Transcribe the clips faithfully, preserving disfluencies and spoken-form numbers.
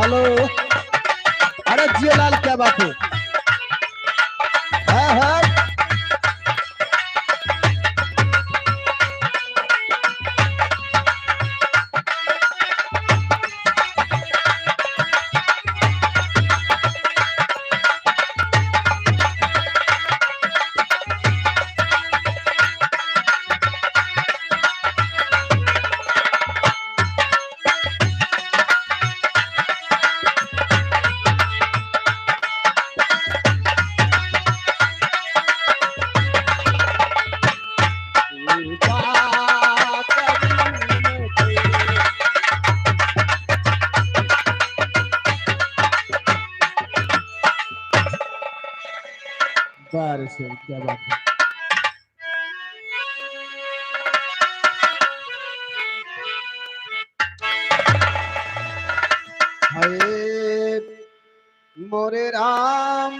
हेलो, अरे जियो लाल, क्या बात है? हाँ, हाँ। बार से क्या बात है। हाय मोरे राम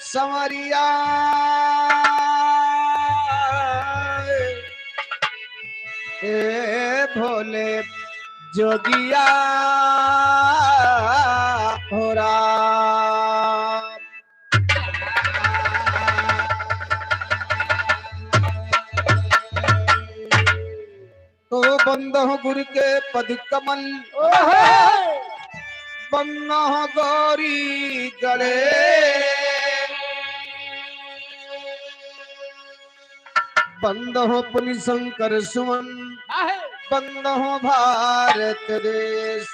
संवरिया, ए भोले जोगिया हो राम। तो बंदो गुरु के पद कमल, बंदो गौरी गणेश, बंदो पुनि शंकर सुमन, बंदो भारत देश।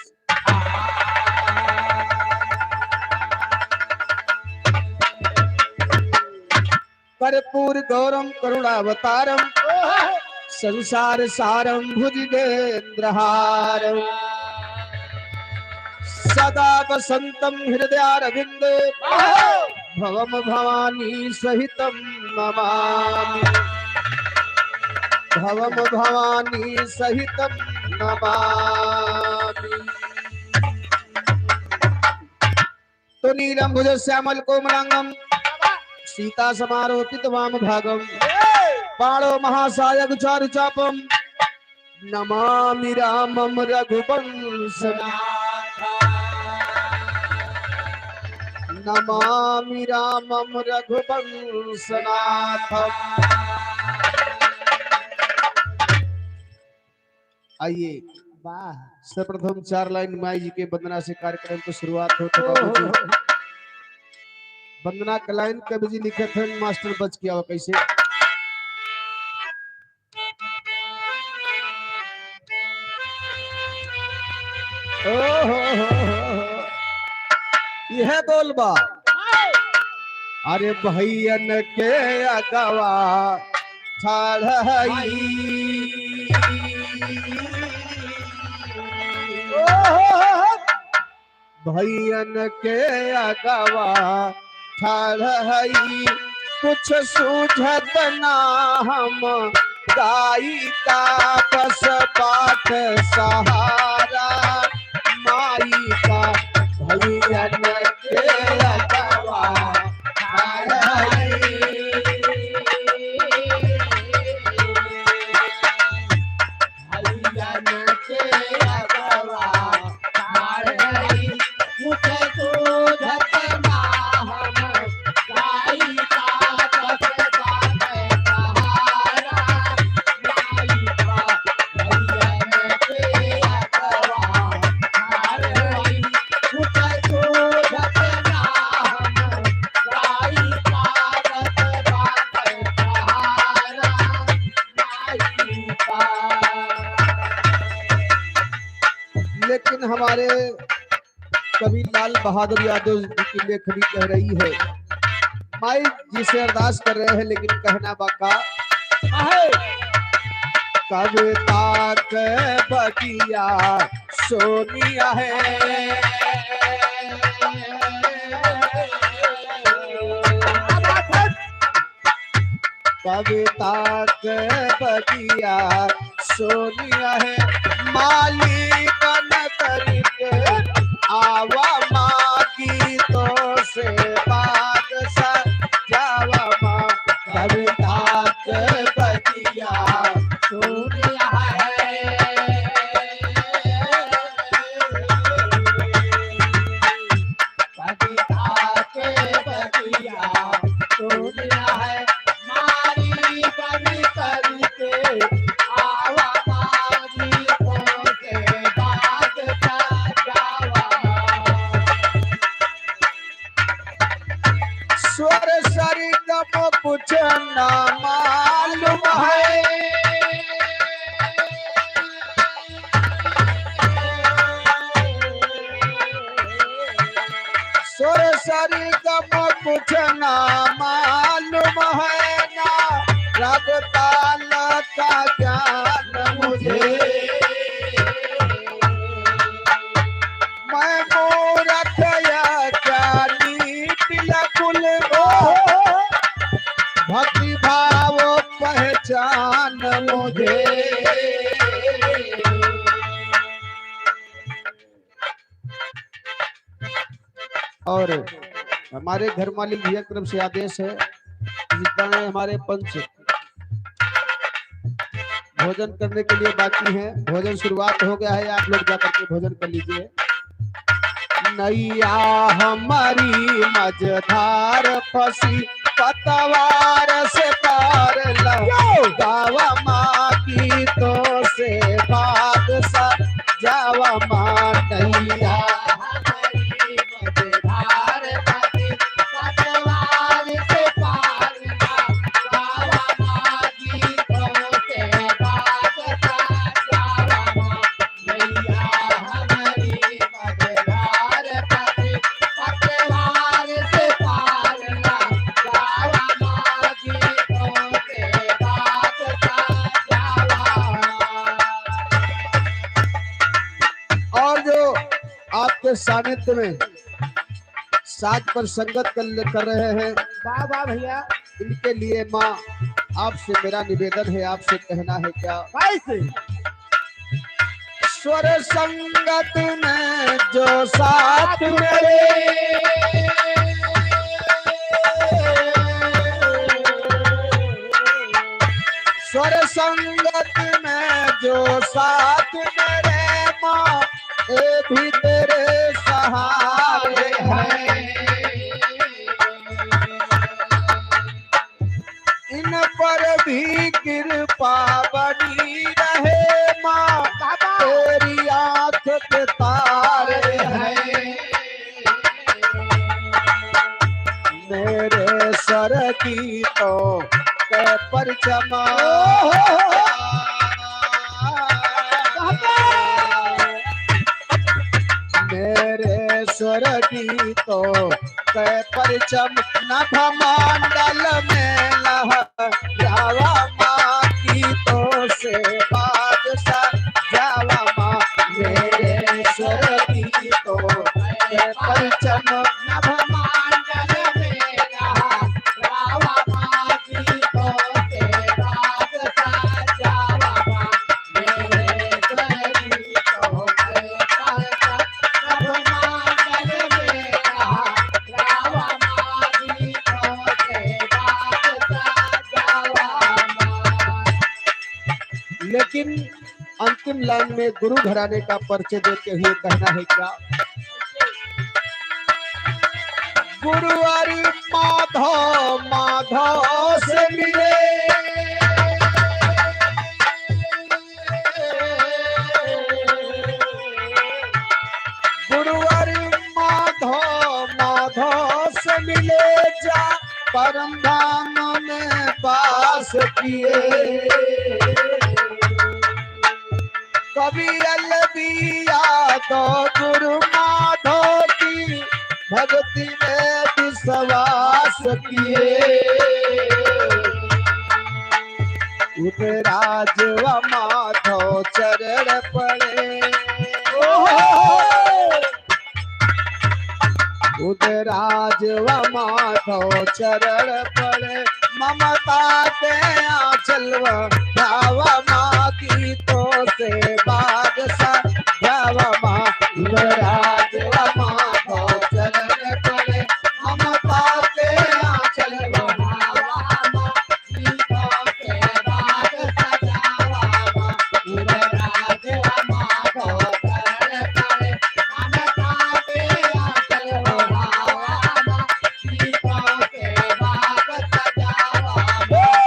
कर्पूर गौरम करुणावतारम, संसार सारम भुजगेंद्रहारम, सदा वसंतम हृदयारविंदे, भवम भवानी सहितम नमामि, भवम भवानी सहितम नमामि। तो नीलम भुज श्यामल कोमलांगम, सीता समारोपित वाम भागम, बाणो महासायक चारु चापम, नमामि रामम रघुवंश, नमामि रामम रघुवंशनाथम। आइए, वाह। सर्वप्रथम चार लाइन माई जी के वंदना से कार्यक्रम की शुरुआत होत है, बाबूजी। ओहो। वंदना का लाइन कवि जी लिखत हैं, मास्टर बच के आओ कैसे। ओहो हो हो हो। यह बोल बा। अरे भैयन के अगवा ठाढ़ हई। भैयन के अगवा ठाढ़ हई, कुछ सूझत ना हम गाई का, बस बाट सहारा माई का। भैयन के अगवा ठाढ़ हई। भैयन के अगवा ठाढ़ हई, कुछ सूझत ना हम गाई का, बस बाट सहारा माई का। भैयन के अगवा ठाढ़ हई, कुछ सूझत ना हम गाई का, बस बाट सहारा लेकिन हमारे कवि लाल बहादुर यादव जी की लेखनी कह रही है, माई जी से अरदास कर रहे हैं, लेकिन कहना बा का? कविता के बगिया सोनिया है। कविता के बगिया सोनिया है, मालिकन करके आवा मागी तो से बाग सजावा माँ। कविता के बगिया सोनिया है। कुछ ना मालूम है। सुर सरिगम कुछ ना मालूम है, ना राग ताल का ज्ञान मुझे। मैं मूरख या ज्ञानी बिल्कुल, भक्ति भाव पहचान मुझे। और हमारे घर मालिक भैया की तरफ से आदेश है, जितना है हमारे पंच भोजन करने के लिए बाकी हैं, भोजन शुरुआत हो गया है, आप लोग जा करके भोजन कर लीजिए। नैया हमारी मझधार फंसी, पतवार से पार ला। यो! गावा माँ गीतों से बादशाह, जावा माँ नैया। और जो आपके सानिध्य में साज पर संगत कर, कर रहे हैं। वाह, वाह भैया। इनके लिए माँ, आपसे मेरा निवेदन है, आपसे कहना है क्या? कैसे? स्वर संगत में जो साथ मेरे, स्वर संगत में जो साथ मेरे माँ, ये भी तेरे सहारे हैं। इन पर भी कृपा बनी रहे माँ, तेरी आँख के तारे हैं। मेरे स्वर गीतों के परचम, मेरे स्वर गीतों के परचम नभ मंडल में लहरावा माँ गीतों से बादशाह जावा माँ। मेरे स्वर गीतों के परचम नभ मंडल में लहरावा माँ गीतों से बादशाह जावा माँ। लेकिन अंतिम लाइन में गुरु घराने का परिचय देते हुए कहना है क्या? गुरु हरि माधव, माधव से मिले। गुरु हरि माधव, माधव से मिले जा, परम धाम में वास किए। कवि एल बी यादव गुरु माधव की भक्ति में विश्वास किए। उदराज व माधव चरण पड़े। ओहो! उदराज व माधव चरण पड़े, ममता के आंचल व ढावा माँ गीतों से बादशाह ढावा माँ। उदराज व माधव चरण पड़े, ममता के आंचल व ढावा माँ।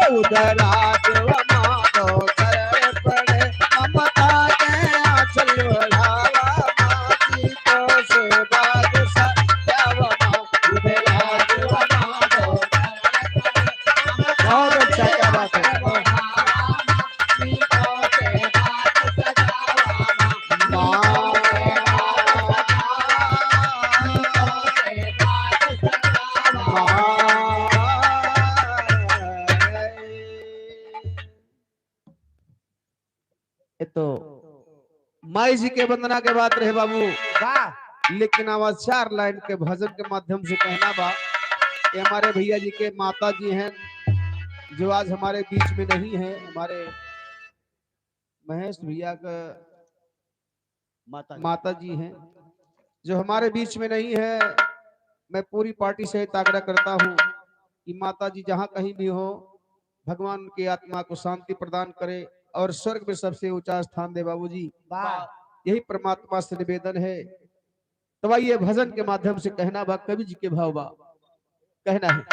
उदराज व माधव चरण पड़े, ममता के आंचल ओढ़ावा माँ गीतों माई जी के वंदना के बात रहे बाबू। वाह। लेकिन आवाज चार लाइन के भजन के माध्यम से कहना बा कि हमारे भैया जी के माता जी हैं, जो आज हमारे बीच में नहीं है, हमारे महेश भैया का माता जी। माता जी हैं, जो हमारे बीच में नहीं है। मैं पूरी पार्टी से एक आग्रह करता हूँ कि माता जी जहाँ कहीं भी हो, भगवान उनकी आत्मा को शांति प्रदान करे और स्वर्ग में सबसे ऊंचा स्थान दे बाबूजी। वाह। यही परमात्मा से निवेदन है। तो आइए, भजन के माध्यम से कहना बा, कवि जी के भाव बा, कहना है।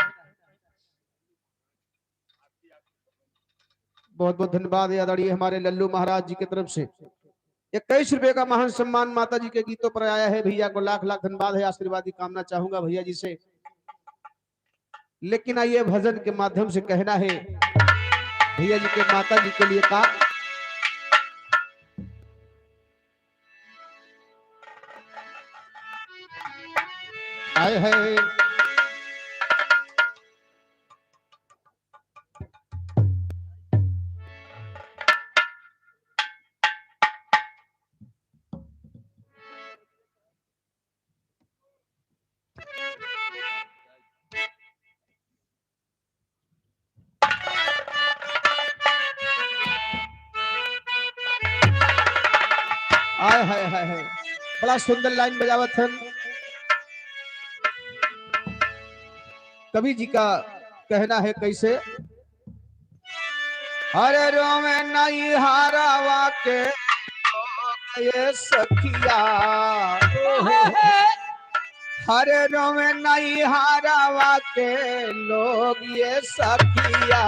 बहुत बहुत धन्यवाद है आदरणीय हमारे लल्लू महाराज जी की तरफ से इक्कीस रुपए का महान सम्मान माता जी के गीतों पर आया है। भैया को लाख लाख धन्यवाद है, आशीर्वाद की कामना चाहूंगा भैया जी से। लेकिन आइए, भजन के माध्यम से कहना है भैया जी के माता जी के लिए का आए है। आय हाय हाय हाय, बड़ा सुंदर लाइन बजावत हन। कवि जी का कहना है कैसे, अरे रोवे नैहरावा के लोग ये सखिया, अरे रोवे नैहरावा के लोग ये सखिया,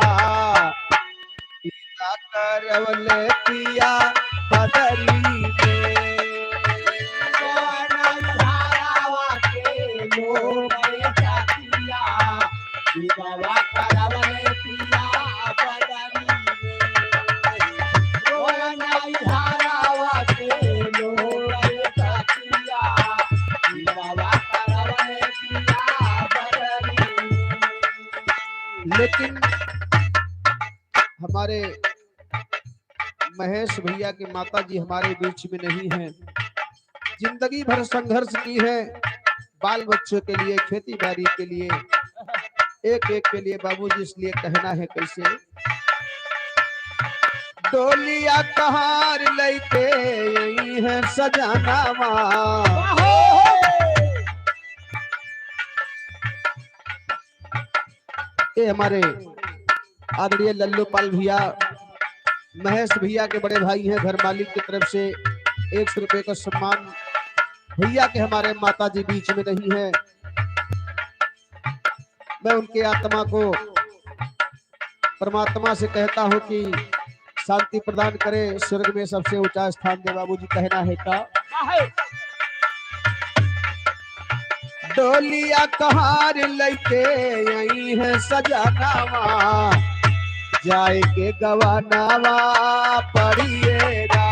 पिया करवले पिया बदरी में। नैहरावा के लोग ये सखिया, पिया करवले पिया बदरी में। नैहरावा के लोग ये सखिया, पिया करवले पिया बदरी में। लेकिन हमारे महेश भैया के माता जी हमारे बीच में नहीं हैं। जिंदगी भर संघर्ष की है बाल बच्चों के लिए, खेती बाड़ी के लिए, एक एक के लिए बाबूजी, इसलिए कहना है कैसे। डोलिया कहार लैके आई है सजनावा। ये हमारे आदरणीय लल्लू पाल भैया, महेश भैया के बड़े भाई हैं, घर मालिक की तरफ से एक सौ रुपए का सम्मान। भैया के हमारे माता जी बीच में नहीं है, मैं उनके आत्मा को परमात्मा से कहता हूँ कि शांति प्रदान करे, स्वर्ग में सबसे ऊंचा स्थान दे। बाबूजी कहना है का? डोलिया कहार लैके आई है सजनावा, जाए के गवानावा पड़िएगा।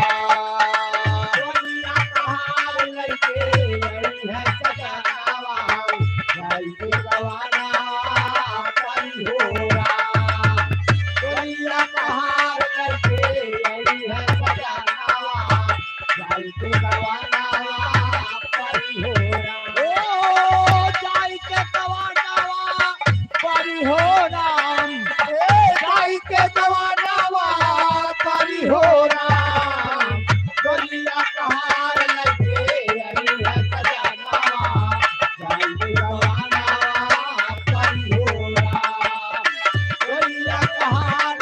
डोलिया कहार लैके आई है सजनावा, जाए के गवानावा पड़िहोरा। डोलिया कहार लैके आई है सजनावा, जाई के गवानावा पड़िहोरा। ओ, जाई के गवानावा पड़िहोरा। ए, जाई के गवानावा पड़िहोरा। डोलिया कहार लैके आई है सजनावा, जाई के गवानावा पड़िहोरा। डोलिया कहार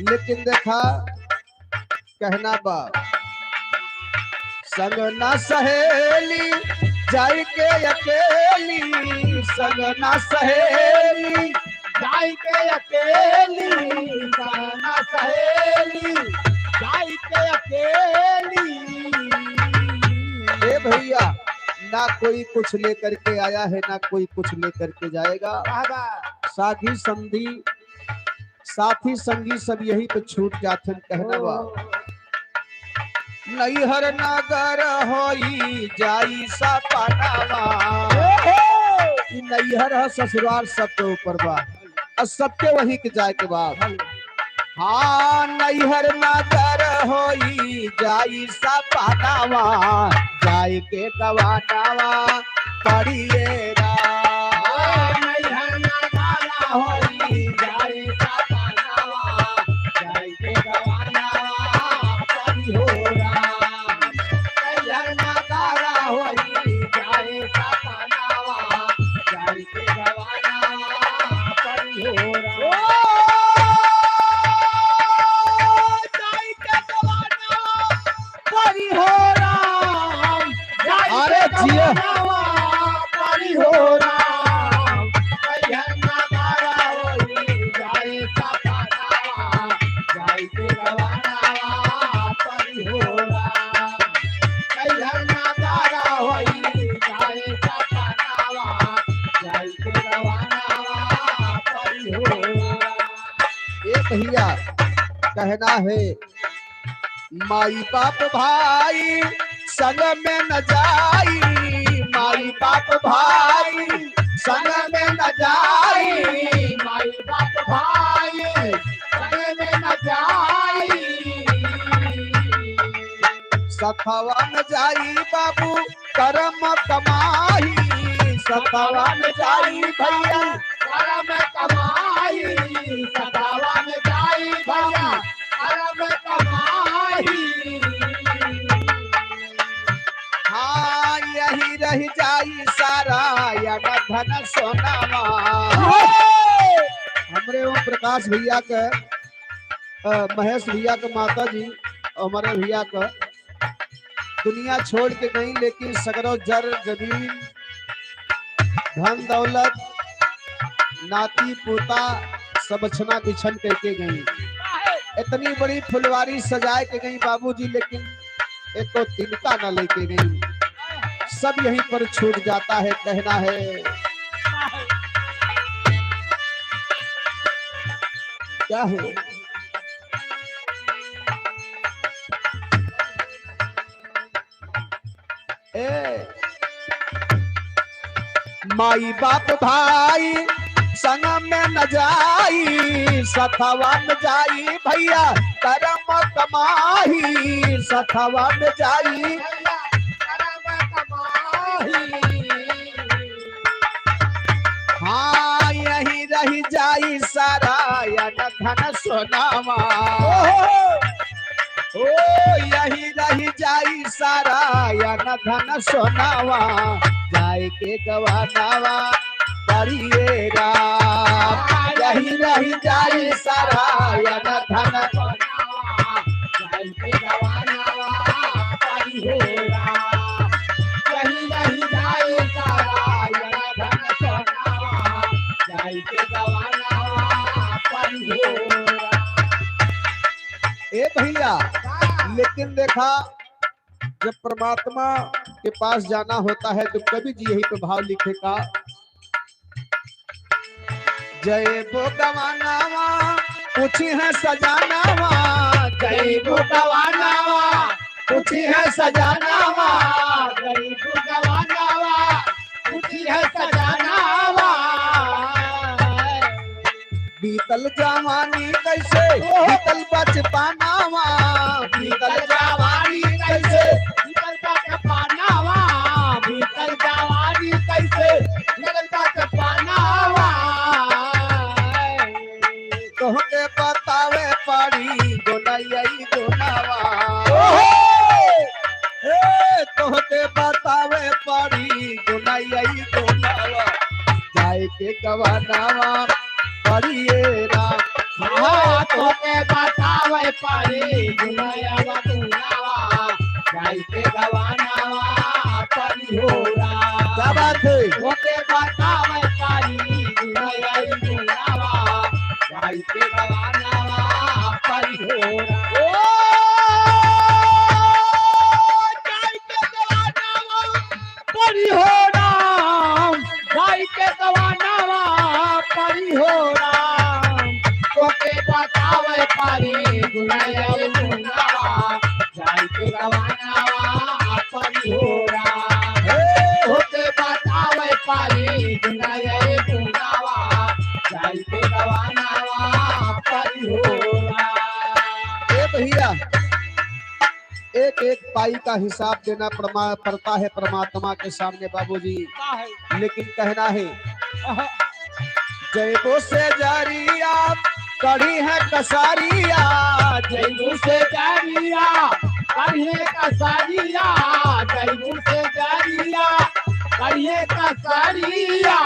लेकिन देखा, कहना बा, संग ना सहेली, जाई के अकेली, संग ना सहेली, जाई के अकेली, संग ना सहेली, जाई के अकेली। ए भैया, ना कोई कुछ लेकर के आया है, ना कोई कुछ लेकर के जाएगा। वाह, वाह। साथी संगी, साथी संगी सब यहीं पे छूट जाथन, कहना बा। ओ। नैहर नगर होई जाई सपनावा। ओ हो। नैहर है, ससुराल सबके ऊपर बा, और सबके वहीं के जाए के बा। हाँ, नैहर नगर होई जाई सपनावा, जाए के गवानावा पड़िए रा। नैहर नगर होई जाई सपनावा, जाए के गवानावा पड़िए रा। अरे जिया। ए भैया, कहना है, माई बाप भाई संग में न जाई, माई बाप भाई संग में न जाई, माई बाप भाई संग में न जाई। सथवा में जाई बाबू करम कमाई, सथवा में जाई भैया करम कमाई, सथवा में जाई भैया करम कमाई। हाँ, यही रह जाई सारा या न धन सोनावा। हमरे ओम प्रकाश भैया के, अ, महेश भैया के माता जी, हमारे भैया के दुनिया छोड़ के गई, लेकिन सगरो जर जमीन, धन दौलत, नाती पोता सब छना बिछन करके गई। इतनी बड़ी फुलवारी सजाए के गई बाबूजी, लेकिन एको तिनका ना लेके गई। सब यहीं पर छूट जाता है, कहना है। क्या है? ए, माई बाप भाई संग में न जाई, सथवा में जाई भैया करम कमाई, सथवा में जाई। हाँ, यही रह जाई सारा या न धन सोनावा। ओ, यही रह जाई सारा या न धन सोनावा, जाए के गवानावा पड़िए रा। यही रह जाई सारा या न धन सोनावा, जाए के गवानावा पड़िए रा। यही रह जाई सारा या न धन सोनावा, जाए के गवानावा पड़िए रा। ए भैया, लेकिन देखा, जब परमात्मा के पास जाना होता है तो कवि जी यही पे भाव लिखे का, जय बो गवानावा, पूछी है सजानावा, जय बो गवानावा, पूछी है सजानावा, जय बो गवानावा, पूछी है सजानावा। बीतल जवानी कैसे, ओहो। बीतल बचपनावा, बीतल जवानी कैसे, बीतल बचपनावा, बीतल जवानी कैसे, बीतल बचपनावा। तोहके बतावे पड़ी गुनई गुनावा। ओहो। ए, तोहके बतावे पड़ी गुनई गुनावा। जाए के गवानावा पड़िए रा। हाँ, तोहके बतावे पड़ी गुनई गुनावा। जाए के गवानावा पड़िए रा। क्या बात है? तोहके बतावे पड़ी गुनई गुनावा। जाई के गवानावा पड़िए रा। ओ, जाई के गवानावा पड़िए रा। जाई के गवानावा पड़िए रा। तोहके बतावे पड़ी गुनई गुनावा। जाई के गवानावा पड़िए रा। हे, तोहके बतावे पड़ी नए गुनावा, जाई के गवानावा परी हो राम। ए भैया, एक एक पाई का हिसाब देना पड़मा-, पड़ता है परमात्मा के सामने बाबूजी। का है? लेकिन कहना है, आहा। जैबो से जरिया कढ़ी है कसारिया, जैबू से जारिया, करिए कसारिया, जैबू से जारिया, करिए कसारिया।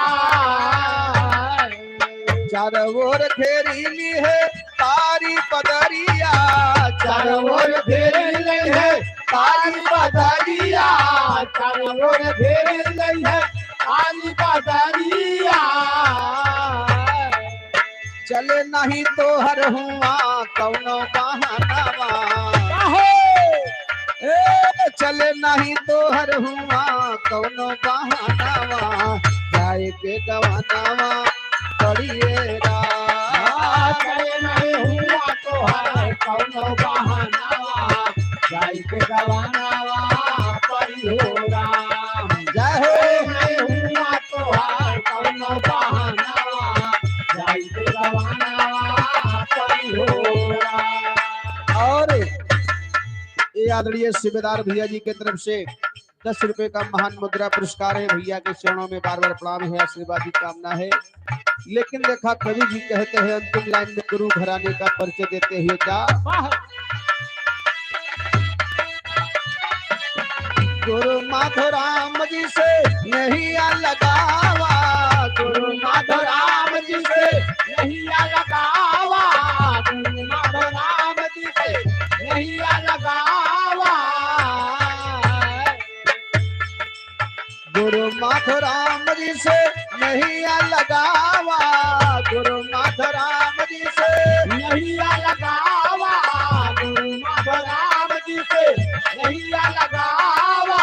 चारों ओर घेरी ली है कारी बदरिया, चारों ओर घेरी ली है कारी बदरिया, चारों ओर घेरी ली है कारी बदरिया। चले नहीं तोहर हुआ कौनो बहानावा। काहे? ए, चले नहीं तोहर हुआ कौनो बहानावा, जाए के गवानावा परी ए राम। आ, चले नहीं हुआ तोहर कौनो बहानावा, जाए के गवानावा परी हो राम। जय हो। चले नहीं हुआ तोहार कौनो बहानावा, जाई के गवानावा परी हो राम। और ये आदरणीय सूबेदार भैया जी के तरफ से दस रुपए का महान मुद्रा पुरस्कार है। भैया के चरणों में बार बार प्रणाम है, आशीर्वाद की कामना है। लेकिन देखा, कवि जी कहते हैं अंतिम लाइन में गुरु घराने का परिचय देते हुए क्या, वाह। गुरु माधो राम जी से नहिया लगावा, गुरु माधो राम जी से नहिया लगावा, गुरु माधो राम जी से नहिया लगावा। गुरु माधो राम जी से नहिया लगावा, गुरु माधो राम जी से नहिया लगावा, गुरु माधो राम जी से नहिया लगावा।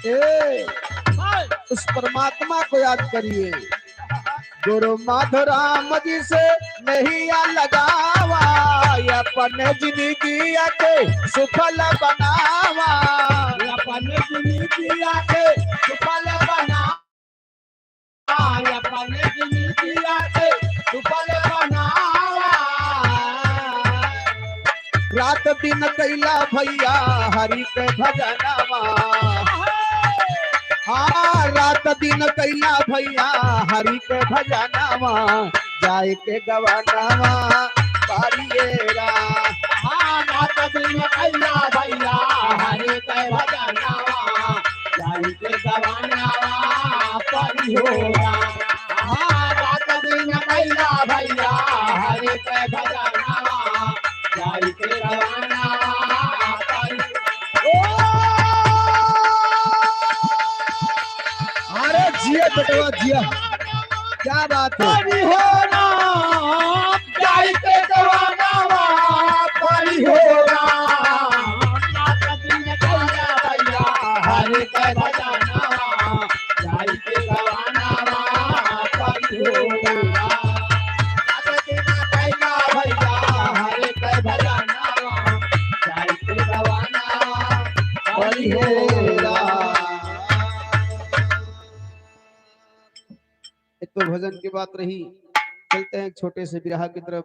ए, उस परमात्मा को याद करिए। गुरु माधो राम जी से नहिया लगावा, अपने जिंदगिया के सुफल बनावा। अपने जिंदगिया के सुफल बनावा, अपने जिंदगिया के सुफल बनावा। रात दिन कैला भैया हरि के भजनवा। हाँ, रात दिन कैला भैया हरि के भजनवा, जाए के गवानवा परी ए राम। हाँ, रात दिन कैला भैया हरि के भजनवा, जाई के गवानवा परी हो राम। हाँ, रात दिन कैला भैया हरि के भजनवा, जाई के गवानवा परी। ओ! अरे जिया बेटवा जिया, क्या बात है। परी हो राम, जाई के गवानवा परी हो राम। रात दिन कैला भैया हरि के भजनवा, जाई के गवानवा परी हो राम। रात दिन कैला भैया हरि के भजनवा, जाई के गवानवा परी हो राम। एक तो भजन की बात रही, चलते हैं एक छोटे से बिरहा की तरफ।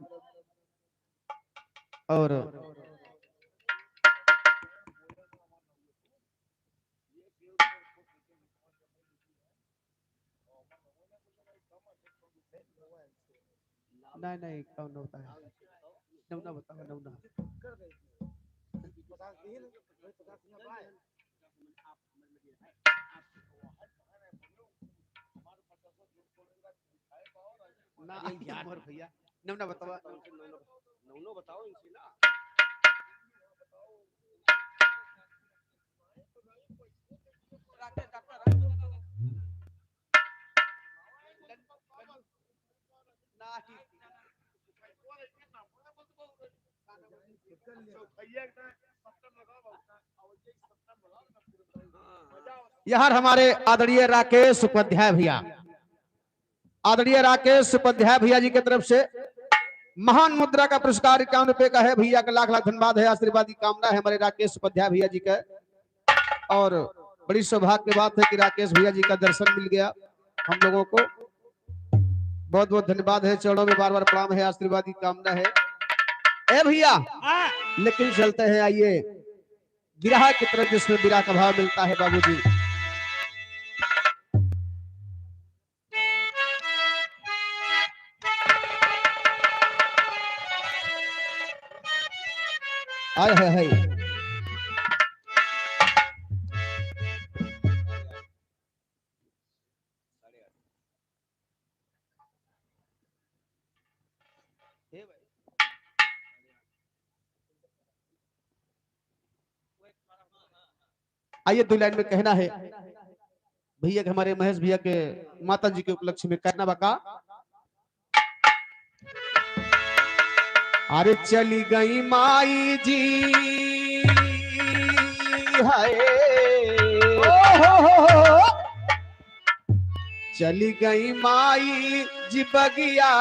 और नहीं, नहीं, कौन होता है? नमूना बताओ, नमूना। ना, अरे यार। मोर भैया, नमूना बतावा। नमूना बताओ इनसे ना। यार हमारे आदरणीय राकेश उपाध्याय भैया, आदरणीय राकेश उपाध्याय भैया जी के तरफ से महान मुद्रा का पुरस्कार इक्यावन रुपए का है। भैया का लाख लाख धन्यवाद है, आशीर्वाद की कामना है हमारे राकेश उपाध्याय भैया जी का। और बड़ी सौभाग्य की बात है कि राकेश भैया जी का दर्शन मिल गया हम लोगों को। बहुत बहुत धन्यवाद है, चरणों में बार बार प्रणाम है, आशीर्वाद की कामना है। ए भैया, हाँ। लेकिन चलते हैं, आइए, विरह की तरफ, जिसमें विरह का भाव मिलता है बाबूजी। हाय, हाय, हाय। आइए, दो लाइन में कहना है भैया के, हमारे महेश भैया के माता जी के उपलक्ष्य में कहना बा का। अरे चली गई माई जी, हाय। ओ हो हो हो। चली गई माई जी बगिया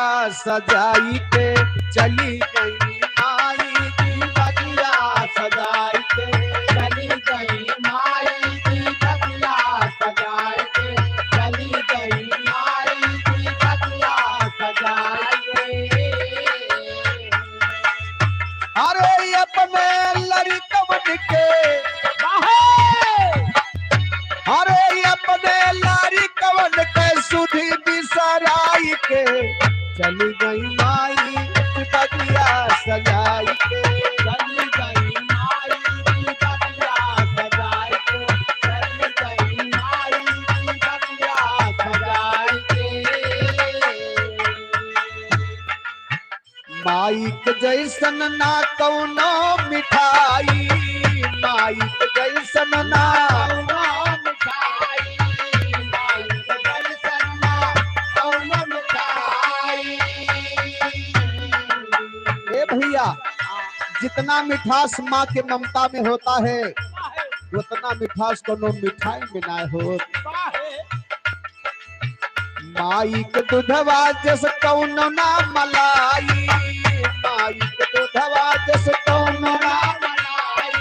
सजाई के, चली गई माई जी बगिया सजाई के, चली गई माई जी बगिया सजाई के, चली गई माई जी बगिया सजाई के। अरे अपने लड़िकवन के, अरे अपने लड़िकवन के सुधि बिसराई के, चली गई माई बगिया सजाई के, चली गई माई बगिया सजाई के, चली गई माई बगिया सजाई के। माई के जैसन ना कौनो मिठाई, माई के जैसन ना कौनो मिठाई, माई के जैसन ना कौनो मिठाई। ए भैया, जितना मिठास माँ के ममता में होता है, उतना मिठास कौनो मिठाई में ना हो। माई के दूधवा जस कौनो ना मलाई, माई के दूधवा जस कौनो ना मलाई,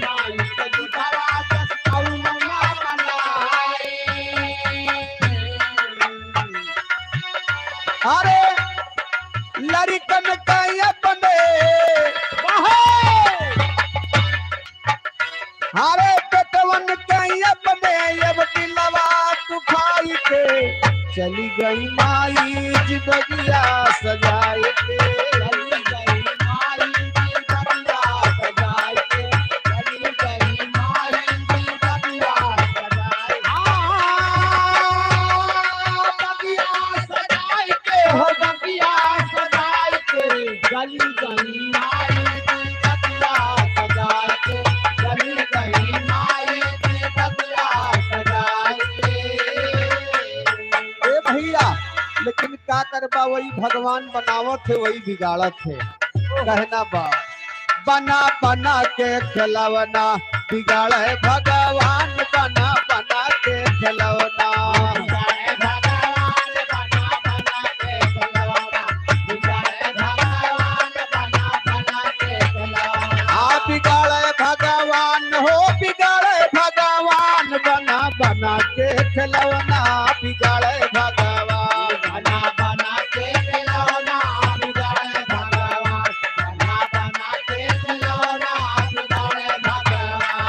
माई के दूधवा जस कौनो ना मलाई। अरे लड़िकन के अपने, अरे बेटवन के अपने अब दिलवा दुखाई के, चली गई माई जी बगिया सजाई के, चली गई माई जी बगिया सजाई के, चली गई माई जी बगिया सजाई के। हाँ, बगिया सजाई के हो, बगिया सजाई के, चली गई माई जी बगिया सजाई के, चली गई माई जी बगिया सजाई के। ए भैया, लेकिन का करबा, वही भगवान बनावत है, वही बिगाड़त है। कहना बा, बना बना के खिलौना बिगाड़े भगवान, बना बना के खिलौना। आ बिगाड़े भगवान हो, बिगाड़े भगवान, बना बना के खिलौना, बिगाड़े भगवान। बना बना के खिलौना, बिगाड़े भगवान, बना बना के खिलौना, बिगाड़े भगवान।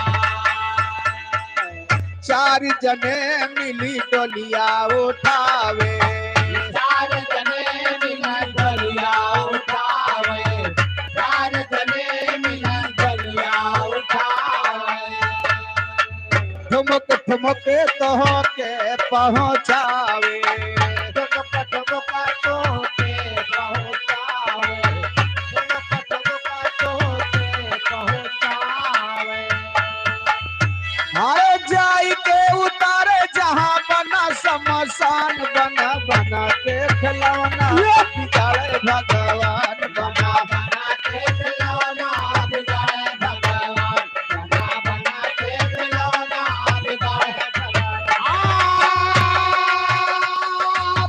चार जने मिली डोलिया उठावे। चार जने मिली डोलिया उठावे। चार जने मिली डोलिया उठावे। ठुमक ठुमक तोहके पहुँचावे। ठुमक ठुमक तोहके पहुँचावे। ठुमक ठुमक तोहके पहुँचावे। अरे जाई के उतारे जहाँ बना शमशान, बना बना के खिलौना बिगाड़े भगवान, बना बना के खिलौना बिगाड़े भगवान, बना बना के खिलौना बिगाड़े भगवान। आ,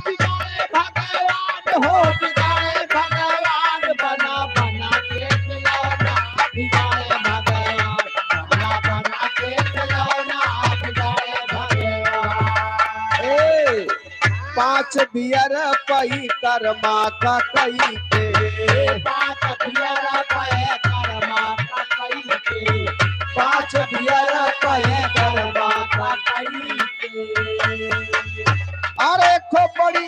बिगाड़े भगवान हो, बिगाड़े भगवान, बना बना के खिलौना बिगाड़े भगवान, बना बना के खिलौना पाँच बियर पई कर्मा का कई के। पाँच बियर पई कर्मा का कई के। पाँच बियर पई कर्मा का कई के। अरे खोपड़ी,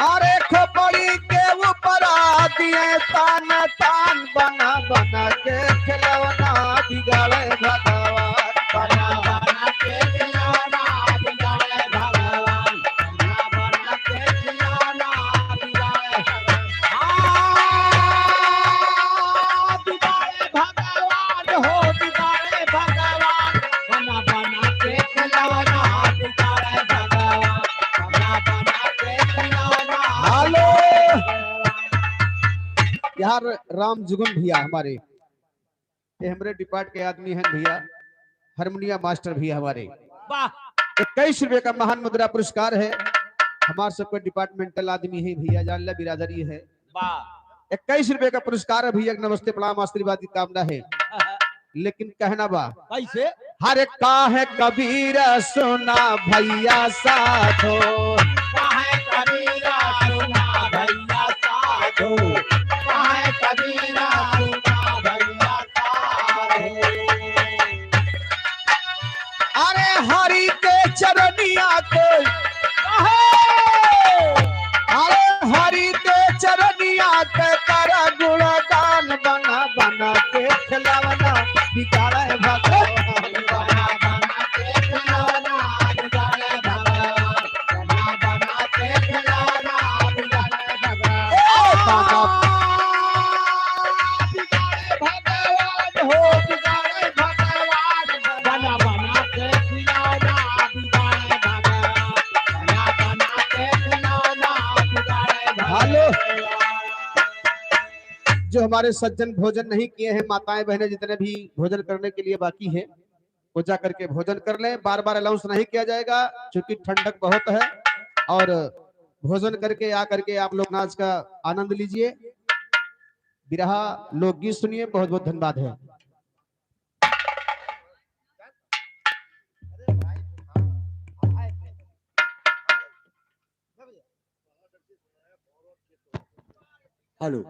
अरे खोपड़ी के ऊपर आ दिए तान, तान बना बना के खिलौना बिगाड़े भगवान। बना बना के खिलौना बिगाड़े भगवान। बना बना के खिलौना बिगाड़े भगवान। हाँ, बिगाड़े भगवान हो, बिगाड़े भगवान। बना बना के खिलौना बिगाड़े भगवान। बना बना के खिलौना हेलो। यार राम जुगुन भैया हमारे, ये हमरे डिपार्ट के आदमी हैं भैया, हारमोनिया मास्टर भैया हमारे। वाह। इक्कीस रुपए का महान मुद्रा पुरस्कार है। हमार सबके डिपार्टमेंटल आदमी है भैया, जान ले बिरादरी है। वाह। इक्कीस रुपए का पुरस्कार है भैया, नमस्ते प्रणाम आशीर्वाद की कामना है। लेकिन कहना बा कैसे? हर काहे कबीर सुना भैया साधो। काहे कबीर सुना भैया साधो। काहे कबीर सुना भैया साधो। अरे हरि के चरनिया के, अरे हरि के चरनिया के कर गुणगान बना बना के खिलौना बिगाड़े भगवान। बना बना के खिलौना बिगाड़े भगवान। बना बना के खिलौना बिगाड़े भगवान। ए बाबा। बिगाड़े भगवान हो, बिगाड़े भगवान। बना बना के खिलौना बिगाड़े भगवान। बना बना के खिलौना बिगाड़े भगवान। हेलो। जो हमारे सज्जन भोजन नहीं किए हैं, माताएं बहनें जितने भी भोजन करने के लिए बाकी हैं, वो जा करके भोजन कर लें। बार बार अनाउंस नहीं किया जाएगा क्योंकि ठंडक बहुत है, और भोजन करके आ करके आप लोग नाच का आनंद लीजिए, बिरहा लोकगीत सुनिए। बहुत बहुत धन्यवाद है। हेलो।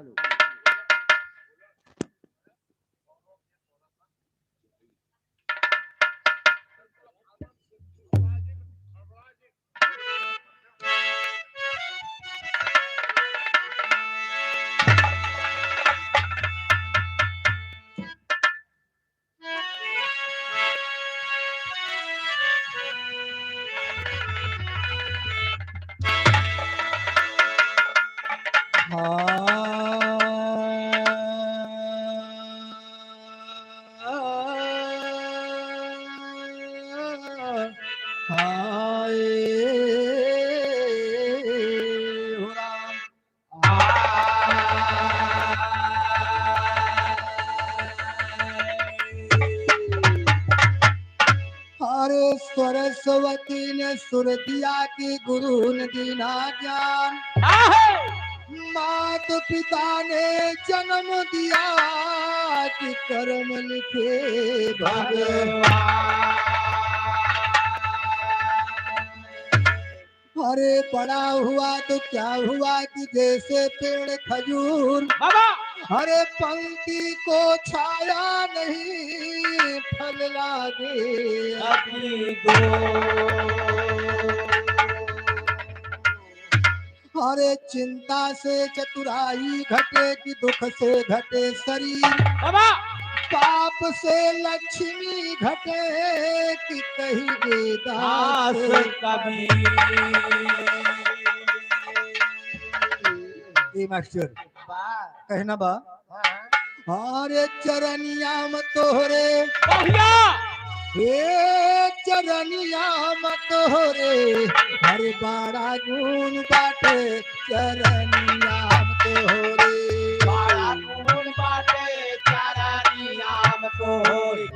अरे सरस्वती ने सुर दिया कि गुरु ने दीना ज्ञान। मात पिता ने जन्म दिया कि कर्म लिखे भगवान। अरे बड़ा हुआ तो क्या हुआ कि जैसे पेड़ खजूर। बाबा। अरे पंक्ति को छाया नहीं, फल लागे अति दूर। अरे चिंता से चतुराई घटे कि दुख से घटे शरीर। बाबा। पाप से लक्ष्मी घटे कि कही दे दास दास कबीर। ए मास्टर, वाह। कहना बा। हाँ, हाँ। अरे चरनिया में तोहरे भैया। हे चरनिया में तोहरे, अरे बड़ा गुण बाटे चरनिया में तोहरे। बड़ा गुण बाटे चरनिया में तोहरे।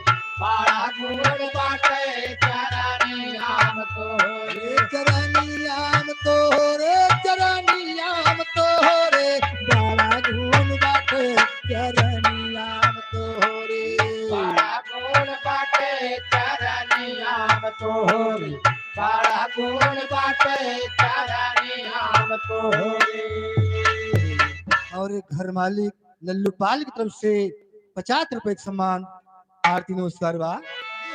बड़ा गुण बाटे चरनिया में तोहरे। चरनिया में तोहरे, चरनिया में तोहरे, बड़ा गुण बाटे चरनिया में तोहरे। बड़ा गुण बाटे चरनिया में तोहरे, बड़ा गुण बाटे और एक घर मालिक लल्लू पाल की तरफ से पचास रुपए का सम्मान आरती नमस्कार बा।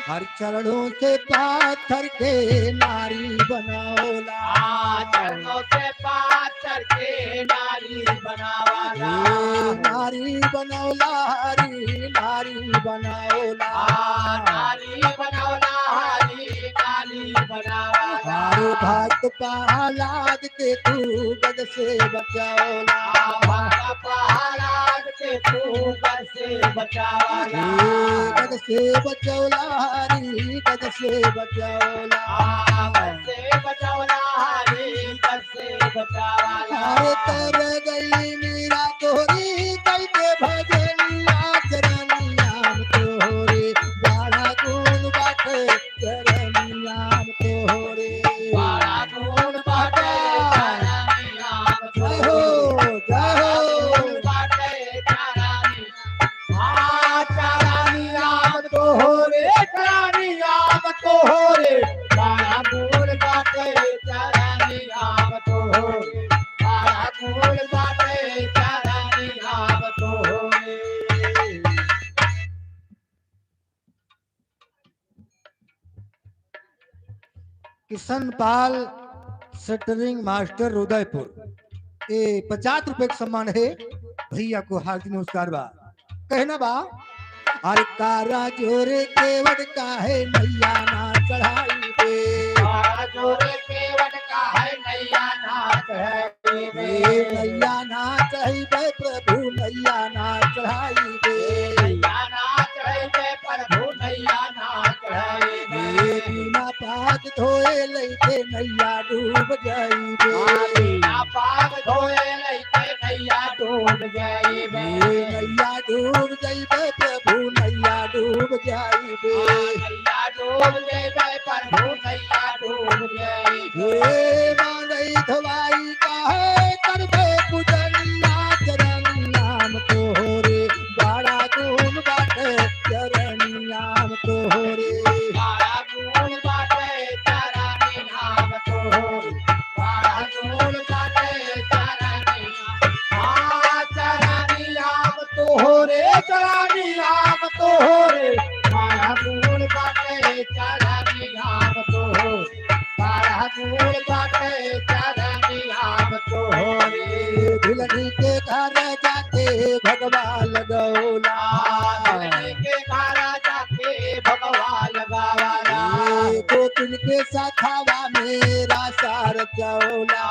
हर चरणों से पाथर के नारी बनावला। आ, चरणों से पाथर के नारी बनावला। ए, नारी बनावला हरी, नारी बनावला। आ, नारी बनावला हरी, नारी बनावला। अरे भक्त प्रहलाद के तू गद से बचावला। आ, भक्त प्रहलाद के तू गद से बचावला। ए, गद से बचौला हरी, गद से बचौला। आ, गद से बचौला हरी, गद से बचौला। अरे तर गई मीरा तोहरी, कई के भजनिया चरनिया में तोहरे, बड़ा गुण बाटे चरनिया में तोहरे। बड़ा गुण बाटे चरनिया में जय हो, तोहरे। जय हो। बड़ा गुण बाटे चरनिया। आ, चरनिया में तोहरे, चरनिया में तोहरे। बड़ा गुण बाटे चरनिया में तोहरे। बड़ा गुण बाटे चरनिया में तोहरे। किशन पाल, शटरिंग मास्टर, उदयपुर, ए पचास रुपए का सम्मान है। भैया को हार्दिक नमस्कार बा। कहना बा, अरे कारा जोरे केवट काहे नैया ना चढ़ाई बे। कारा जोरे केवट काहे नैया ना चढ़ाई बे। ए नैया ना चढ़ाई बे प्रभु, नैया ना चढ़ाई बे। नैया ना चढ़ाई बे प्रभु, नैया ना चढ़ाई बे। ए बिना पाद धोए लइके नैया डूब जाई बे। बिना पाद धोए लइके नैया डूब जाई बे। ए नैया डूब जाई बे प्रभु, नैया डूब जाई बे। नैया डूब जाई बे प्रभु, नैया डूब जाई बे। ए मानई धवाई काहे करबे पूजनिया चरनिया में तोहरे, बड़ा गुण बाटे चरनिया में तोहरे। बड़ा गुण बाटे चरनिया में तोहरे। बड़ा गुण बाटे चरनिया। आ, चरनिया में तोहरे, चरनिया में तोहरे। बड़ा गुण बाटे चरनिया में तोहरे। बड़ा गुण बाटे चरनिया में तोहरे। दुल्हन के घर जाके भगवा लगौला। दुल्हन के घर जाके भगवा लगावला। ए, गोपिन के साथवा में रासा रचौला।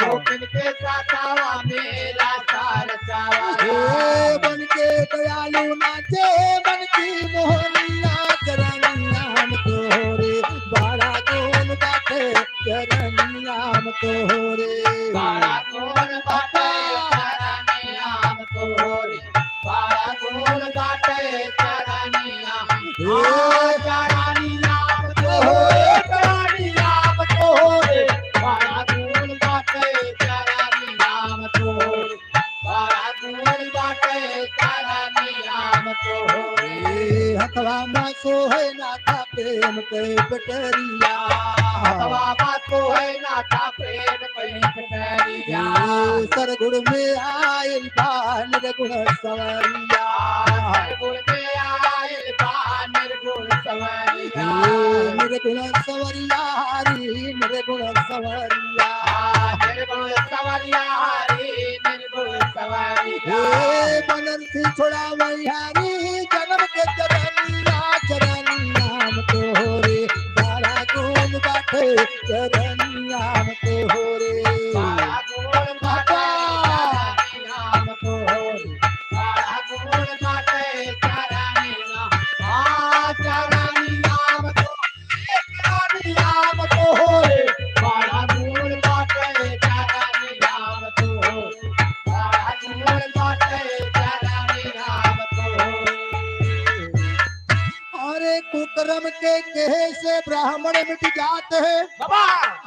गोपिन के साथवा में रासा रचौला। ए, बन के दयालु नाचे बन की मोहनिया चरनिया में तोहरे, बड़ा गुण बाटे चरनिया में तोहरे। बड़ा गुण बाटे चरनिया में तोहरे। बड़ा गुण बाटे चरनिया। ए। आ, चरनिया में तोहरे, चरनिया में तोहरे। बड़ा गुण बाटे चरनिया में तोहरे। बड़ा गुण बाटे चरनिया में तोहरे। ए, हथवा में सोहे नाथा प्रेम के पटरिया। हथवा में सोहे नाथा प्रेम के पटरिया। ए, सरगुण में आइल बा निर्गुण सवरिया। सरगुण में आइल बा निर्गुण सवरिया। ए, निर्गुण सवरिया हरी, निर्गुण सवरिया। निर्गुण सवरिया हरी, निर्गुण सवरिया। ए, बनन से छोड़ा वैहारी, जन्म के चरनिया, चरनिया में तोहरे, बड़ा गुण बाटे चरनिया में तोहरे। बड़ा गुण बाटे चरनिया में तोहरे। बड़ा गुण बाटे चरनिया। आ, चरनिया में तोहरे, चरनिया में तोहरे। बड़ा गुण बाटे चरनिया में तोहरे। बड़ा गुण बाटे चरनिया में तोहरे। अरे कुकर्म के केहे से ब्राह्मण मिट जात है। बाबा।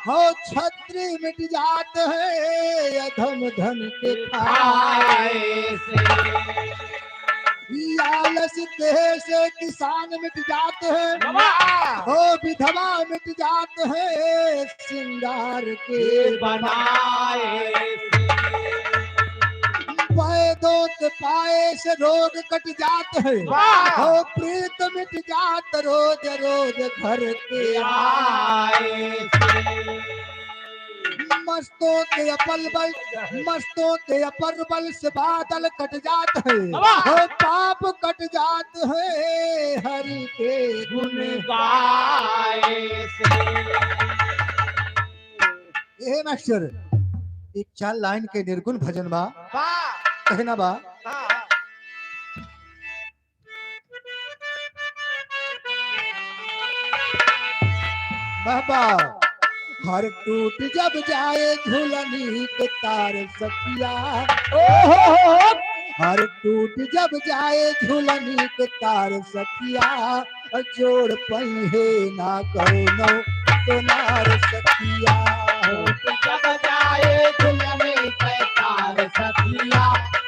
हो छत्री मिट जात है अधम धन के खाए खाए से। ई आलस देह से किसान मिट जात है, बाबा। हो विधवा मिट जात है, श्रृंगार के ये बनाए से। वैद्यों के पाए से रोग कट जात है, वाह। हो प्रीत मिट जात रोज रोज घर के आए से। मस्तों के अपल बल, मस्तों के अपर बल से बादल कट जात है। वाह! हो पाप कट जात है हरि के गुण गाए से। ए मास्टर, एक चार लाइन के निर्गुण भजन बा। वाह! कहना बा। हाँ, हाँ। बाबा, हर टूट जब जाए झुलनी के तार सखिया। ओहो हो हो। हर टूट जब जाए झुलनी के तार सखिया, जोड़ पइहे ना कउनो सोनार सखिया। टूट जब जाए झुलनी के तार सखिया,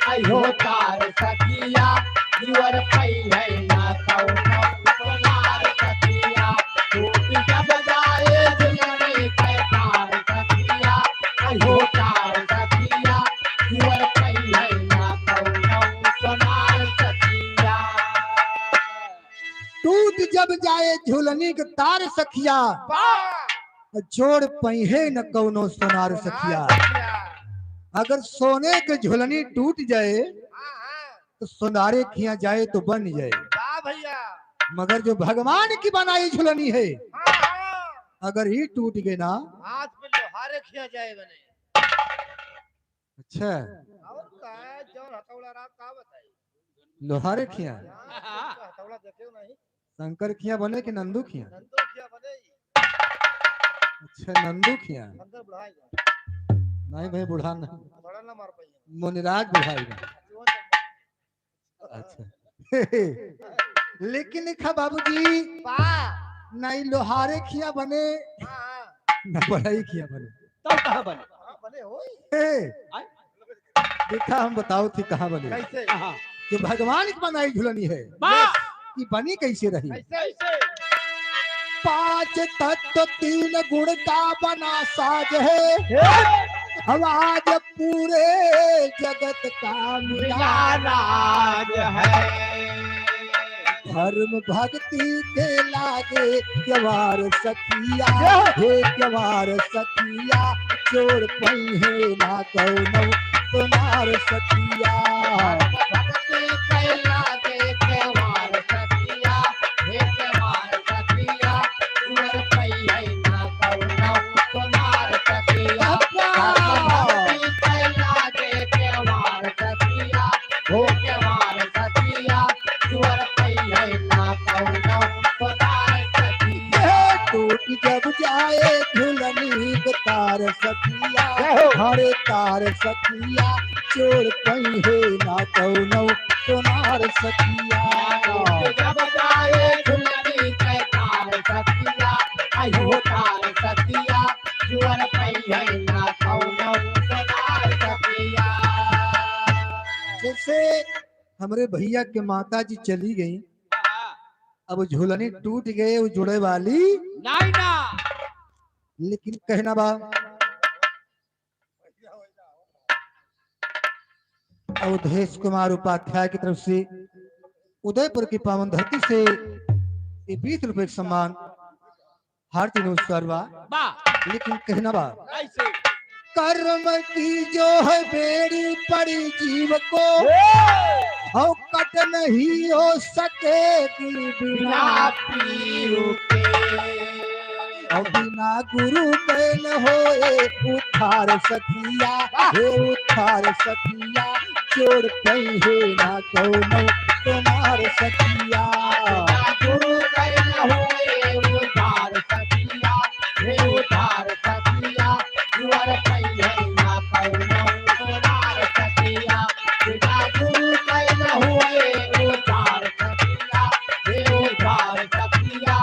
अयो तार सखिया, जोड़ पइहे ना कउनो सोनार सखिया। टूट जब जाए झुलनी के तार सखिया, अयो तार सखिया, जोड़ पइहे ना कउनो सोनार सखिया। टूट जब जाए झुलनी के तार सखिया, वाह! जोड़ पइहे न कउनो सोनार सोनार सखिया। सखिया। अगर सोने के झुलनी टूट जाए, हाँ, हाँ। तो सोनारे खिया जाए तो बन जाए। वाह भैया। मगर जो भगवान की बनाई झुलनी है, हाँ, हाँ। अगर ई टूट गए ना, हाथ में लोहारे खिया जाए बने। अच्छा। और का, जौन हथौड़ा रहा, का बताई? लोहारे खिया? हाँ, शंकर का हथौड़ा देखे हो नहीं? शंकर खिया बने कि नंदू खिया? नंदू खिया बने ही। अच्छा, नंदू खिया। शंकर बुढ़ाएगा। नहीं भाई, बुढ़ा ना। बड़ा ना मार पाइए। मोनिराज बुढ़ाएगा। जीवन चंद्र। अच्छा। लेकिन लिखा बाबूजी, बा। नहीं लोहारे खिया बने, हाँ, हाँ। न बढ़ई खिया बने। तब कहाँ बने? हाँ, बने होई। ए, आय? देखा, हम बताओ थी कहाँ बने। कैसे? हाँ। जो भगवान की बनाई झुलनी है, बा। कि बनी कैसे रही? कैसे? कैसे? पांच तत्व तीन गुण का बना साज है। हे! हम आज पूरे जगत का मिला राज है। धर्म भक्ति के लागे क्यवार सखिया, हे क्यवार सखिया, जोड़ पइहे ना कउनो सोनार सखिया। धर्म भक्ति के लागे क्यवार सखिया, हे क्यवार सखिया, जोड़ पइहे ना कउनो सोनार सखिया। टूट जब जाए झुलनी के तार सखिया, जय हो। हरे तार सखिया, जोड़ पइहे ना कउनो सोनार सखिया। टूट जब जाए झुलनी के तार सखिया, अयो तार सखिया, जोड़ पइहे ना कउनो सोनार सखिया। जैसे हमरे भैया के माता जी चली गई, अब झुलनी टूट गए, वो जुड़े वाली नहीं ना। लेकिन कहना बा, अवधेश कुमार उपाध्याय की तरफ से उदयपुर की पावन धरती से ये बीस रुपए का सम्मान हार्दिक नमस्कार बा। बा। लेकिन कहना बा, कैसे? कर्म की जो है बेड़ी पड़ी जीव को, हे! और कट नहीं हो सके बिना पीव के। और बिना गुरु के न होए उद्धार सखिया, हे उद्धार सखिया, जोड़ पइहे ना कउनो सोनार सखिया। बिना गुरु के न होए उद्धार सखिया, हे उद्धार सखिया, जोड़ पइहे ना कउनो सोनार सखिया। बिना गुरु के न होए उद्धार सखिया, हे उद्धार सखिया,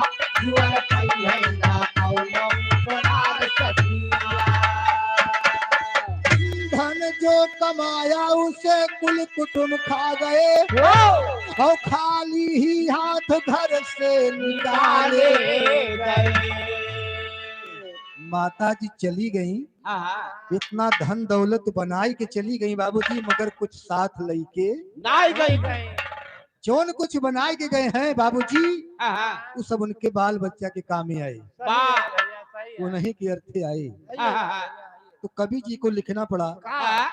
जोड़ पइहे ना कउनो सोनार सखिया। धन जो कमाया उसे कुल कुटुम खा गए, और खाली ही हाथ घर से निकाले गए। माता जी चली गई, हाँ, हाँ। इतना धन दौलत बनाई के चली गई बाबूजी, मगर कुछ साथ लइके नाहीं गई। जौन कुछ बनाए के गए हैं बाबूजी, हाँ, हाँ। वो सब उनके बाल बच्चा के कामे आए, वाह। उन्हीं के अर्थे आए। हाँ, हाँ, हाँ। तो कवि जी को लिखना पड़ा, हाँ।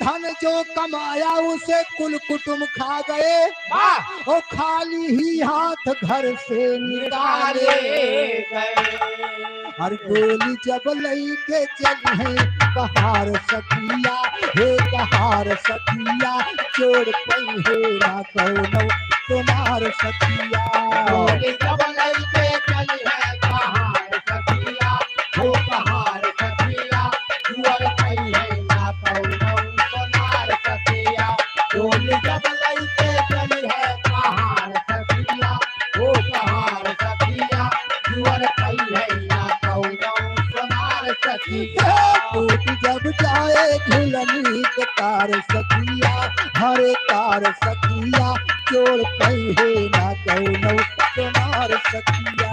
धन जो कमाया उसे कुल कुटुम खा गए, वाह। और खाली ही हाथ घर से निकाले निकाले गए। हर डोली जब लइके चली है कहार सखिया, हे कहार सखिया, जोड़ पइहे ना कौनो सोनार सखिया। डोली जब लइके चली है कहार सखिया, हो कहार सखिया, जोड़ पइहे ना कौनो सोनार सखिया। डोली जब लइके चली है कहार सखिया, हो कहार सखिया, जोड़ पइहे ना कौनो सोनार सखिया। टूट जब जाए झुलनी के तार सखिया, हरे तार सखिया, जोड़ पइहे ना कौनो सोनार सखिया।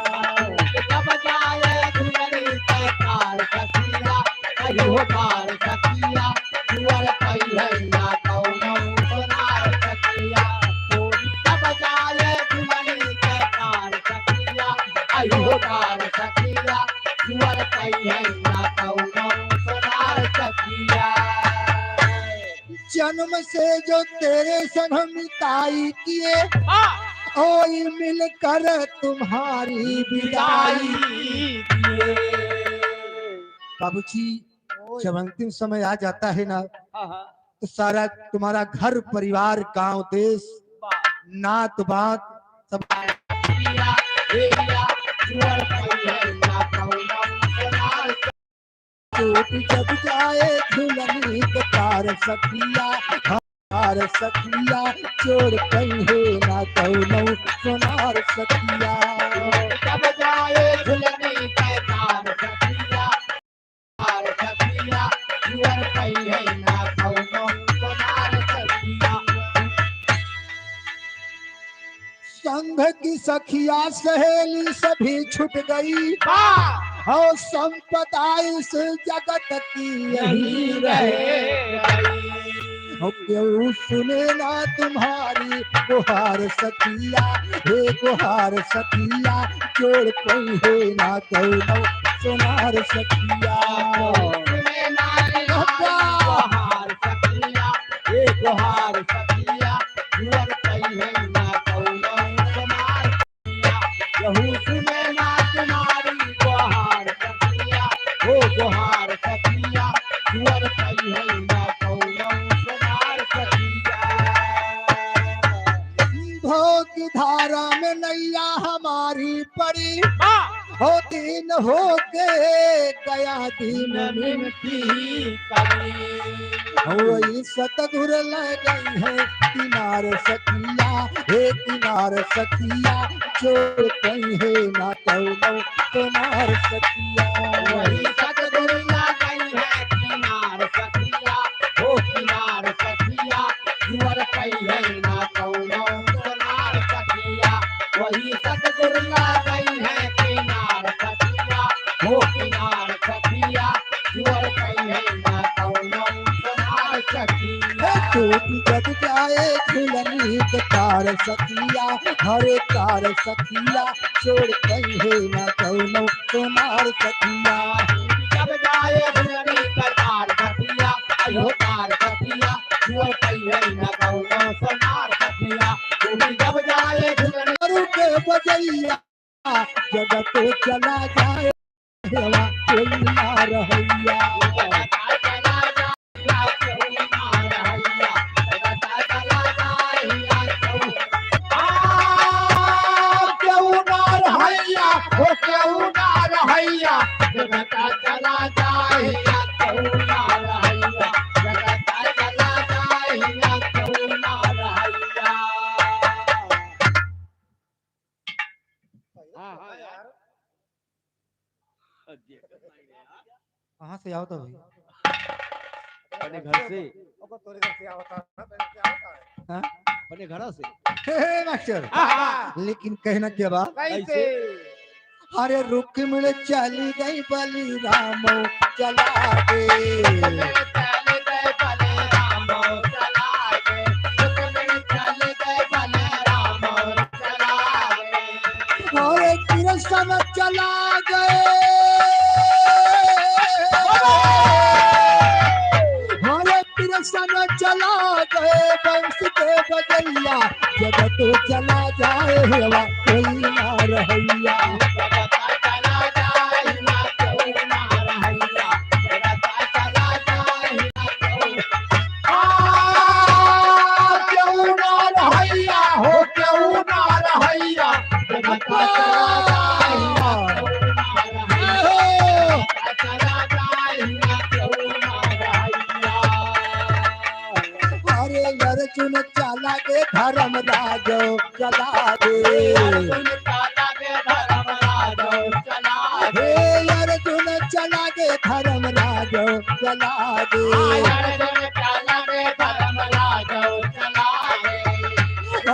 जब जाए झुलनी के तार सखिया, अयो तार सखिया, जोड़ पइहे ना कौनो सोनार सखिया। जब जाए झुलनी के तार सखिया, अयो तार सखिया, जोड़ पइहे ना कौनो सोनार सखिया। जन्म से जो तेरे संग मिताई किए, हाँ। ओई मिलकर तुम्हारी विदाई किए। बाबूजी, जब अंतिम समय आ जाता है ना, हाँ, हाँ। तो सारा तुम्हारा घर परिवार, गांव देश, वाह। नात बात सब टूट जब जाए झुलनी के तार सखिया, तार सखिया, जोड़ पइहे ना कौनो सोनार सखिया। जब जाए झुलनी के तार सखिया, तार सखिया, जोड़ पइहे ना कौनो सोनार सखिया। संघ की सखिया सहेली सभी छुट गई, वाह। और संपदा इस जगत की यही यही रह रह गई। हो केहू सुने ना तुम्हारी गुहार सखिया, हे गुहार सखिया, जोड़ पइहे ना कौनो सोनार सखिया। सुने ना तुम्हारी गुहार सखिया, हे गुहार सखिया, जोड़ पइहे ना कौनो सोनार सखिया। केहू सुने ना तुम्हारी गुहार सखिया, हो गुहार सखिया, जोड़ पइहे ना कौनो सोनार सखिया। भोग धारा में नैया हमारी पड़ी, वाह। हो दिन होके गया दिन मिनती करी। वही सतगुर लगई है किनार सखिया, हे किनार सखिया, जोड़ पइहे ना कौनो सोनार सखिया। वही सतगुर लगई है किनार सखिया, हो किनार सखिया, जोड़ पइहे ना कौनो सोनार सखिया। वही सतगुर लगई है किनार सखिया, हो किनार सखिया, जोड़ पइहे ना कौनो सोनार सखिया। टूट जब जाए झुलनी के तार सखिया, हरे तार सखिया, जोड़ पइहे ना कौनो सोनार सखिया। जब जाए झुलनी के तार सखिया, अयो तार सखिया, जोड़ पइहे ना कौनो सोनार सखिया। टूट जब जाए झुलनी के बजैया, जगत चला जाए, सेवा कोई ना रहैया। केहू ना रहैया, हो केहू ना रहैया, जगत चला जाए, केहू ना रहैया, जगत चला जाए, केहू ना रहैया। हाँ, हाँ यार। कहाँ से आओ तो भाई? अपने घर से। ओको तोरे घर से आवता है, तेरे से आवता है। हाँ? अपने घर से। हे, हे, मास्टर। हाँ, हाँ। लेकिन कहना क्या बा? कैसे? कैसे? अरे रुक्मिणी चली गई बलिराम चला गे। रुक्मिणी चली गई बलिराम चला गे। रुक्मिणी चली गई बलिराम चला गे। अरे कृष्ण चला गए। अरे कृष्ण चला गए बंस के बजैया। जगत चला जाए हेवा कोई ना रहैया। जगत चला जाए ना कोई ना रहैया। जगत चला जाए ना कोई। आ, केहू ना रहैया, हो केहू ना रहैया। जगत चला जाए ना कोई ना रहैया। जगत चला जाए ना कोई ना रहैया। अरे अर्जुन चला गे धर्मराज चला गे। अर्जुन चला गे धर्मराज चला गे। हे अर्जुन चला गे धर्मराज चला गे। अर्जुन चला गे धर्मराज चला गे।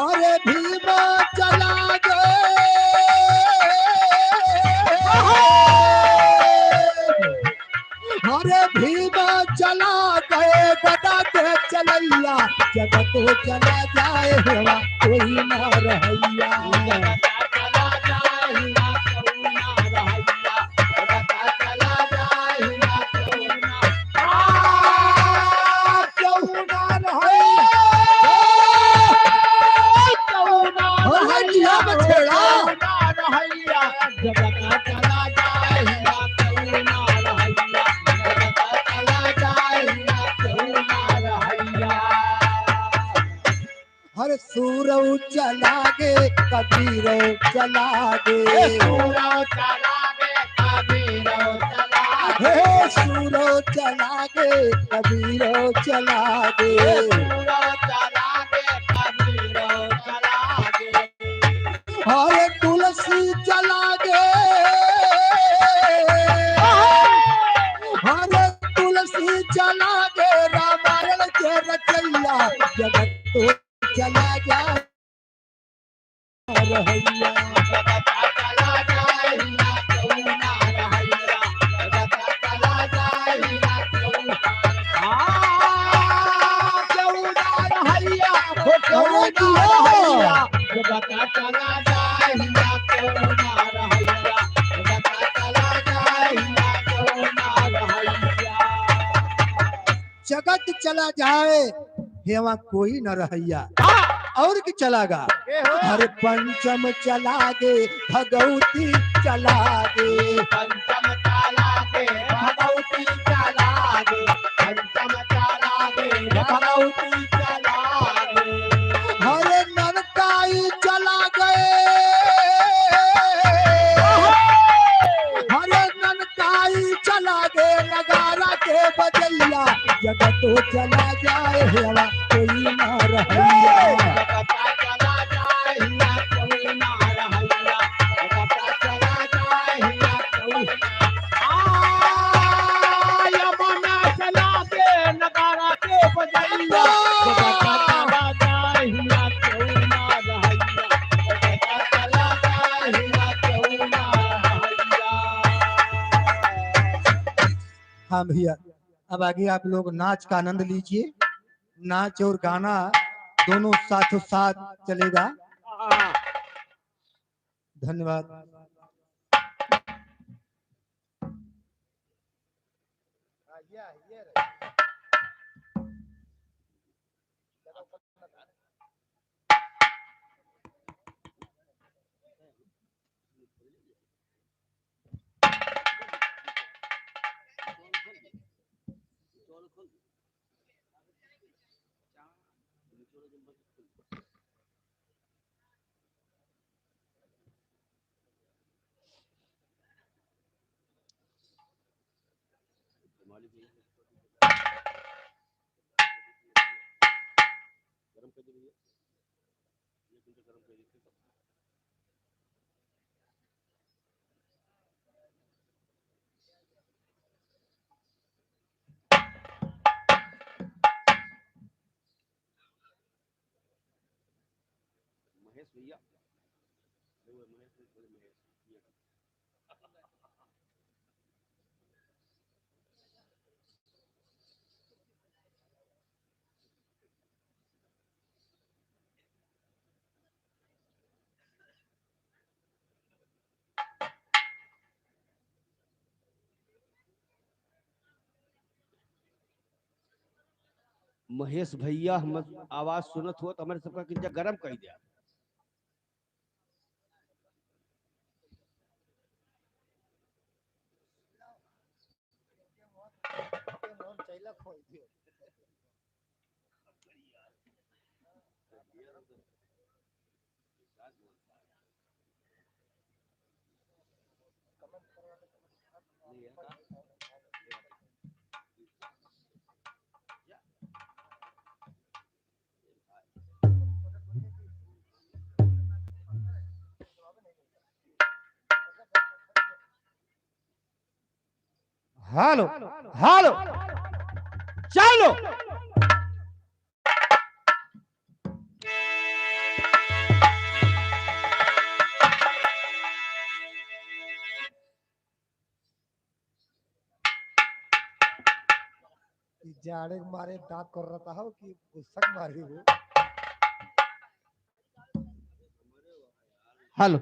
अरे भीम चला गे। अरे भीम चला गए गदा के चलैया, जगत चला जाए हेवा कोई ना रहैया। जगत चला जाए ना कोई ना रहैया, जगत चला जाए ना कोई ना। आ, केहू ना रहैया। केहू ना हो रहैया, बछेड़ा। केहू ना रहैया। जगत चला जाए ना केहू ना रहैया, जगत चला जाए ना केहू ना रहैया। हर सूरौ चला गे, कबीरौ चला गे। ए सूरौ चला गे, कबीरौ चला गे। हे सूरौ चला गे, कबीरौ चला गे। ए सूरौ चला गे, कबीरौ चला गे। हरे तुलसी चला गे, हरे तुलसी चला गे, रामायण के रचैया, जगत तो चला जा रहैया। जगत चला जाए ना केहू ना रहैया, जगत चला जाए ना केहू ना। आ, केहू ना रहैया, हो केहू ना रहैया। जगत चला जाए ना केहू ना रहैया, जगत चला जाए ना केहू ना रहैया। जगत चला जाए, हेवा कोई न रहैया। हाँ। और के चला गा? के हो? हर पंचम चला गे, भगवती चला गे। पंचम चला गे, भगवती चला गे। पंचम चला गे, भगवती चला गे। हरे ननकाई चला गए। हरे ननकाई चला गे, नगारा के बजैया, जगत चला जाए हेवा कोई ना रहैया। जगत चला जाए ना कोई ना रहैया। जगत चला जाए ना कोई ना। आ, यमुना चला गे, नगारा के बजैया। जगत चला जाए ना कोई ना रहैया। जगत चला जाए ना कोई ना रहैया। हाँ भैया, अब आगे आप लोग नाच का आनंद लीजिए। नाच और गाना दोनों साथों साथ चलेगा। धन्यवाद। भैया। महेश भैया, हम आवाज सुनत हो तो हमरे सबका किंचा गरम कर दिया। हेलो, हेलो, चलो। ई जाड़े के मारे दांत कर रहा हो कि गुस्सा के मारे हो। हेलो।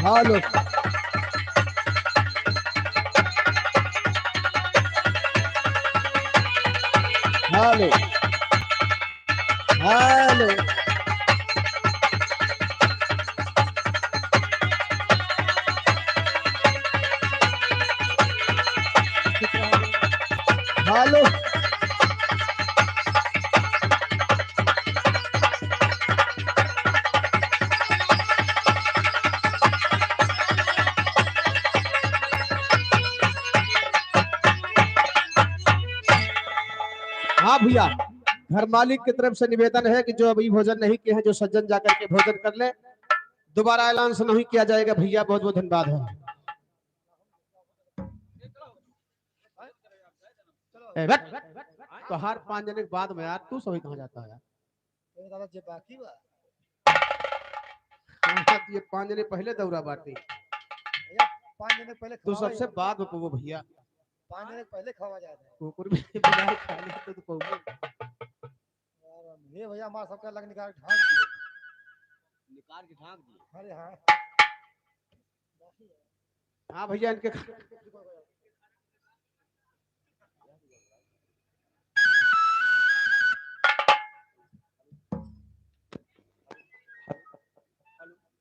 हेलो। हेलो। हेलो। हेलो। हाँ भैया, घर मालिक की तरफ से निवेदन है कि जो अभी भोजन नहीं किए हैं, जो सज्जन जाकर के भोजन कर ले। दोबारा ऐलान से नहीं किया जाएगा भैया, बहुत बहुत धन्यवाद है। ए, बैठ। तोहार पाँच जने के बाद में यार, तू सभी कहाँ जाता है यार? ए दादा, जे बाकी बा। हाँ, ये पाँच जने पहले दौरा बाटे। भैया, पाँच जने पहले तू खवावा सबसे ही। बाद में पवो भैया। पाँच जने पहले खवा जाए थे। कुकुर भी बिना खाने तो, तो पवो। यार, ये भैया हमारा सबका लग निकाल के ढांक दिए। निकाल के ढांक दिए। अरे हाँ। हाँ भैया, इनके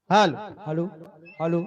हेलो, हेलो, हेलो।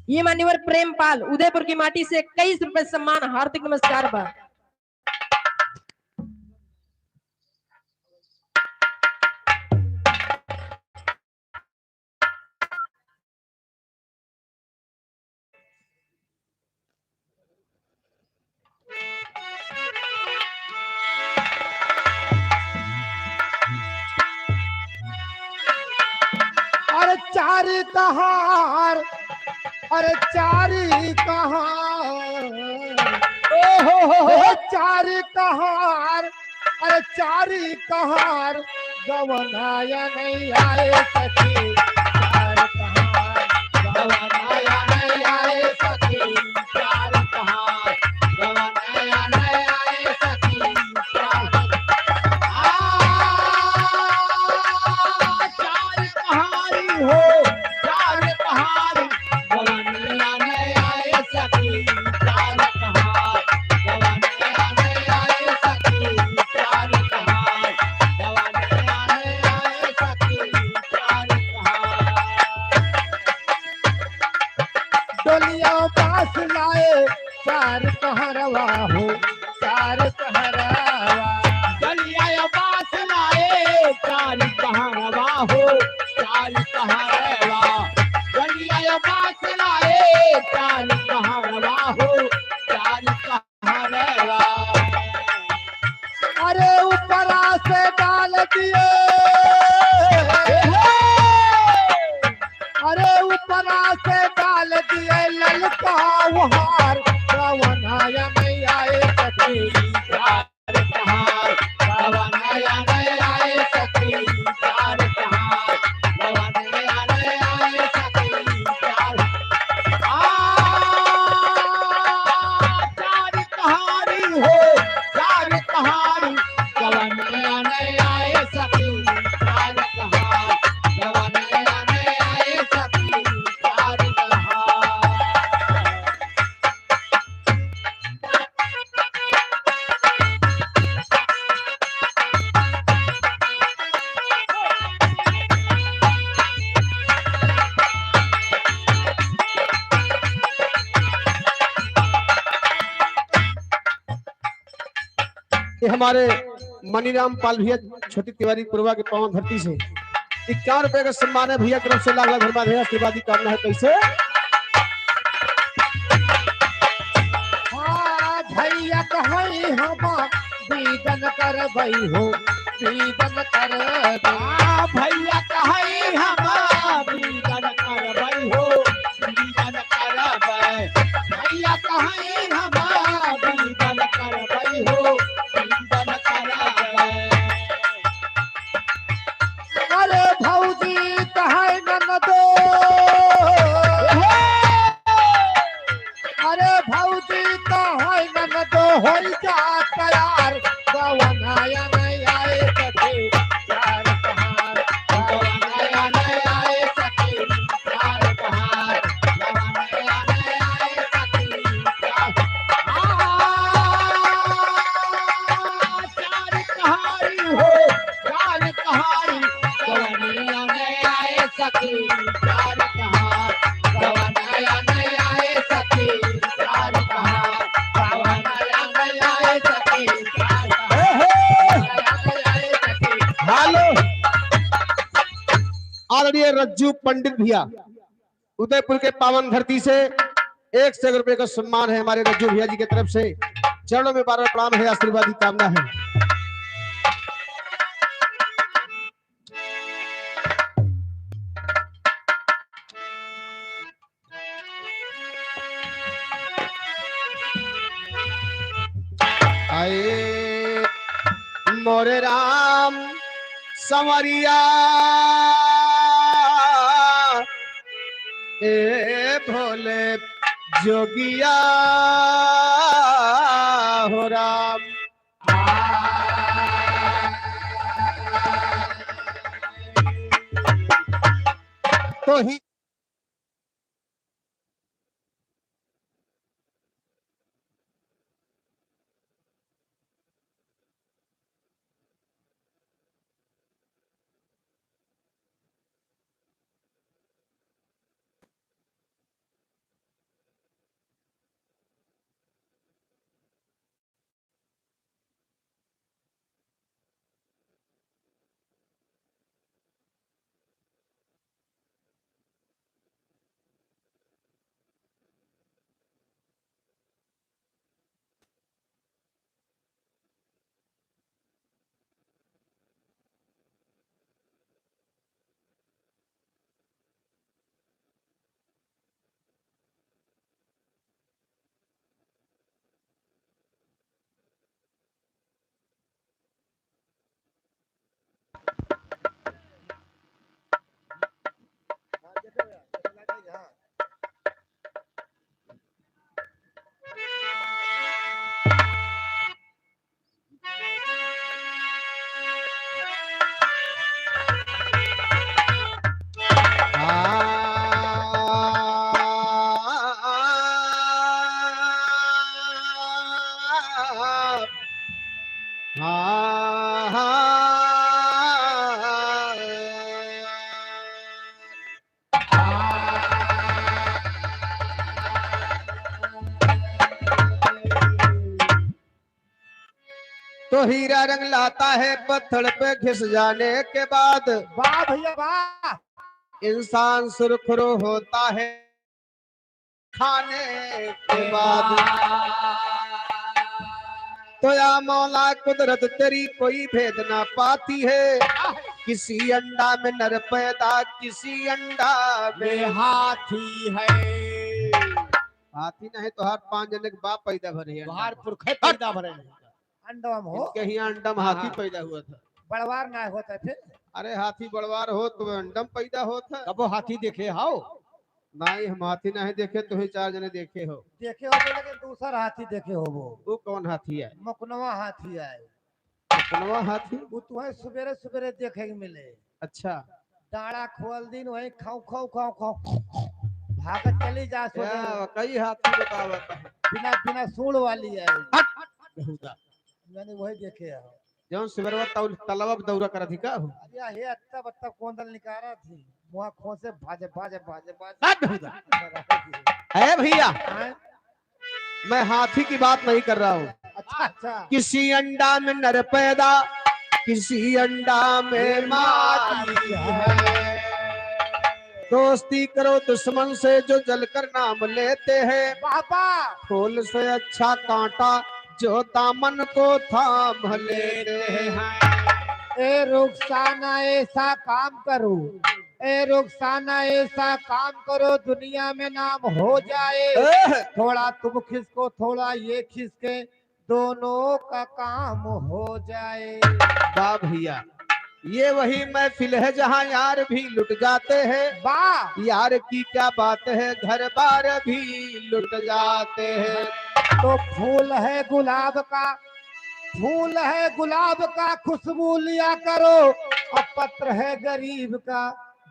ये मान्यवर प्रेमपाल उदयपुर की माटी से इक्कीस रुपए सम्मान, हार्दिक नमस्कार बा। अरे चारी कहार, अरे चारी कहार, ओ हो हो हो। अरे चारी कहार, अरे चारी कहार, गवनाया नहीं आए सखी, चार कहार, गवनाया नहीं आए सखी, चार कहार, गवनाया नहीं आए सखी, चार, आ, चार कहारी हो, चार कहारी, गवनाया नहीं आए सखी, चार कहार, गवनाया नहीं आए सखी, चार कहार, गवनाया नहीं आए सखी, चार कहार। डोलिया बास लाए चार कहारवा हो, चार कहारवा। डोलिया बास लाए चार कहारवा हो, चार कहारवा। डोलिया बास लाए चार कहारवा हो, चार कहारवा। अरे ऊपरा से डाल दिए, अरे ऊपरा से डाल दिए ललका उहार, गवनाया नहीं आए सखी, चार कहार, गवनाया नहीं आए सखी, चार कहार, गवनाया नहीं आए सखी, चार, आ, चार कहारी हो, चार कहारी, गवनाया नहीं आए सखी, चार कहार, गवनाया नहीं आए सखी, चार कहार। ये हमारे मनीराम पाल भैया छोटी तिवारी पुरवा के पावन धरती से इक्यावन रुपए का सम्मान है भैया की तरफ से, लाख लाख धन्यवाद है, आशीर्वाद की कामना है। कैसे? हाँ, भैया कहीं हम बीदन करबई हो, बीदन करबई। हाँ, भैया कहीं हम बीदन करबई हो, बीदन करबई। भैया कहीं हम बीदन करबई हो, बीदन करबई। अरे भौजी कहे ननदो, अरे भौजी कहे ननदो, होई जा तैयार, गवनाया नहीं आए सखी, चार कहार, गवनाया नहीं आए सखी, चार कहार, गवनाया नहीं आए सखी, चार, आ, चार कहारी हो, चार कहारी, गवनाया नहीं आए सखी, चार कहार, गवनाया नहीं आए सखी, चार कहार, गवनाया नहीं आए सखी, चार कहार, गवनाया नहीं आए सखी। हेलो, आदरणीय रज्जू पंडित भैया, उदयपुर के पावन धरती से एक सौ रुपए का सम्मान है हमारे रज्जू भैया जी की तरफ से। चरणों में बार बार प्रणाम है, आशीर्वाद की कामना है। आए मोरे राम संवरिया, ए भोले जोगिया हो राम। तो ही तो हीरा रंग लाता है पत्थर पे घिस जाने के बाद। वाह भैया वाह। इंसान सुरखुरु होता है खाने के बाद। तो या मौला कुदरत तेरी कोई भेद ना पाती है, किसी अंडा में नर पैदा, किसी अंडा में हाथी है। हाथी नहीं, तोहार पाँच जने के बाप पैदा भरे हैं। तोहार पुरखे पैदा भरे हैं। अंडम हो। इनके हियाँ अंडम हाथी हाँ। पैदा हुआ था। बड़वार ना होता फिर। अरे हाथी बड़वार हो तो अंडम पैदा होता। कबो हाथी देखे हाओ? नहीं, हम हाथी नहीं देखे, तुम्हें चार जने देखे हो। देखे हो तो लेकिन दूसर हाथी देखे हो वो। वो कौन हाथी है? मकुनवा हाथी है। मकुनवा हाथी? वो तुम्हें सुबेरे सुबेरे देखे के मिले। अच्छा। डाड़ा खोल दिन वही खाऊ खाऊ खाऊ खाऊ भागत चली जा सो क्या दे। कई हाथी बतावत है। बिना बिना सूंड वाली है। हट! बेहुदा। मैंने वही देखे है। जौन सुबेरवा तौल तलवा पे दौरा करत ही का हो? अरे हे अत्ता बत्ता कौन दल निकारा थी? मुआ खोसे भाजे भाजे भाजे भाजे। हट बेहुदा। है भैया। हैं? मैं हाथी की बात नहीं कर रहा हूँ। अच्छा अच्छा। किसी अंडा में नर पैदा, किसी अंडा में मादी है। दोस्ती करो दुश्मन से जो जलकर नाम लेते हैं। बाबा। फूल से अच्छा कांटा जो दामन को थाम लेते हैं। ए रुखसाना ऐसा काम करो, ए रुखसाना ऐसा काम करो दुनिया में नाम हो जाए। एह। थोड़ा तुम खिसको थोड़ा ये खिसके दोनों का काम हो जाए। वाह भैया, ये वही महफिल है जहाँ यार भी लुट जाते हैं। वाह। यार की क्या बात है, घर बार भी लुट जाते हैं। तो फूल है गुलाब का, फूल है गुलाब का, खुशबू लिया करो, और पत्र है गरीब का,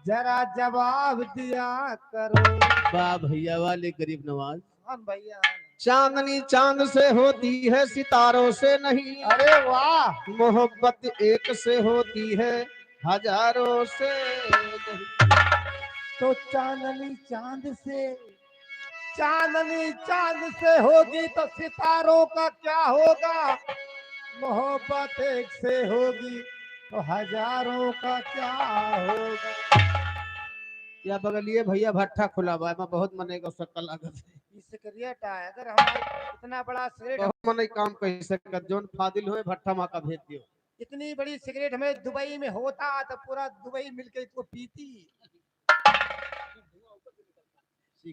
जरा जवाब दिया करो। वाह भैया, वाले गरीब नवाज। हाँ भैया। चांदनी चांद से होती है, सितारों से नहीं। अरे वाह। मोहब्बत एक से होती है, हजारों से नहीं। तो चांदनी चांद से, चांदनी चांद से होगी तो सितारों का क्या होगा? मोहब्बत एक से होगी तो हजारों का क्या होगा? या बगलिए भैया भट्ठा खुला बा, एमा बहुत मनई का शक्ल लागत है। ई सिगरेट है, अगर हमारे इतना बड़ा सिगरेट बहुत मनई काम कह सकत, जौन फादिल होए भट्ठा मा का भेज दियो। इतनी बड़ी सिगरेट हमें दुबई में होता तो पूरा दुबई मिलके इसको पीती।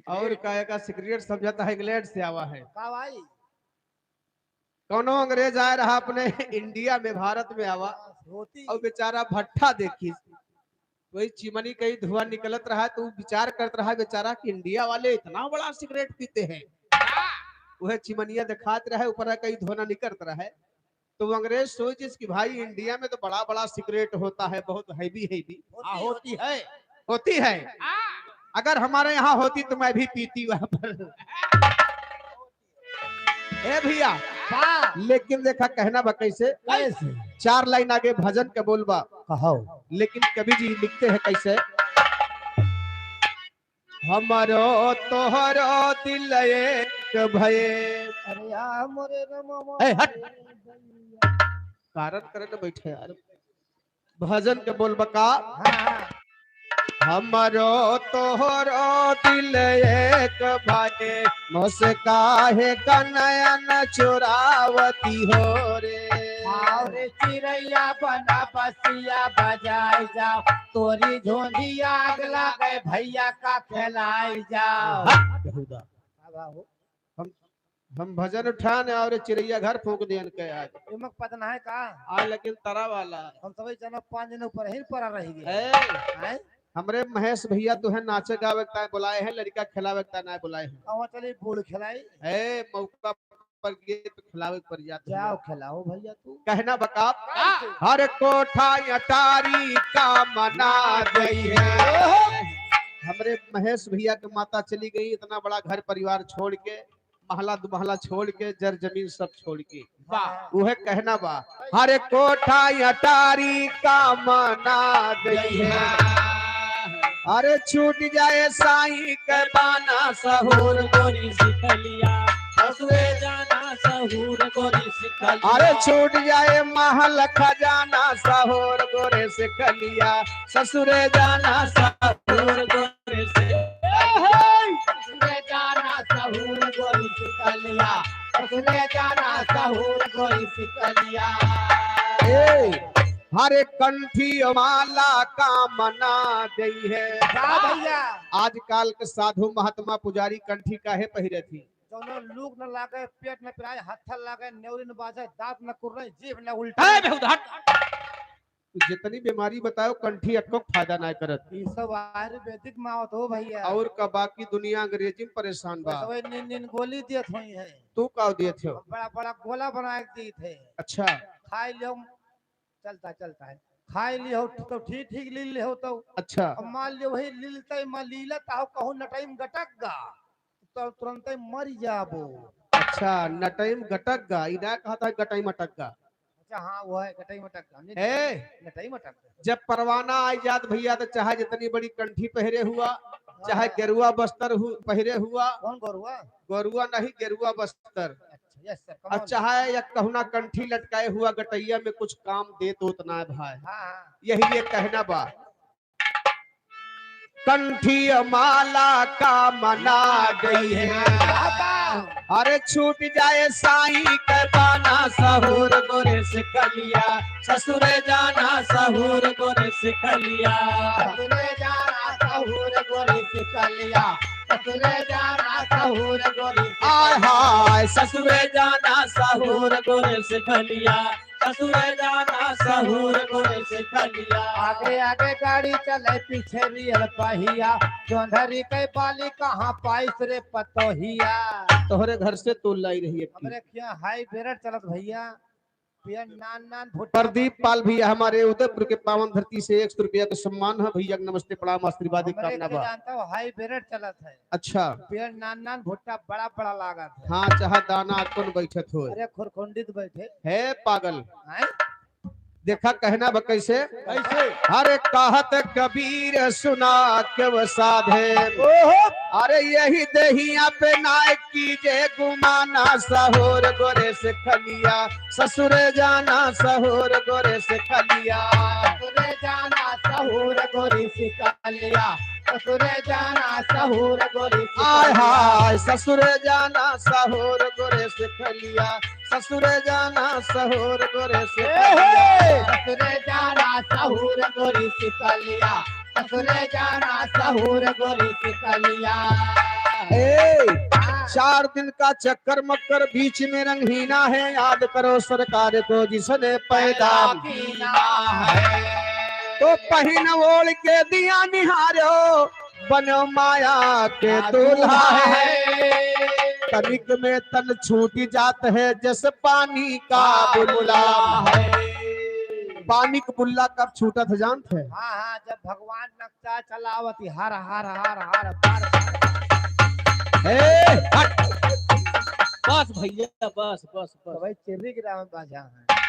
और काहे का सिगरेट समझता है इंग्लैंड से आवा है। का भाई? कौनो अंग्रेज आए रहा अपने इंडिया में, भारत में आवा, होती। और बेचारा भट्ठा देखी, वही चिमनी कहीं धुआं निकलत रहा, तो उ विचार करत रहा बेचारा कि इंडिया वाले इतना बड़ा सिगरेट पीते हैं। वह चिमनिया दिखात रहे, ऊपर कहीं धुआं निकलत रहे, तो वो अंग्रेज सोचिस कि भाई, इंडिया में तो बड़ा बड़ा सिगरेट होता है, बहुत हैवी हैवी। हाँ, होती है। होती है। हाँ। अगर हमारे यहाँ होती तो मैं भी पीती वहाँ पर। ए भैया, हाँ। लेकिन देखा कहना बा कैसे? कैसे? चार लाइन आगे भजन के बोल बा। कहो। लेकिन कवि जी लिखते हैं कैसे? हमरो तोहरो दिल एक भये। अरे या मोरे रमवा ए, हट। रे दैया। कारण करे न बैठे यार। भजन के बोल बा का? हाँ, हाँ। हमरो तोहरो दिल एक भये, मोसे काहे का नयन चुरावती हो रे। आओ रे चिरैया बना बसिया बजाए जाओ, तोरी झोंझिया आग लागे भैया का खेलाए जाओ। हट, बेहुदा। का बा हो? हम, हम भजन उठान और चिरैया घर फूंक दियन के आज। एमक पता ना है का? आ लेकिन तरा वाला। हम सबै जना पाँच जने ऊपर ही पड़ा रह गए। ए, हैं? हमरे महेश भैया तो है नाचे गावे के ताय बुलाए हैं, लड़का खिलावे के ताय ना बुलाए हैं। कहाँ चली बूढ़ खिलाई? ए, मौका पर गीत खिलावे के पड़ जात जाओ है। खिलाओ भैया तू। कहना बा का? हाँ। हर कोठा अटारी का मना गई है। हमरे महेश भैया के माता चली गई, इतना बड़ा घर परिवार छोड़ के, महला दो महला छोड़ के, जर जमीन सब छोड़ के। वाह। उहे कहना बा, हर कोठा अटारी का मना गई है। अरे छूट जाए साईं के बाना सहूर। तोरी सिकलिया, हसुए जाना सहूर। सहूर गोरी सिकलिया। अरे छूट जाए महल खजाना सहूर गोरी सिकलिया, ससुरे जाना सहूर गोरी सिकलिया। ससुरे जाना सहूर गोरी सिकलिया, ससुरे जाना सहूर गोरी सिकलिया। ए, हरे कंठी माला का मना गई है। का भैया? आजकल के साधु महात्मा पुजारी कंठी काहे पहिरे थी? जौनो लूक न लागे, पेट न पिराए, हत्था लागे, नेउरी न बाजे, दांत न कुर्रे, जीभ न उल्टे। ए, बेहुदा, हट। तू जितनी बीमारी बताओ, कंठी अक्को फायदा ना करत। ई सब आयुर्वेदिक मावत हो भैया। और का बाकी दुनिया अंग्रेजी में परेशान बा। बस वही नीन नीन गोली देत होई है। तू का देत हो? बड़ा बड़ा गोला बना के देत है। अच्छा। खाई लो, चलता, चलता है। खाई लियो तो ठीक, ठीक ली लियो तो। अच्छा। अब मान लियो वही लीलते में लीलत हो, कहूँ नटई में गटक गा, तो तुरंते मर जाबो। अच्छा, नटई में गटक गा, ई ना कहता है गटई में अटक गा। अच्छा, हाँ, वो है, गटई में अटक गा। नहीं, ए! नटई में अटक गा। जब परवाना आई जात भैया, तो चाहे जितनी बड़ी कंठी पहिरे हुआ, हाँ। चाहे गेरुआ बस्तर हु-, पहिरे हुआ। कौन गेरुआ? गेरुआ नहीं, गेरुआ बस्तर। अच्छा, yes sir, come on। अब चाहे या कहुना कंठी लटकाए हुआ गटैया में कुछ काम देत होत ना है भाई। हाँ, हाँ। यही लिए कहना बा, कंठी माला का मना गई है। बाबा। अरे छूट जाए साईं के बाना सहूर गोरे सिकलिया, ससुरे जाना सहूर गोरे सिकलिया। ससुरे जाना सहूर गोरे सिकलिया, ससुरे जाना सहूर गोरे सिकलिया। आय हाय, ससुरे जाना सहूर गोरे सिकलिया, ससुरे जाना सहूर गोरे सिकलिया। आगे आगे गाड़ी चले, पीछे रियल पहिया, जोंधरी के बाली कहाँ पाइस रे पतोहिया। तोहरे घर से तोल लाई रही है। हमरे क्या हाई बेरर चलत भैया। पियर नान नान भुट्टा। प्रदीप पाल भैया हमारे उदयपुर के पावन धरती से एक सौ रुपया का सम्मान है। भैया के नमस्ते, प्रणाम, आशीर्वाद, हमरे कामना के बा। जानता हो, हाई बेरर चलत है। अच्छा। पियर नान नान भुट्टा बड़ा बड़ा लागत है। हाँ, चाहे दाना कौन बैठत हो। अरे खुरखुंडित बैठे। है पागल। हैं? देखा कहना बा कैसे? कैसे? अरे कहत कबीर सुना क्यों साधे। ओहो। अरे यही देहिया पे नाय कीजे गुमाना सहूर गोरे सिकलिया, ससुरे जाना सहूर गोरे सिकलिया। ससुरे जाना सहूर गोरे सिकलिया, ससुरे जाना सहूर गोरे सिकलिया। आय हाय, ससुरे जाना सहूर गोरे सिकलिया, ससुरे जाना सहूर गोरे सिकलिया। ए हे! ससुरे जाना सहूर गोरे सिकलिया, ससुरे जाना सहूर गोरे सिकलिया। ए, हाँ। चार दिन का चक्कर मक्कर बीच में रंगहीना है, याद करो सरकार को जिसने पैदा कीना है। तो पहिन ओढ़ के दिया निहारो, बनो माया के दूल्हा है। तनिक में तन छूट जात है, जस पानी का बुल्ला है। पानी का बुल्ला कब छूटत है जानत है? हाँ, हाँ, जब भगवान नक्शा चलावत ही, हर, हर, हर, हर, हर, हर। ए, हट। बस भैया, बस, बस, बस। तो भाई, चेरी के राम बाजा है।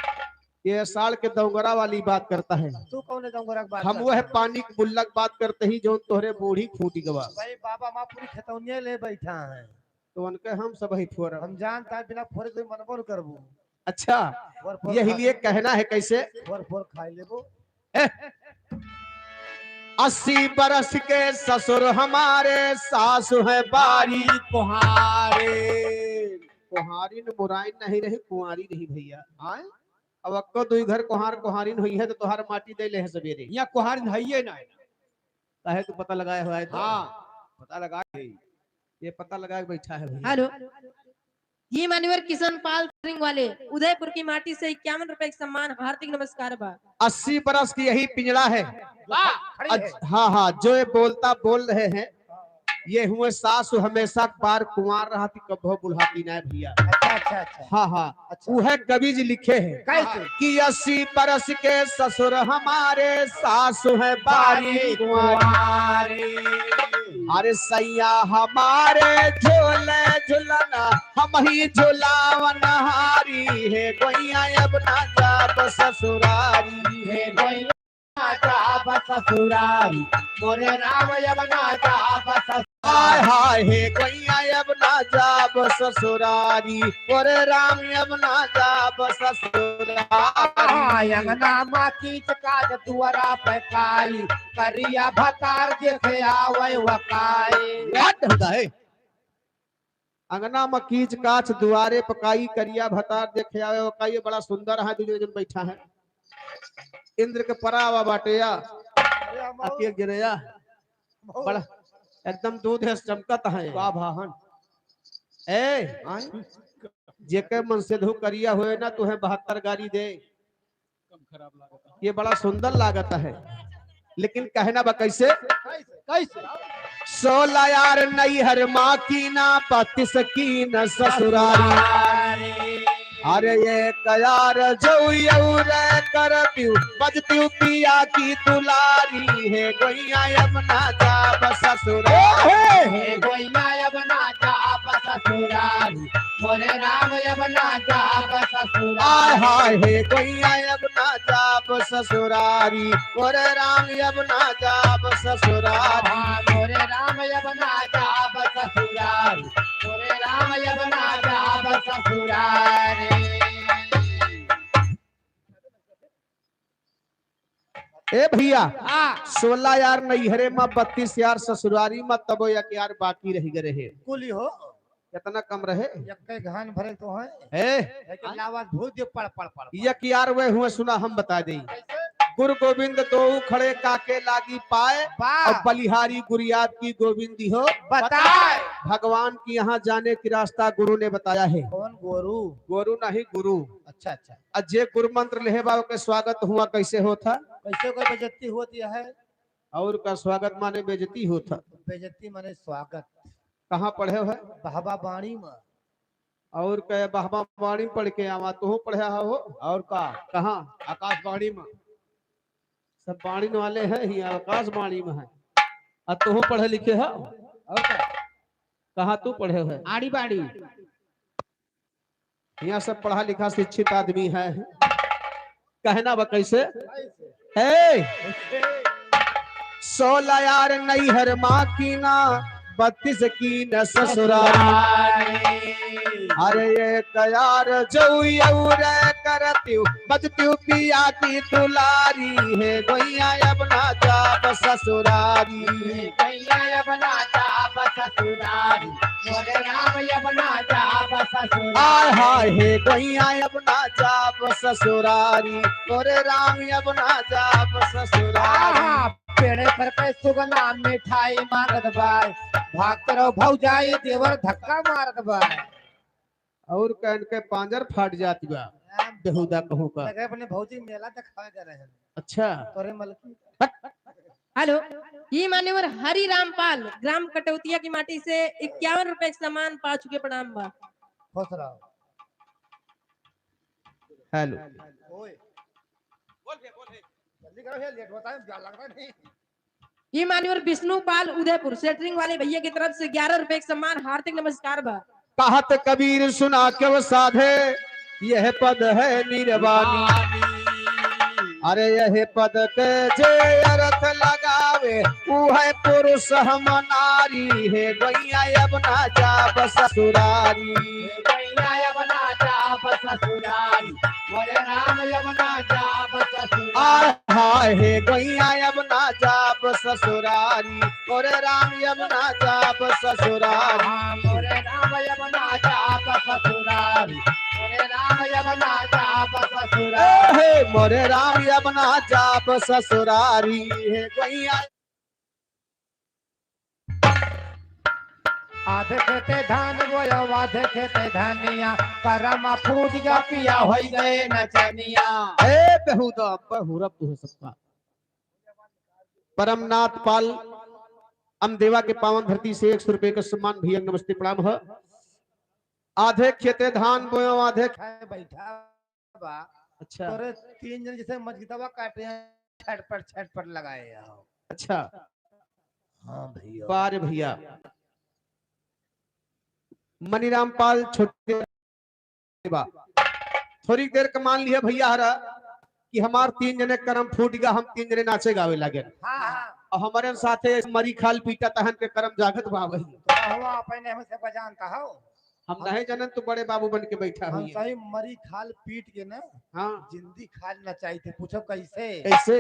ये साल के दौंगरा वाली बात करता है। तू कौन है दौंगरा की बात हम करता वह है? पानी के बुल्ला की बात करते ही, जो तोहरे बूढ़ी फूट गवा। भाई, बाबा माँ पूरी खेतौनिया ले बैठा है। तो उनके हम सब ही फोरब। हम जानता है, बिना फोरे कोई मनबो न करबो। अच्छा, फोर, फोर यही खा लिए ले। कहना है कैसे? फोर, फोर खाई लेबो। ए, अस्सी बरस के ससुर हमारे, सासु है बारी कुंवारे। कुंवारिन मुराइन नहीं रही, कुंवारी रही भैया। आय? अब अक्को दुई घर कुंवार कुंवारिन हुई है तो तोहार माटी दे ले है सवेरे। यहाँ कुंवारिन है ये ना है ना। काहे तू पता लगाए हो आए तो? हाँ, पता लगा है। ये पता लगा के बैठा है भैया। हेलो, ये मान्यवर किशन पाल सिंह वाले उदयपुर की माटी से इक्यावन रुपए का सम्मान, हार्दिक नमस्कार बा। अस्सी बरस की यही पिंजड़ा है। वाह, खड़ी है। अज-, हाँ, हाँ, जो ये बोलता बोल रहे हैं, ये हुए सासु हमेशा बार कुंवार रहती, कभो बुढ़ाती ना भैया। अच्छा, अच्छा, अच्छा। हाँ, हाँ। अच्छा। वो है कवि जी लिखे हैं कैसे? कि अस्सी बरस के ससुर हमारे, सासु है बारी कुंवारी। अरे सैया हमारे झूले झुलना, हम ही झुलावन हारी, हे गोइया अब ना जाब ससुरारी। हे गोइया ना जाब ससुरारी, मोरे राम अब ना जाब ससुरारी। हाय हाय, हे गोइया अब ना जाब ससुरारी। ससुरारी, मोरे राम अब ना जाब ससुरारी। हाँ, अंगना मा कीच काच दुआरा पे काई, करिया भतार देखे आवै वकाई। याद होता है। अंगना मा कीच काच दुआरे पकाई, करिया भतार देखे आवै वकाई। ये बड़ा सुंदर है, दुनिया जन बैठा है। इंद्र के परावा बाटे या, अरे हम अकेल जने या। बहुत। बड़ा एकदम दूध है, चमकत है। वाह भाहन। ए, आय? जेके मन से धू करिया होए ना, तुहे बहत्तर गारी दे। ये बड़ा सुंदर लागत है, लेकिन कहना बा कैसे? कैसे? कैसे? सोलह यार नैहर मा कीना, बत्तीस कीन ससुरारी। अरे एक यार जौ और करतिउ, बजतिउ पिया की दुलारी, हे गोइया अब ना जाब ससुरारी। हे गोइया अब ना जाब ससुरारी, मोरे राम अब ना जाब ससुरारी। आय हाय, हे गोइया अब ना जाब ससुरारी, मोरे राम अब ना जाब ससुरारी। हाँ, मोरे राम अब ना जाब ससुरारी, मोरे राम अब ना जाब ससुरारी। ए भैया, हाँ। सोलह यार नैहरे मा, बत्तीस यार ससुरारी मा, तबो एक यार बाकी रहि गए रहे। कुली हो। इतना कम रहे। यक्के घान भरे तो है। ए? लेकिन लावा धो दे पड़, पड़, पड़, पड़। एक यार वे हुए सुना हम बता देई। कैसे? गुरु गोविंद दोऊ खड़े काके लागी पाए, वाह। और बलिहारी गुरु याद की गोविंदी हो बताए। भगवान की यहाँ जाने की रास्ता गुरु ने बताया है। कौन गुरु? गुरु नहीं, गुरु। अच्छा, अच्छा। आ जे गुरु मंत्र लेहे बा, ओके स्वागत हुआ कैसे होत है? कैसे ओकर बेइज्जती होत है? और का स्वागत माने बेइज्जती होत है? बेइज्जती माने स्वागत। कहाँ पढ़े हो है? बहबा बाणी में। और कहे बहबा बाणी पढ़ के आवा, तोहू पढ़े हो? और का? कहाँ? आकाशवाणी में। सब बाणी वाले हैं ही, आकाशवाणी में है। आ तोहू पढ़े लिखे हो? और का? कहाँ तू पढ़े हो? आड़ी बाड़ी। यहाँ सब पढ़ा लिखा शिक्षित आदमी है। कहना बा कैसे? हे, सोलह यार नैहर मा कीना, बत्तीस कीन ससुरारी। अरे एक यार जौ और करतिउ, बजतिउ पिया की दुलारी, हे गोइया अब ना जाब ससुरारी। गोइया अब ना जाब ससुरारी, मोरे राम अब ना जाब ससुरारी। आय हाय, हे गोइया अब ना जाब ससुरारी, मोरे राम अब ना जाब ससुरारी। आहा, पेड़े पर के सुगना मिठाई मांगत बाय, भागत रहो भौजाई, देवर धक्का मारत बाय। और कहन के पांजर फाट जात बा। राम बेहुदा कहूँ का। लगे अपने भौजी मेला देखावे जा रहे हैं। अच्छा। तोरे मलकी। हट। हेलो, ई मान्यवर हरि रामपाल, ग्राम कटौतिया की माटी से इक्यावन रुपए के सामान पा चुके, प्रणाम बा। खुश रहो। हेलो। ओए। बोल भैया, बोल भैया। जल्दी करो भैया, लेट होता है, प्यार लगता नहीं। ई मान्यवर विष्णु पाल उदयपुर, सेटरिंग वाले भैया की तरफ से ग्यारह रुपए के सम्मान, हार्दिक नमस्कार बा। कहत कबीर सुना क्यों साधे, यह पद है निर्वाणी। अरे यह पद के जे अर्थ लगावे, ऊ है पुरुष हम नारी। हे गोइया अब ना जाब ससुरारी। हे गोइया अब ना जाब ससुरारी। मोरे राम अब ना जाब ससुरारी। आय हाय, हे गोइया अब ना जाब ससुरारी। मोरे राम अब ना जाब ससुरारी। हाँ, मोरे राम अब ना जाब ससुरारी। मोरे राम अब ना जाब ससुरारी। ए हे, मोरे राम अब ना जाब ससुरारी। हे गोइया। आधे खेते धान बोयो, आधे खेते धनिया, करम फूट गया पिया, होई गए नचनिया। ए बेहुदा, बहुरब तू है सबका। परमनाथ पाल अमदेवा के पावन धरती से एक सौ रुपए का सम्मान भैया, नमस्ते प्रणाम है। आधे खेते धान बोयो, आधे खे-, बैठा बा। अच्छा। तोरे तीन जन जैसे मजगिदवा काटे हैं, छटपट, छटपट लगाए आओ। अच्छा। हाँ भैया। वाह रे भैया। मनीराम पाल छोटे बा। थोड़ी देर के मान लिया भैया हरा कि हमार तीन जने करम फूट गया, हम तीन जने नाचे गावे लागे। हाँ, हाँ। और हमारे साथे मरी खाल पीटा तहन के करम जागत बा वही। तो हुआ अपने हम से बजानता हो। हम हम नहीं जानन, तू बड़े बाबू बन के बैठा हम हुई है। सही मरी खाल पीट के ना, हाँ। जिंदी खाल नचाई थे। पूछो कैसे? कैसे?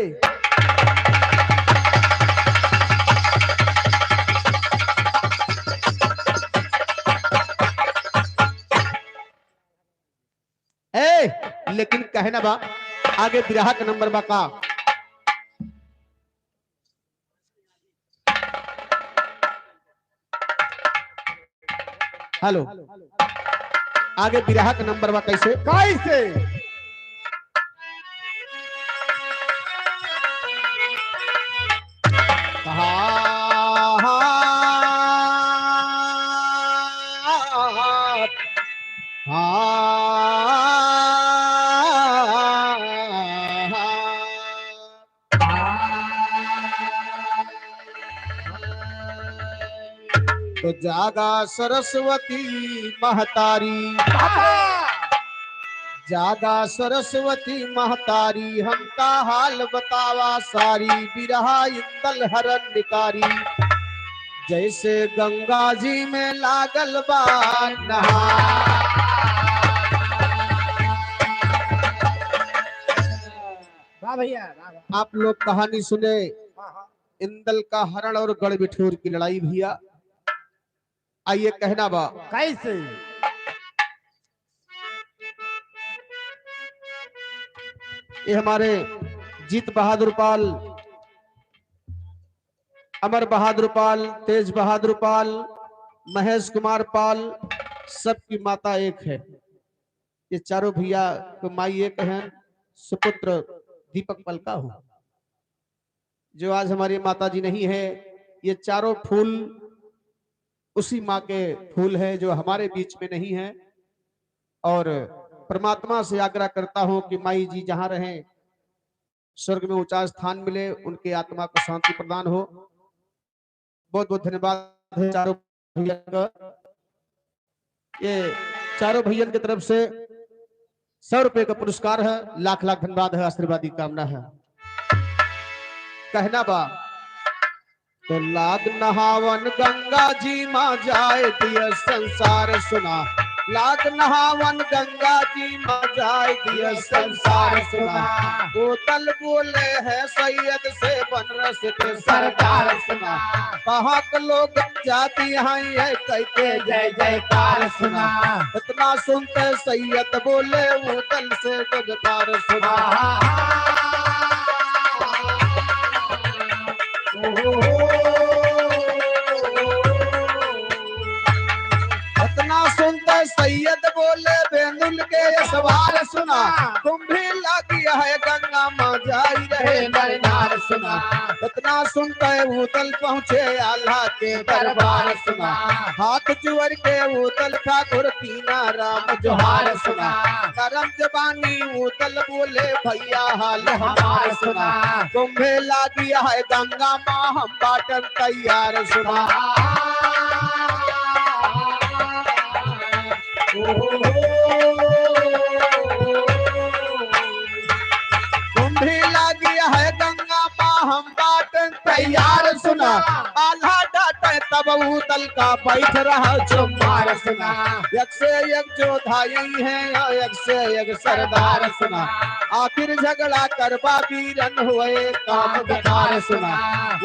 ए, लेकिन कहना बा, आगे बिरहा का नंबर बा का? हेलो, आगे बिरहा का नंबर बा कैसे? कैसे? हाँ, हाँ, हाँ, हाँ। तो जागा सरस्वती महतारी, बाबा! जागा सरस्वती महतारी, हमका हाल बतावा सारी, बिरहा इंदल हरन निकारी, जैसे गंगा जी में लागल बा नहार। वाह भैया, वाह, वाह। आप लोग कहानी सुने, हाँ, हाँ। इंदल का हरण और गढ़ बिठूर की लड़ाई भैया। आइए कहना बा। कैसे? ये हमारे जीत बहादुर पाल, अमर बहादुर पाल, तेज बहादुर पाल, महेश कुमार पाल, सबकी माता एक है। ये चारों भैया को माई एक है, सुपुत्र दीपक पाल का हो। जो आज हमारी माता जी नहीं है, ये चारों फूल उसी माँ के फूल है जो हमारे बीच में नहीं है। और परमात्मा से आग्रह करता हूँ कि माई जी जहाँ रहें, स्वर्ग में ऊंचा स्थान मिले, उनके आत्मा को शांति प्रदान हो। बहुत बहुत धन्यवाद है चारों भैया का। ये चारों भैयन की तरफ से सौ रुपए का पुरस्कार है। लाख लाख धन्यवाद है, आशीर्वाद की कामना है। कहना बा, तो लाग नहावन गंगा जी मा, जाए दिया संसार सुना। लाग नहावन गंगा जी मा, जाए दिया संसार सुना। बोतल बोले है सैयद से, बनरस के सरदार सुना। कहाँ के लोग जाती हैं ये कह के जय जयकार सुना। इतना सुनते सैयद बोले, बोतल से गजदार सुना। इतना सुनते सैयद बोले, बेंदुल के असवार सुना। कुंभी लागी है गंगा मा, जाई रहे नर नार सुना। इतना सुनते उदल पहुँचे आल्हा के दरबार सुना। हाथ जोड़ के उदल ठाकुर कीना राम जोहार सुना। नरम जबानी उदल बोले, भैया हाल हमार सुना। कुंभे लागी है गंगा मा, हम बाटन तैयार सुना। कुंभी लागी है गंगा मा, हम बाटन तैयार सुना। आल्हा डाटे तब उदल का, बैठ रहा चुम्मार सुना। एक से एक जोधा आई है, एक से एक सरदार सुना। आखिर झगड़ा करबा बीरन, होए काम बेकार सुना।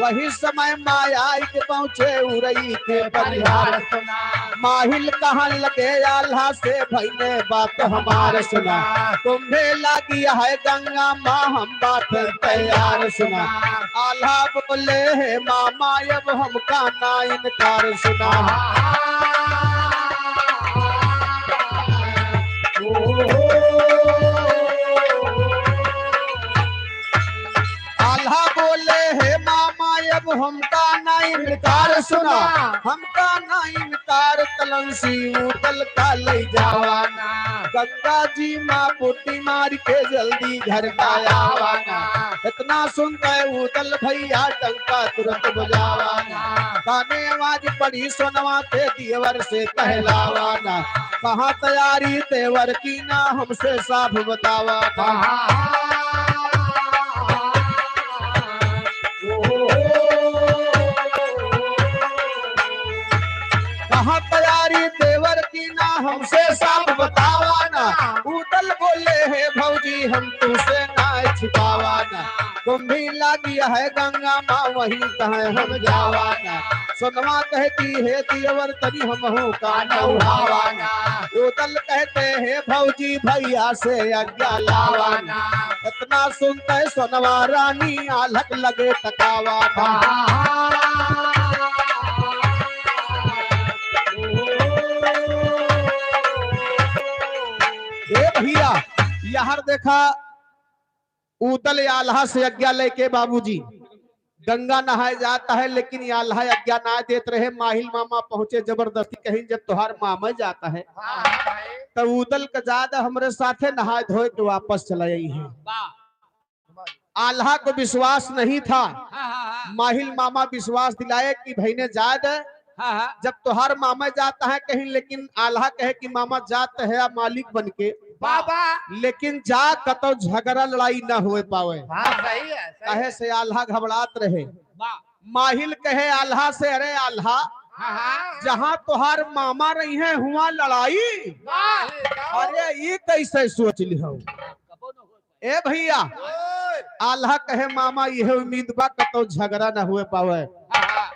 वही समय मा आई के पहुँचे उरई के परिहार सुना। माहिल कहन लगे आल्हा से, भइने बात हमार सुना। कुंभे लागी है गंगा मा, हम बाटन तैयार सुना। आल्हा बोले, हे मामा, अब हमका ना इनकार सुना। आल्हा बोले, हे मामा, अब हमका ना इनकार सुना। हमका ना इनकार, तलंसी उदल का ले जावा ना। गंगा जी मा बुड्डी मार के जल्दी घर का आवा ना। इतना सुनते उदल भैया, डंका तुरंत बजावा ना। काने आवाज पड़ी सोनवा के, देवर से कहलावा ना। कहाँ तैयारी देवर कीना, हमसे साफ बतावा ना। कहाँ तैयारी देवर की ना हमसे साफ बतावा ना। उदल बोले, "हे भौजी, हम तुसे ना छिपावा ना। कुंभी लागी है गंगा माँ, वहीं तहै हम जावा ना।" सोनवा कहती, "हे दियवर, तनी हमहू का नौहावा ना।" उदल कहते, "हे भौजी, भैया से आज्ञा लावा ना।" इतना सुनते सोनवा रानी आल्हा के लगे तकावा ना। ए भैया, यार देखा, उदल आल्हा से आज्ञा लेके बाबूजी गंगा नहाए जाता है, लेकिन आल्हा आज्ञा ना देत रहे। माहिल मामा पहुंचे जबरदस्ती, कहीं, "जब तोहार मामा जाता है, हाँ, हाँ, भाई। तो उदल का जाद हमरे साथे नहाए धोए के वापस चला आई है।" वाह। आल्हा को विश्वास नहीं था। हाँ, हाँ, हाँ। माहिल मामा विश्वास दिलाए कि, "भैने जाए दे, हाँ, हाँ। जब तोहार मामा जाता है कहीं, लेकिन आल्हा कहे कि मामा जात है मालिक बन के, बाबा। लेकिन जा कतौ झगड़ा लड़ाई ना होए पावे।" हाँ, सही है, सही काहे है। से आल्हा घबरात रहे। वाह। माहिल कहे आल्हा से, "अरे आल्हा, हाँ, हाँ। जहाँ तोहार मामा रही हैं, हुआ लड़ाई?" वाह। अरे, ये कैसे सोच लिहो? ए भैया, ओए। आल्हा कहे, "मामा, यह उम्मीद बा, कतौ झगड़ा न हुए पावे।" हाँ, हाँ।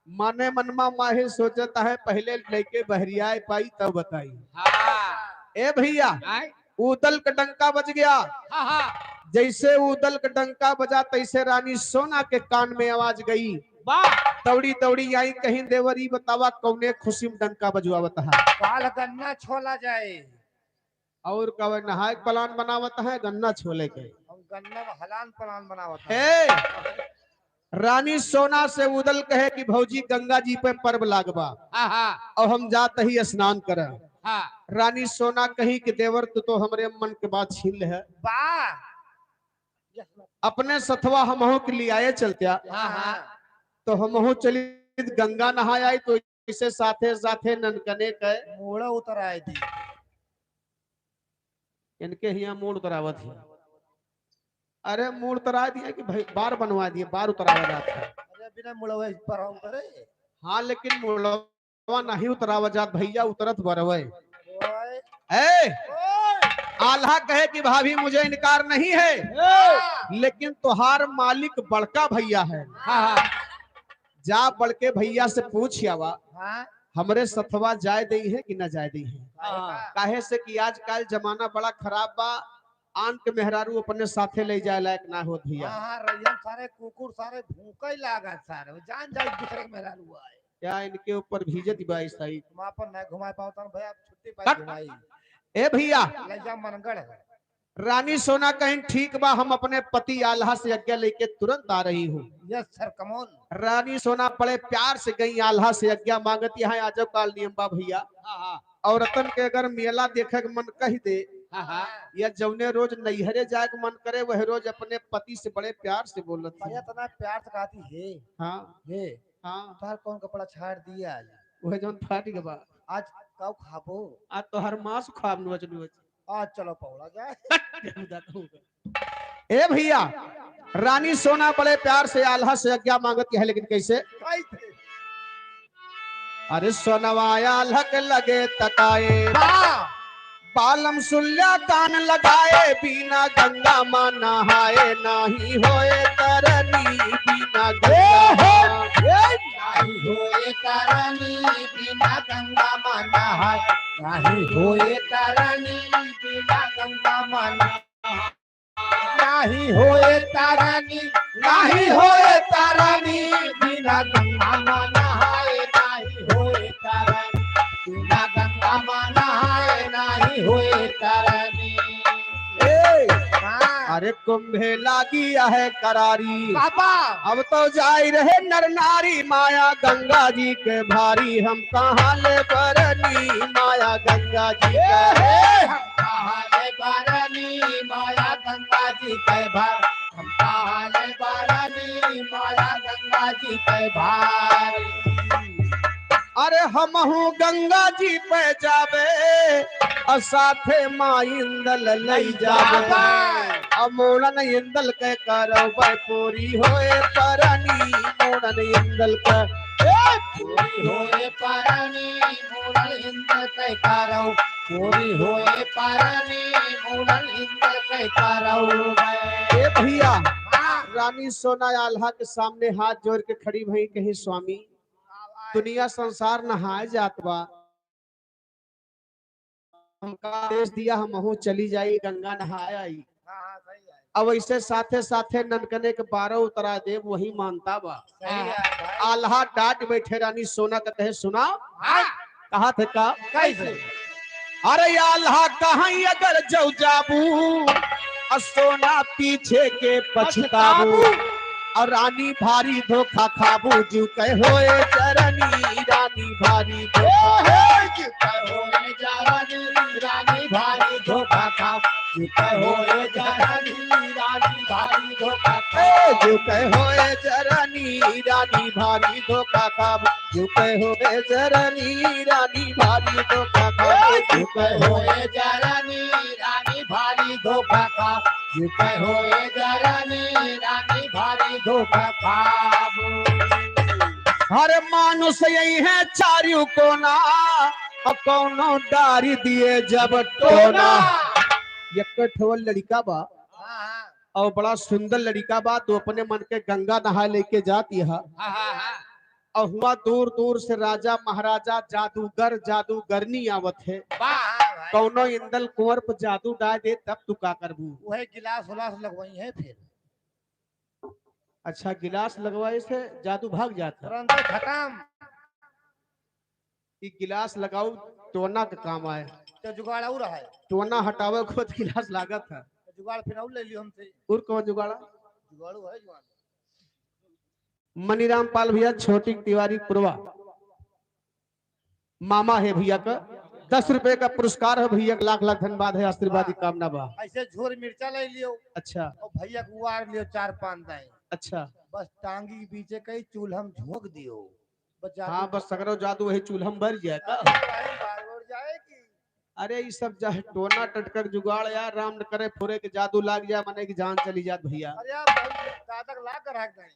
मने मनमा माहिल सोचत है, "पहले लइके बहरियाए पाई, तब बताई।" हाँ। ए भैया, आय। उदल का डंका बज गया। हाँ, हाँ। जैसे उदल का डंका बजा, तैसे रानी सोना के कान में आवाज गई। वाह। दौड़ी दौड़ी आई, कहीं, "देवर, ई बतावा, कौने खुशी में डंका बजवावत है?" काल गन्ना छोला जाए। और कवे, "नहाए के प्लान बनावत है, गन्ना छोले के।" हम गन्ना में हलान प्लान बनावत है। हे, रानी सोना से उदल कहे कि, "भौजी, गंगा जी पे पर्व लागबा, हाँ, हाँ। और हम जात ही स्नान करे।" हाँ। रानी सोना कही कि, "देवर, तू तो हमरे मन के बात छीन ले है। बा। अपने सथवा हमहू के लियाए चलत्या, हाँ, हाँ। तो हमहू चली गंगा नहाए आई, तो इसे साथे साथे ननकने के मूड़ा उतराए दी।" इनके हियाँ मूड़ उतरावत ही। अरे, मूड़ उतरा दिए कि भाई, बार बनवा दिए, बार उतरावा जात है। अरे, बिना मुड़वे पर उतरे। हाँ, लेकिन मुड़वा नहीं उतरावा जात भैया, उतरत बरवे। ओए। ए, ओए। आल्हा कहे कि भाभी, मुझे इनकार नहीं है, ए। लेकिन तोहार मालिक बड़का भैया है। हाँ, हाँ। जा बड़के भैया से पूछ आवा, हाँ। हमरे सथवा जाए देई है कि ना जाए देई है? हाँ। काहे से कि आजकल जमाना बड़ा खराब बा, आन के मेहरारू अपने साथे ले जाए लायक ना होत भैया। हाँ, हाँ, रहियन सारे कुकुर सारे भूंके लागत सारे, वो जान जाए दूसरे के मेहरारू आए। क्या इनके ऊपर भीजत बा ई साइड? हम आपन नहीं घुमाए पावत भैया, आप छुट्टी पाई कट। घुमाई। ए भैया, ले जा मनगढ़ है। रानी सोना कहीं, "ठीक बा, हम अपने पति आल्हा से आज्ञा लेके तुरंत आ रही हूँ।" Yes sir, come on। रानी सोना बड़े प्यार से गई, आल्हा से आज्ञा मांगत, "यहाँ आ जाओ, काल नियम बा भैया।" हाँ, हाँ। औरतन के अगर मेला देखे के मन कह दे, हाँ, हाँ। या जौने रोज नैहरे जाए के मन करे, वह रोज अपने पति से बड़े प्यार से बोलत है। अरे, इतना प्यार से कहती है। हाँ। हे, हाँ। तोहार कौन कपड़ा छाड़ दिया आज? वह जौन फाट गवा। आज काऊ खाबो? आज तोहार मांस खाब नोच नोच। आज चलो पौड़ा जाए। ए भैया, रानी सोना बड़े प्यार से आल्हा से आज्ञा मांगत है, लेकिन कैसे? कैसे? अरे सोनवा आल्हा के लगे तकाए, हाँ। बालम सुल्ला कान लगाए, बिना गंगा मा नहाए, नाही होए तरनी बिना गंगा मा। नाही होए तरनी बिना गंगा मा नहाए, नाही होए तरनी बिना गंगा मा नहाए। नाही होए तरनी, नाही होए तरनी बिना गंगा मा नहाए, नाही होए तरनी बिना गंगा मा नहाए, नाही होए तरनी। ए, हाँ। अरे कुंभे लागी आहे करारी। बाबा। अब तो जाई रहे नर नारी, माया गंगा जी के भारी, हम कहाँ ले बरनी, माया गंगा जी के। ए, हे। हम कहाँ ले बरनी, माया गंगा जी के भार, हम कहाँ ले बरनी, माया गंगा जी के भार। अरे हमहू गंगा जी पे जाबे, और साथे माँ इंदल लई जाबे। जाबे। अब मोड़न इंदल के करबे पूरी होए तरनी, मोड़न इंदल के ए! पूरी होए पारानी मूड़ल इंद्र कै कारौ, पूरी होए पारानी मूड़ल इंद्र कै कारौ। ए भैया, हाँ। रानी सोना आल्हा के सामने हाथ जोड़ के खड़ी भई, कहे, "स्वामी, दुनिया संसार नहाए जात बा, हमका आदेश दिया, हमहू चली जाई, गंगा नहाए आई।" हाँ, हाँ, सही है। अब ऐसे साथे साथे ननकने के बारह उतरा देब, वही मानता बा। सही है भाई। आल्हा डांट बैठे रानी सोना का, कहे, "सुना।" हाँ। कहा थे का? कैसे? अरे आल्हा कहाँ अगर जौ जाबू, और सोना पीछे के पछताबू। पछताबू। और रानी भारी धोखा खाबू, जू कहे होए जरनी, रानी भारी धोखा। ए, जू कहे होए जरनी, रानी भारी धोखा खाबू, जू कहे होए जरनी, रानी भारी धोखा खाबू। ए, जू कहे होए जरनी, रानी भारी धोखा खाबू, जू कहे होए जरनी, रानी भारी धोखा खाबू, जू कहे होए जरनी, रानी भारी धोखा खाबू। जू कहे होए जरनी, रानी भारी धोखा खाबू। हर मानुष यही है चारियों कोना, और कौनो डारी दिए जब टोना। टोना। एक ठो लड़िका बा, हाँ, हाँ। और बड़ा सुंदर लड़िका बा, तो अपने मन के गंगा नहाए लेके जाती है। हाँ, हाँ, हाँ। और हुआ दूर दूर से राजा महाराजा जादूगर जादूगरनी आवत है। वाह, हाँ भाई। कौनो इंदल कुंवर पर जादू डाल दे तब तू का करबू? वही गिलास उलास लगवाई है फिर। अच्छा, गिलास लगवाए से जादू भाग जाता? तुरंत खत्म। ई गिलास लगाऊ, टोना के काम आए। तो जुगाड़ और है। टोना हटावे को तो गिलास लागत है। तो जुगाड़ फिर और ले लियो हमसे। और कौन जुगाड़? जुगाड़ू है जुगाड़। मनीराम पाल भैया, छोटी तिवारी पुरवा, मामा है भैया का, दस रुपए का पुरस्कार है भैया का, लाख लाख धन्यवाद है, आशीर्वाद की कामना बा। ऐसे झोर मिर्चा ले लियो। अच्छा। और भैया को उवार लियो चार पाँच दाई। अच्छा। बस टांगी के पीछे कई चूल्हा में झोंक दियो। बस जादू हाँ, बस सगरो जादू वही चूल्हा में भर जाए का? अरे भाई, बार बार जाए कि? अरे, ई सब जा-, टोना टटकर जुगाड़ यार, राम न करे फुरे के जादू लाग जाए, मने की जान चली जात भैया। अरे यार, भाई, दादा के लाग कर रख दें।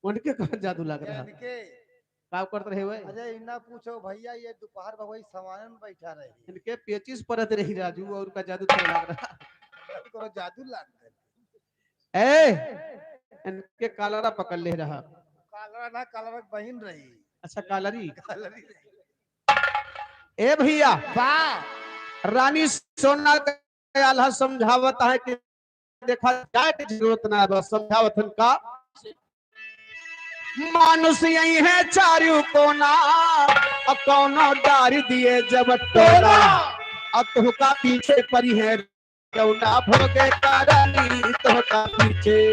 उनके कहाँ जादू लाग रहा? इनके। का करत रहे हुए? अरे, इन्ना पूछो भैया, ये दोपहर में वही सामान में बैठा रहे। इनके पेचिस परत रही राजू, और का जादू थोड़ा लाग रहा। कोनो जादू लाग रहा। ए, इनके कालरा पकड़ ले रहा। कालरा ना, कालरा के बहिन रही। अच्छा, कालरी। कालरी रही। ए भैया, बा। रानी सोना के आल्हा समझावत है कि देखा जाए के जरूरत ना है, बस समझावत हन का। मानुष यही है चारू कोना, और कौनो डार दिए जब टोना, और तुहका पीछे परी है क्यों ना भोगे कारणी तोहका पीछे।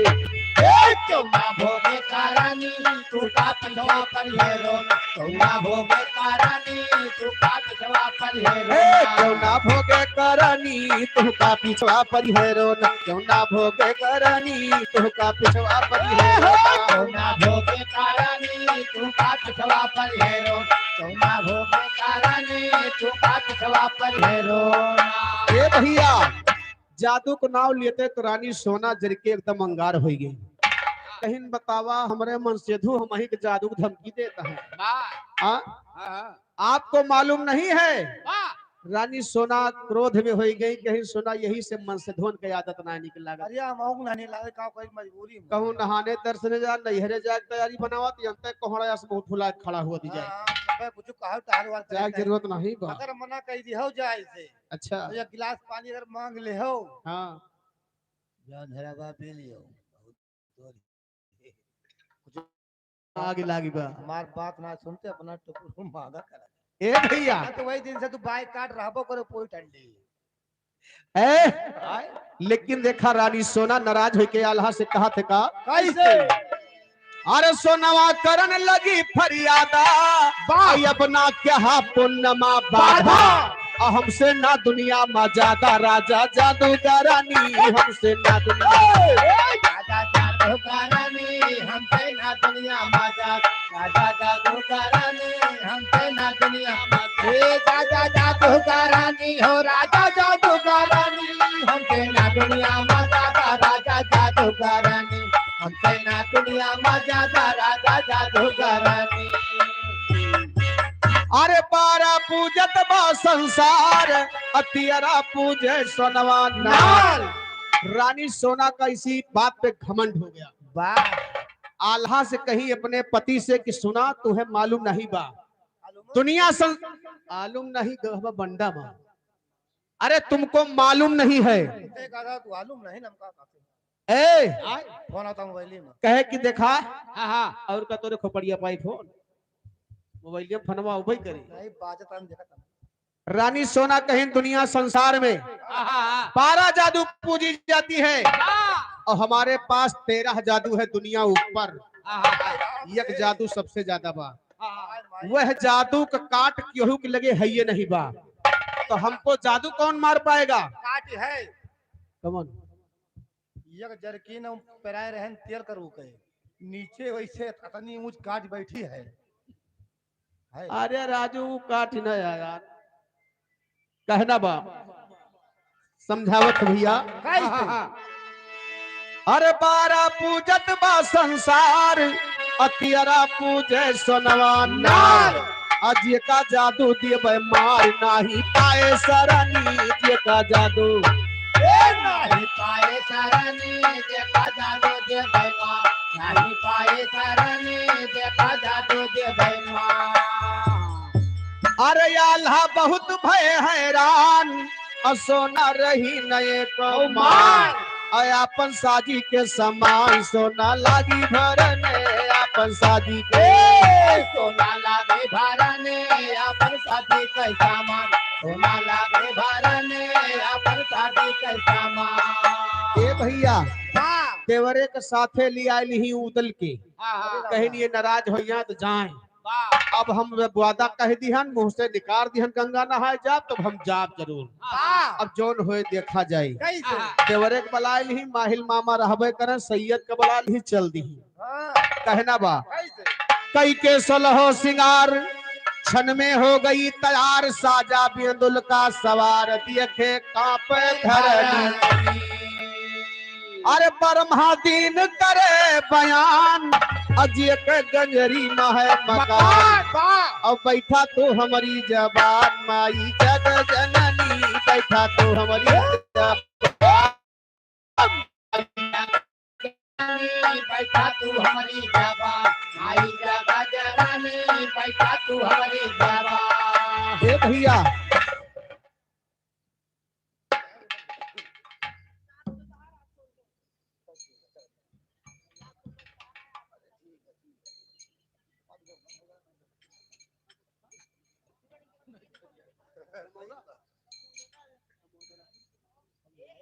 ए, क्यों ना भोगे कारणी तोहका पिछवा पर ये रो। क्यों ना भोगे कारणी तोहका पिछवा पर ये रो। ए, क्यों ना भोगे कारणी तोहका पिछवा पर ये रो। क्यों ना भोगे कारणी तोहका पिछवा पर ये रो। क्यों ना भोगे कारणी तोहका पिछवा पर ये रो। क्यों ना भोगे कारणी तोहका पिछवा पर ये रो। ए भैया, जादू को नाव लेते तो रानी सोना जर के एकदम अंगार होइ गई। कहिन बतावा, हमरे मनसेधू हमही के जादू की धमकी देता है। वाह। हाँ? हाँ, हाँ। आपको मालूम नहीं है? वाह। रानी सोना क्रोध में होइ गई, कहिन सोना यही से मनसेधुवन के आदत ना निकला। अरे, हम आऊं ना, नहीं लागे, का कोई मजबूरी में। कहूँ नहाने दर्शने जा, नैहरे जाए के तैयारी बनावत, यंते कोहड़ा अस मुंह फुला के खड़ा हुआ दी जाए। हाँ, हाँ, मैं पूछू, कहा टहल वाल जाए के जरूरत नहीं बा। अगर मना कह दी हो जाए से। अच्छा। तो एक गिलास पानी अगर मांग ले हो। हाँ। जौन धरा बा पी लियो। आगे लागी बा। हमार बात ना सुनते, अपना टुकुर मांगा करा। ए भैया। हाँ, तो वही दिन से तू बाइकाट रहबो करो पूरी ठंडी। ए, आय। लेकिन देखा रानी सोना नाराज होके आल्हा से कहा थे का? कैसे? अरे सोनवा करन लगी फरियादा, वाह। आई अपना क्या पुन्नमा बाधा। बाधा। आ हमसे ना दुनिया मा ज्यादा, राजा जादूगरानी, हमसे ना दुनिया। ए, ए, राजा जादूगरानी, हमसे ना दुनिया मा ज्यादा, राजा जादूगरानी, हमसे ना दुनिया मा ज्यादा। ए, राजा जादूगरानी, हो राजा जादूगरानी, हमसे ना दुनिया मा ज्यादा, राजा जादूगरानी, हमसे सेना दुनिया मा ज्यादा राजा जादूगरनी। अरे बारा पूजत बा संसार, अतियरा पूजे सोनवा नार। नार। रानी सोना का इसी बात पे घमंड हो गया। वाह। आल्हा से कही अपने पति से कि सुना, तुहे मालूम नहीं बा, मालूम दुनिया सं-, मालूम नहीं गहबा बंडा बा। अरे तुमको मालूम नहीं है। ते कहा तू मालूम नहीं नमका काफी। ए, आय। फोन आता मोबाइल में। कहे कि देखा, हाँ, हाँ। और का तोरे खोपड़िया पाई फोन, मोबाइल में फनवा उबई करी। नहीं, बाजत हम देखत हम। रानी सोना कहीं दुनिया संसार में हाँ, हाँ, हाँ। बारह जादू पूजी जाती है हाँ। और हमारे पास तेरह जादू है दुनिया ऊपर। हाँ, हाँ, हाँ। एक जादू सबसे ज्यादा बा। हाँ, हाँ। वह जादू का काट केहू के लगे है ये नहीं बा, तो हमको जादू कौन मार पाएगा? काट है। कमन? एक जरकिन हम पेराए रहन तेल करू के, नीचे वैसे अतनी ऊंच काट बैठी है। है। अरे राजू, वो काट न यार, कहना बा, समझावत भैया। कैसे? अरे बारा पूजत बा संसार, अतियरा पूजे सोनवा नार। आज ये का जादू देबे मार, नाही पाए सरनी जे का जादू। ए नाही पाए सरनी जे का जादू देबे मार, नाही पाए सरनी जे का जादू देबे मार। अरे आल्हा बहुत भय हैरान, सोना रही नए को मान। अय आपन साजी के समान, सोना लागी भरने आपन साजी के। ए, सोना लागी भरने आपन साजी के समान, सोना लागी भरने आपन साजी के समान। ए भैया, हाँ। देवरे के साथे ले आइल ही उदल के। हाँ, हाँ। कहीं ये नाराज हो यहाँ तो जाए। वाह। अब हम वादा कह दिहन, मुंह से निकार दिहन, गंगा नहाए जाब, तब हम जाब जरूर। हाँ। अब जौन होए देखा जाए। कैसे? हाँ। देवरे के बलाए लिही, माहिल मामा रहबे करन, सैयद के बलाए लिही, चल दिही। हाँ। कहना बा, कैसे? कई के सोलहो सिंगार, क्षण में हो गई तैयार, साजा बेंदुल का सवार, देखे कांपे धरनी। अरे ब्रह्मा दीन करे बयान, अजिय के गंजरी महै मकान। मकान, वाह। अब बैठा तू हमरी जबान, माई जग जननी, बैठा तू हमरी जबान। बैठा तू हमरी जबान, माई जग जननी, बैठा तू हमरी जबान। ए भैया,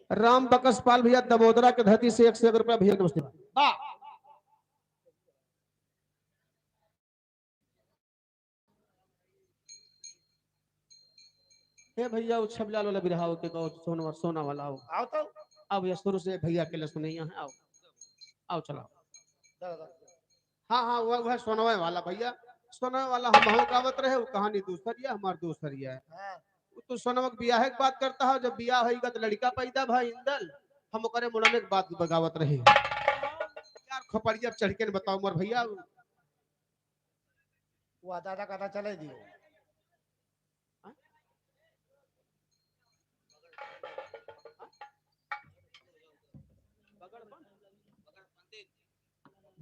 राम बकसपाल भैया दबोदरा के धरती से एक सौ एक रुपया भैया, नमस्ते। वाह। हे भैया, वो छबिलाल वाला बिरहा हो के गाओ, सोना, सोना वाला हो। आओ तो। अब ये शुरू से भैया के लिए सुनैया है, आओ। आओ, चलाओ। दा, दा। हाँ, हाँ, वह, वह सोनवे वाला भैया। सोनवे वाला हम हो गावत रहे, वो कहानी दूसर या, हमार दूसर या है। हाँ। वो तो सोनवा के बियाहे के बात करता है, जब बियाह होइगा तो लड़का पैदा भा इंदल, हम ओकरे मुड़न के बात बगावत रहे। यार, खोपड़िया चढ़ के न बताओ मोर भैया। वो दादा कहता चले दियो।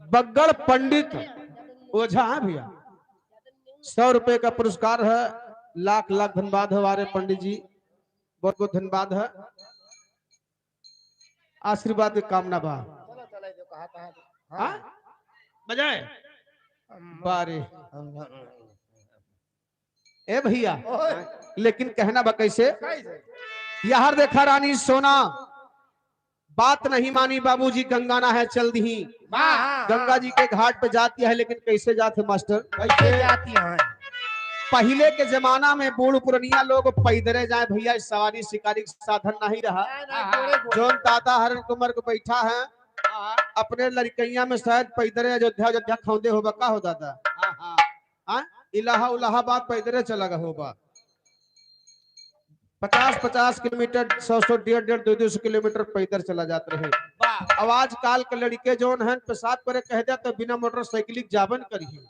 बगड़ पंडित ओझा है भैया, सौ रुपए का पुरस्कार है। लाख लाख धन्यवाद है हमारे पंडित जी, बहुत बहुत धन्यवाद है। आशीर्वाद के कामना बा। चलो, चलो, जो कहा था। हाँ? हाँ? बजाए? हम बारे। हम, हम, ए भैया, ओए। लेकिन कहना बा कैसे? कैसे? यार देखा रानी सोना, बात नहीं मानी बाबूजी, गंगा नहाए चल दिही। हाँ, हाँ, गंगा हाँ। जी के घाट पे जाती है, लेकिन कैसे जाते मास्टर? कैसे जाती हैं? पहिले के जमाना में बूढ़ पुरनिया लोग पैदरे जाए भैया, सवारी शिकारी के साधन नहीं रहा। नहीं, नहीं, हाँ, हाँ। जोड़े, जोड़े। जोन दादा हरन कुमार को बैठा है, हाँ। अपने लड़कैया में शायद पैदरे अयोध्या, अयोध्या खौंदे होबा का हो दादा? हाँ, हाँ। हाँ? इलाहा इलाहाबाद पैदरे चला गा होबा। पचास पचास किलोमीटर, सौ सौ, डेढ़ डेढ़, दो दो सौ किलोमीटर पैदर चला जात रहे। वाह। अब आजकाल के लड़िके जौन हैं, पेशाब करे कह दे तो बिना मोटरसाइकिल के जाबे न करिहैं।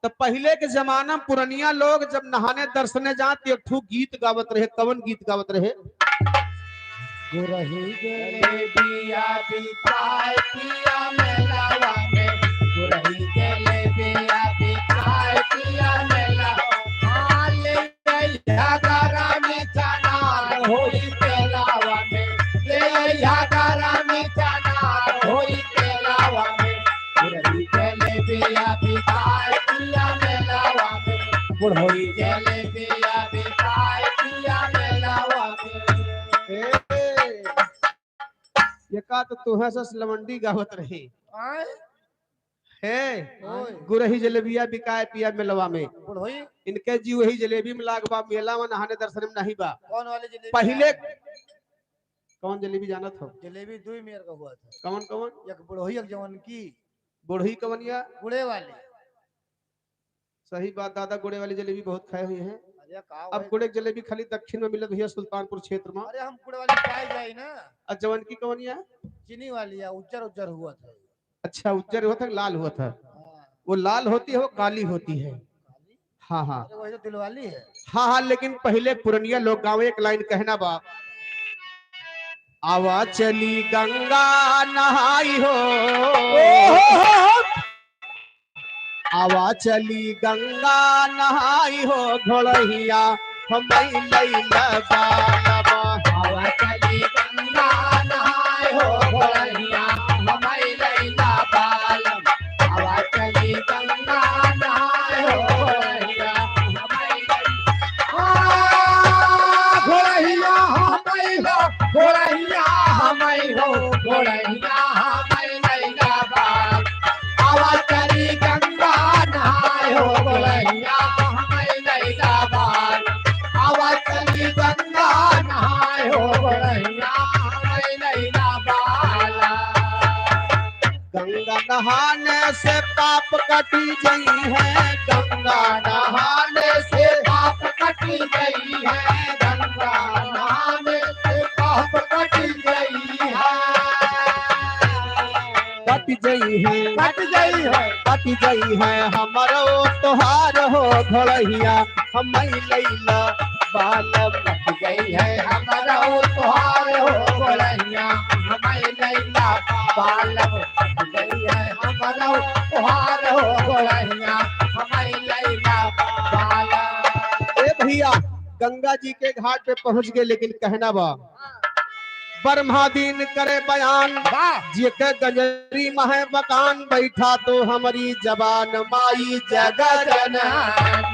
तो पहिले के जमाना में पुरनिया लोग जब नहाने दर्शने जात, एक ठो गीत गावत रहे। कवन गीत गावत रहे? गुरही जलेबिया बिकाए पिया मेलावा में, गुरही जलेबिया बिकाए पिया मेलावा में। हाँ, ले अइहा गरम चना होई तेलावा में, ले अइहा गरम चना होई तेलावा में। गुरही जलेबिया बिकाए पिया मेलावा में, गुरही जलेबिया बिकाए पिया मेलावा में। ए, ये का तो तुहे से लवंडी गावत रही। आय? हे, ओए। गुरही जलेबिया बिकाए पिया मेलवा में। बुढ़ोई। इनके जी वही जलेबी में लाग बा, मेला में नहाने दर्शन में नहीं बा। कौन वाली जलेबी? पहिले है? कौन जलेबी जानत हो? जलेबी दुई मेर का हुआ था। कौन कौन? एक बुढ़ोई, एक जवन की। बुढ़ोई कवनिया? गुड़े वाली। सही बात दादा, गुड़े वाली जलेबी बहुत खाए हुए हैं। अरे का अब भाई? गुड़े के जलेबी खाली दक्षिण में मिलत भैया, सुल्तानपुर क्षेत्र में। अरे हम गुड़े वाली पाए जाई ना। और जवन की कवनिया? चीनी वाली है, उज्जर उज्जर हुआ था। अच्छा, उज्जर हुआ था कि लाल हुआ था? हाँ। वो लाल होती है, वो काली होती है। हाँ, हाँ। अरे, वही तो दिलवाली है। हाँ, हाँ, लेकिन पहिले पुरनिया लोग गाँव एक लाइन कहना बा, आवा चली गंगा नहाई हो। ओहो हो हो। आवा चली गंगा नहाई हो, घोड़हिया हमई लैला बालमा। आवा चली गंगा नहाए हो घोड़हिया, हमई लैला बालम। आवा चली गंगा नहाए हो घोड़हिया, हमई लैला। आ, घोड़हिया हमई हो, घोड़हिया हमई हो, घोड़हिया हमई लैला बालम। आवा चली गंगा नहाए हो घोड़हिया, हमई लैला बालम। आवा चली गंगा नहाए हो घोड़हिया, हमई लैला बालम। गंगा नहाने से पाप कटी जइहैं, गंगा नहाने से पाप कटी जइहैं, गंगा नहाने से पाप कटी जइहैं। कट जइहैं, कट जइहैं, कट जइहैं हमरो तोहार हो घोड़हिया, हमई लैला बालम। कट जइहैं हमरो तोहार हो घोड़हिया, हमई लैला बालम। कट जइहैं हमरो तोहार हो घोड़हिया, हमई लैला बालम। ए भैया, गंगा जी के घाट पे पहुँच गए, लेकिन कहना बा, ब्रह्मा दीन करे बयान, वाह। जेके गंजरी महै बकान, बैठा तो हमरी जबान माई जग जननी।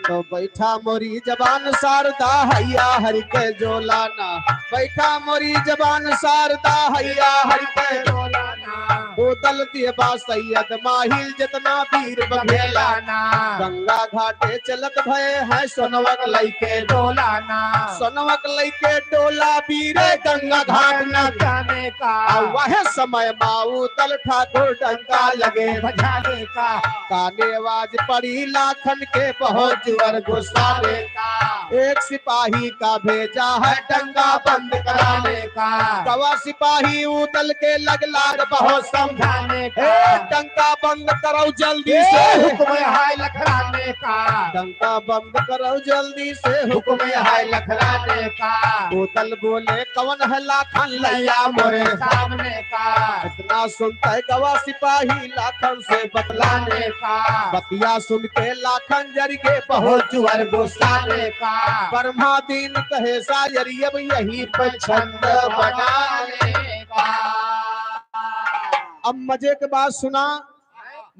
तो बैठा मोरी जबान शारदा हैया हरि के जोलाना, बैठा मोरी जबान शारदा हैया हरि के जोलाना। बोतल देबा सैयद माहिल जितना वीर बघेला ना। गंगा घाटे चलत भए हैं सोनवक लइके डोला ना। सोनवक लइके डोला वीरे गंगा घाट न जाने का। आ वह समय माऊ दल ठाकुर डंका लगे बजाने का। काने आवाज पड़ी लाखन के बहुत जुअर गुस्सा में। एक सिपाही का भेजा है डंका बंद कराने का। गवा सिपाही उदल के लगला बहुत समझाने का। ए, डंका बंद करो जल्दी से। हुक्म है लखराने का। डंका बंद करो जल्दी से, हुक्म है लखराने का। उदल बोले कवन है लाखन लैया मोरे सामने का। इतना सुनते गवा सिपाही लाखन से बतलाने का। बतिया सुन के लाखन जर के बहुत जुअर गुस्साने का। ब्रह्मा दीन कहे शायर अब यही पे छंद बनाने का। अब मजे के बात सुना,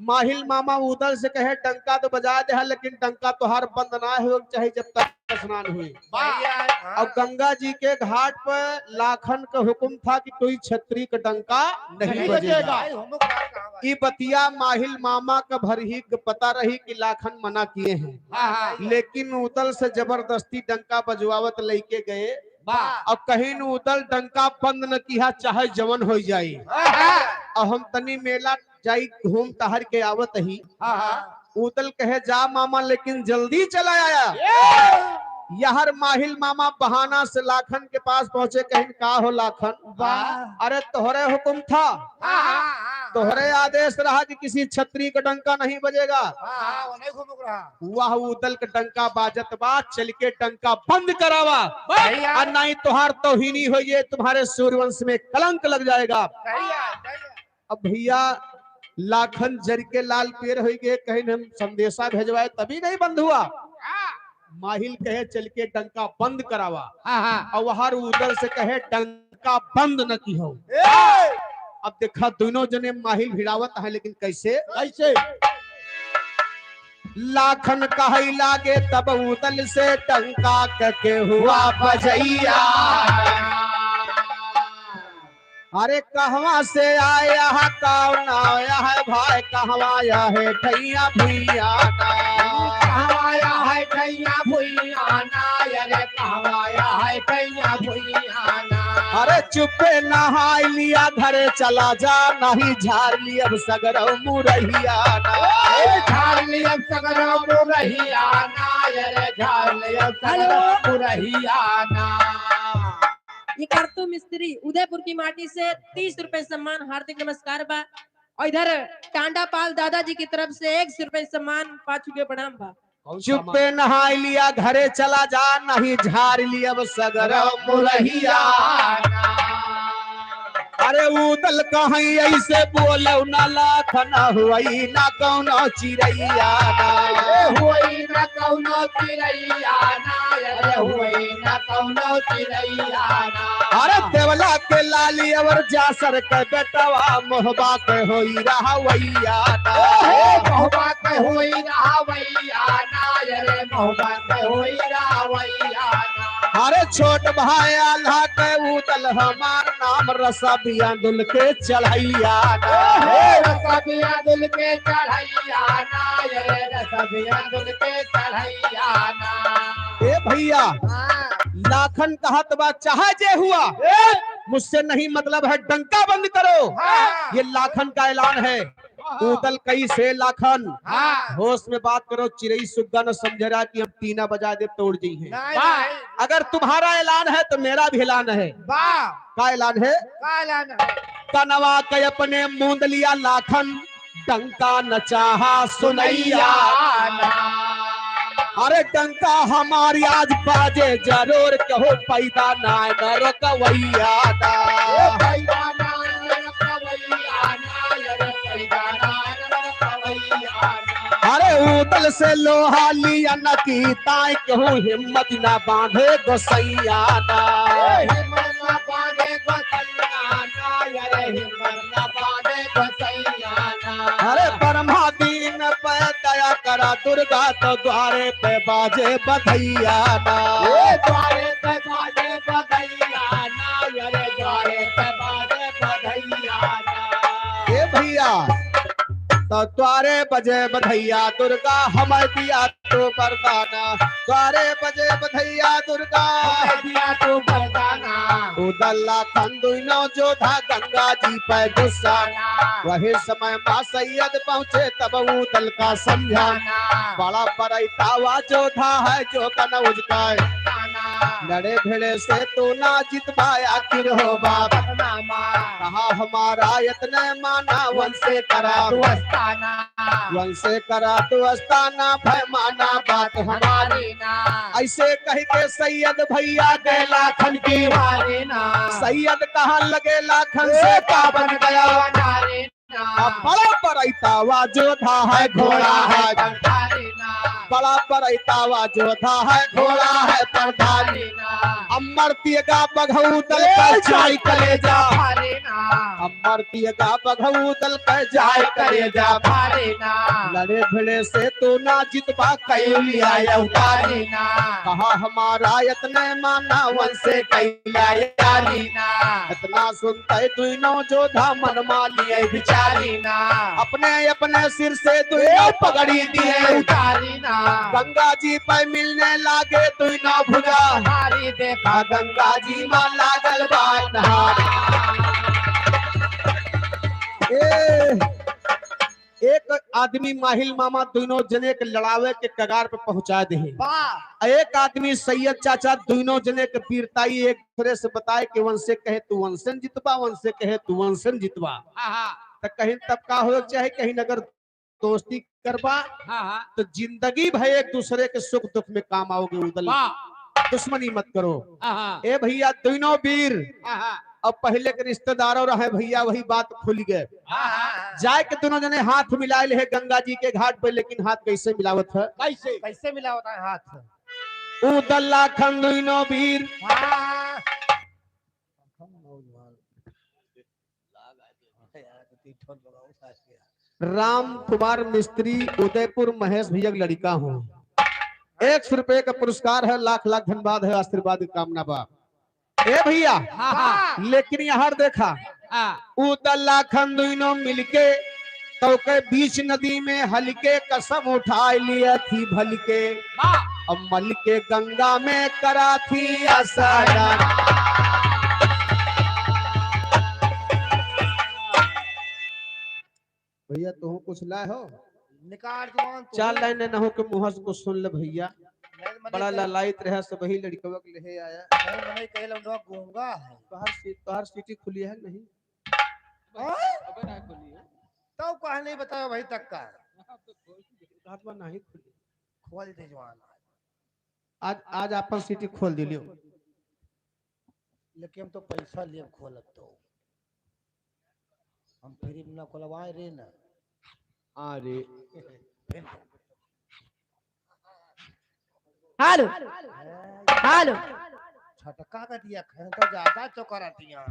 माहिल मामा उदल से कहे डंका तो बजा दे है, लेकिन डंका तोहार बंद ना हो चाहे जब तक स्नान हुई। वाह। और गंगा जी के घाट पर लाखन का हुक्म था कि कोई छत्री का डंका नहीं नहीं बजेगा। बजेगा। ई बतिया माहिल मामा का भर ही पता रही कि लाखन मना किए हैं। हाँ, हाँ। लेकिन उदल से जबरदस्ती डंका बजवावत लइके गए। वाह। और कहीं न उदल डंका बंद न किया, चाहे जवन हो जाई। हाँ, हाँ। और हम तनी मेला जाई घूम टहर के आवत ही। हाँ, हाँ। उदल कहे जा मामा, लेकिन जल्दी चला आया। ए! यहर माहिल मामा बहाना से लाखन के पास पहुँचे, कहिन, "का हो लाखन?" वाह। "अरे तोहरे हुकुम था, हाँ, हाँ, हाँ, तोहरे आदेश रहा कि किसी छत्री का डंका नहीं बजेगा।" हाँ, हाँ, वो नहीं घूमुक रहा। वह ऊदल का डंका बाजत बा, चल के डंका बंद करावा। भैया। और नहीं तोहार तौहीनी होइए, तुम्हारे सूर्यवंश में कलंक लग जाएगा। भैया, भैया। अब भैया लाखन जर के लाल पीर होइ गए, कहिन हम संदेशा भेजवाए तभी नहीं बंद हुआ। हाँ। माहिल कहे चल के डंका बंद करावा। हाँ, हाँ। और वहार ऊदल से कहे डंका बंद न किहो। ए! अब देखा दोनों जने माहिल भिड़ावत हैं, लेकिन कैसे? कैसे? लाखन कहै लागे तब ऊदल से डंका क केहू बजइया। अरे कहवाँ से आया है, कौन आया है भाई, कहवाँ आया है ठैया भुइया ना। कहवाँ आया है ठैया भुइया ना, अरे कहवाँ आया है ठैया भुइया ना। अरे चुप्पे नहाई लिया, घरे चला जा, नहीं झार लियब सगरो मुरहिया ना। ए, झार लियब सगरो मुरहिया ना, अरे झार लियब सगरो हेलो। मुरहिया ना। ये करतू मिस्त्री उदयपुर की माटी से तीस रुपए सम्मान, हार्दिक नमस्कार बा। और इधर टांडा पाल दादाजी की तरफ से एक सौ रुपए सम्मान, पाँच रुपए प्रणाम बा। कौन चुप्पे सम्मान? नहाई लिया, घरे चला जा, नहीं झार लियब सगरो मुरहिया। अरे ऊदल कहै ऐसे बोलौ ना लाखन, हुई ना कौनो चिरैया ना। ए, हुई ना कौनो चिरैया ना, अरे हुई ना कौनो चिरैया ना। अरे देवला के लाली और जासर के बेटवा, मोहबा के होई रहवैया ना। ए, मोहबा के होई रहवैया ना, अरे मोहबा के होई रहवैया ना। अरे छोट भाई आल्हा के ऊदल हमार नाम, रसा बियादुल के चढ़ैया ना। ए, रसा बियादुल के चढ़ैया ना, अरे रसा बियादुल के चढ़ैया ना। ए भैया, हाँ। लाखन कहत बा, चाहे जे हुआ, ए! मुझसे नहीं मतलब है, डंका बंद करो। हाँ। ये लाखन का ऐलान है। हाँ। ऊदल कैसे लाखन? हाँ। होश में बात करो, चिरई सुग्गा न समझ रहा कि हम टीना बजा दे तोड़ दी हैं। नहीं, वाह। नहीं। अगर तुम्हारा ऐलान है तो मेरा भी ऐलान है। वाह। का ऐलान है? का ऐलान है? कनवा के अपने मूंद लिया लाखन, डंका न चाहा सुनैया। अरे डंका हमारी आज बाजे जरूर, केहू पैदा ना न रोकवैया ना। ए पैदा ना न रोकवैया ना, अरे पैदा ना न रोकवैया ना। अरे ऊदल से लोहा लिया न की ताई, केहू हिम्मत ना बांधे गोसैया ना। ए हिम्मत ना बांधे गोसैया ना, अरे हिम्मत ना बांधे गोसैया ना। अरे ब्रह्मा दीन पे दया करा दुर्गा, तो द्वारे पे बाजे बधैया ना। ए द्वारे पे बाजे बधैया ना, अरे द्वारे पे बाजे बधैया ना। ए भैया, तो द्वारे बजे बधैया दुर्गा, हमें दिया तू बरदाना, द्वारे बजे बधैया दुर्गा। दिया तू बरदाना। ऊदल लाखन दुइनो जोधा गंगा जी पे गुस्सा। वही समय माँ सैयद पहुँचे तब ऊदल का समझाना। बड़ा परैतावा जोधा है जो कन उजका। लड़े भिड़े से तू ना जितबा आखिर हो बाप। कहा हमारा इतने माना वंशे करा। वंशे करा तू अस्ताना, भय माना बात हमारी ना। ऐसे कह के सैयद भैया गए लाखन की वारी ना। सैयद कहा लगे लाखन से का बन गया नारी ना। अब बड़ा परैतावा जोधा है घोड़ा है। बड़ा परैतावा जोधा है घोड़ा है परधारी। अमर तियगा बघऊ दल का जाई कलेजा। अमर तियगा बघऊ दल का जाई कलेजा। लड़े भिड़े से तू ना जितबा कैलिया अवतारी। कहा हमारा इतने माना वंशे कैला यारी। इतना सुनते दुइनो जोधा मन मालिए बिचारी। अपने अपने सिर से दुइनो पगड़ी दिए उतारी। गंगा जी पे मिलने लागे दुइनो भुजा। देखा गंगा जी मा लागल बा नहार। ए, एक आदमी माहिल मामा दुइनो जने के लड़ावे के कगार पे पहुँचा देहे। वाह। एक आदमी सैयद चाचा दुइनो जने के वीरताई एक दूसरे से बताए कि वंसे कहे तू वंसन जितबा, वंसे कहे तू वंसन जितबा। हाँ, हाँ। त कहीं तब का हो चाहे कहीं अगर दोस्ती करबा, हाँ, हाँ। तो जिंदगी भर एक दूसरे के सुख दुख में काम आओगे। उदल वाह। दुश्मनी मत करो। हाँ, हाँ। ए भैया, दुइनो वीर हाँ, हाँ। अब पहिले के रिश्तेदारों रहे भैया, वही बात खुल गए। हाँ, हाँ। जाए के दुइनो जने हाथ मिलाए ले गंगा जी के घाट पे, लेकिन हाथ कैसे मिलावत है? कैसे? कैसे मिलावत है हाथ? उदल लाखन दुइनो वीर। हाँ। राम कुमार मिस्त्री, उदयपुर, महेश भैया के लड़िका हूँ। एक सौ रुपये का पुरस्कार है, लाख लाख धन्यवाद है, आशीर्वाद की कामना बा। ए भैया, हाँ, हाँ। लेकिन यहाँ देखा, हाँ। उदल लाखन दुइनो मिलके तो के बीच नदी में हलके कसम उठाए लिया थी भलके। वाह। अब मल के गंगा में करा थी आसारा। भैया, तुहूँ कुछ लाए हो? निकाल जवान, तू। चार लाइन न हो के मुँह से कुछ सुन ले भैया। नहीं, मने बड़ा कहे लालायित रहे, सब वही लड़कवा के लेहे आया। नहीं, मने कहे लौंडवा गूंगा है। तोहर सी-, तोहर सीटी खुली है कि नहीं? हाँ? अबे ना खुली है। तब कहा नहीं बताया भाई तक का। हाँ, तो खोल दे। रात में नहीं खुली। खोल दे जवान। आज, आज आपन सीटी खोल दिलियो। लेकिन हम तो पैसा लिए खोलब तो। हम फ्री में ना खोलवाए रे ना। हाँ रे। हेलो। हेलो। छटका का दिया, खैर तो ज्यादा चौकरा दिया।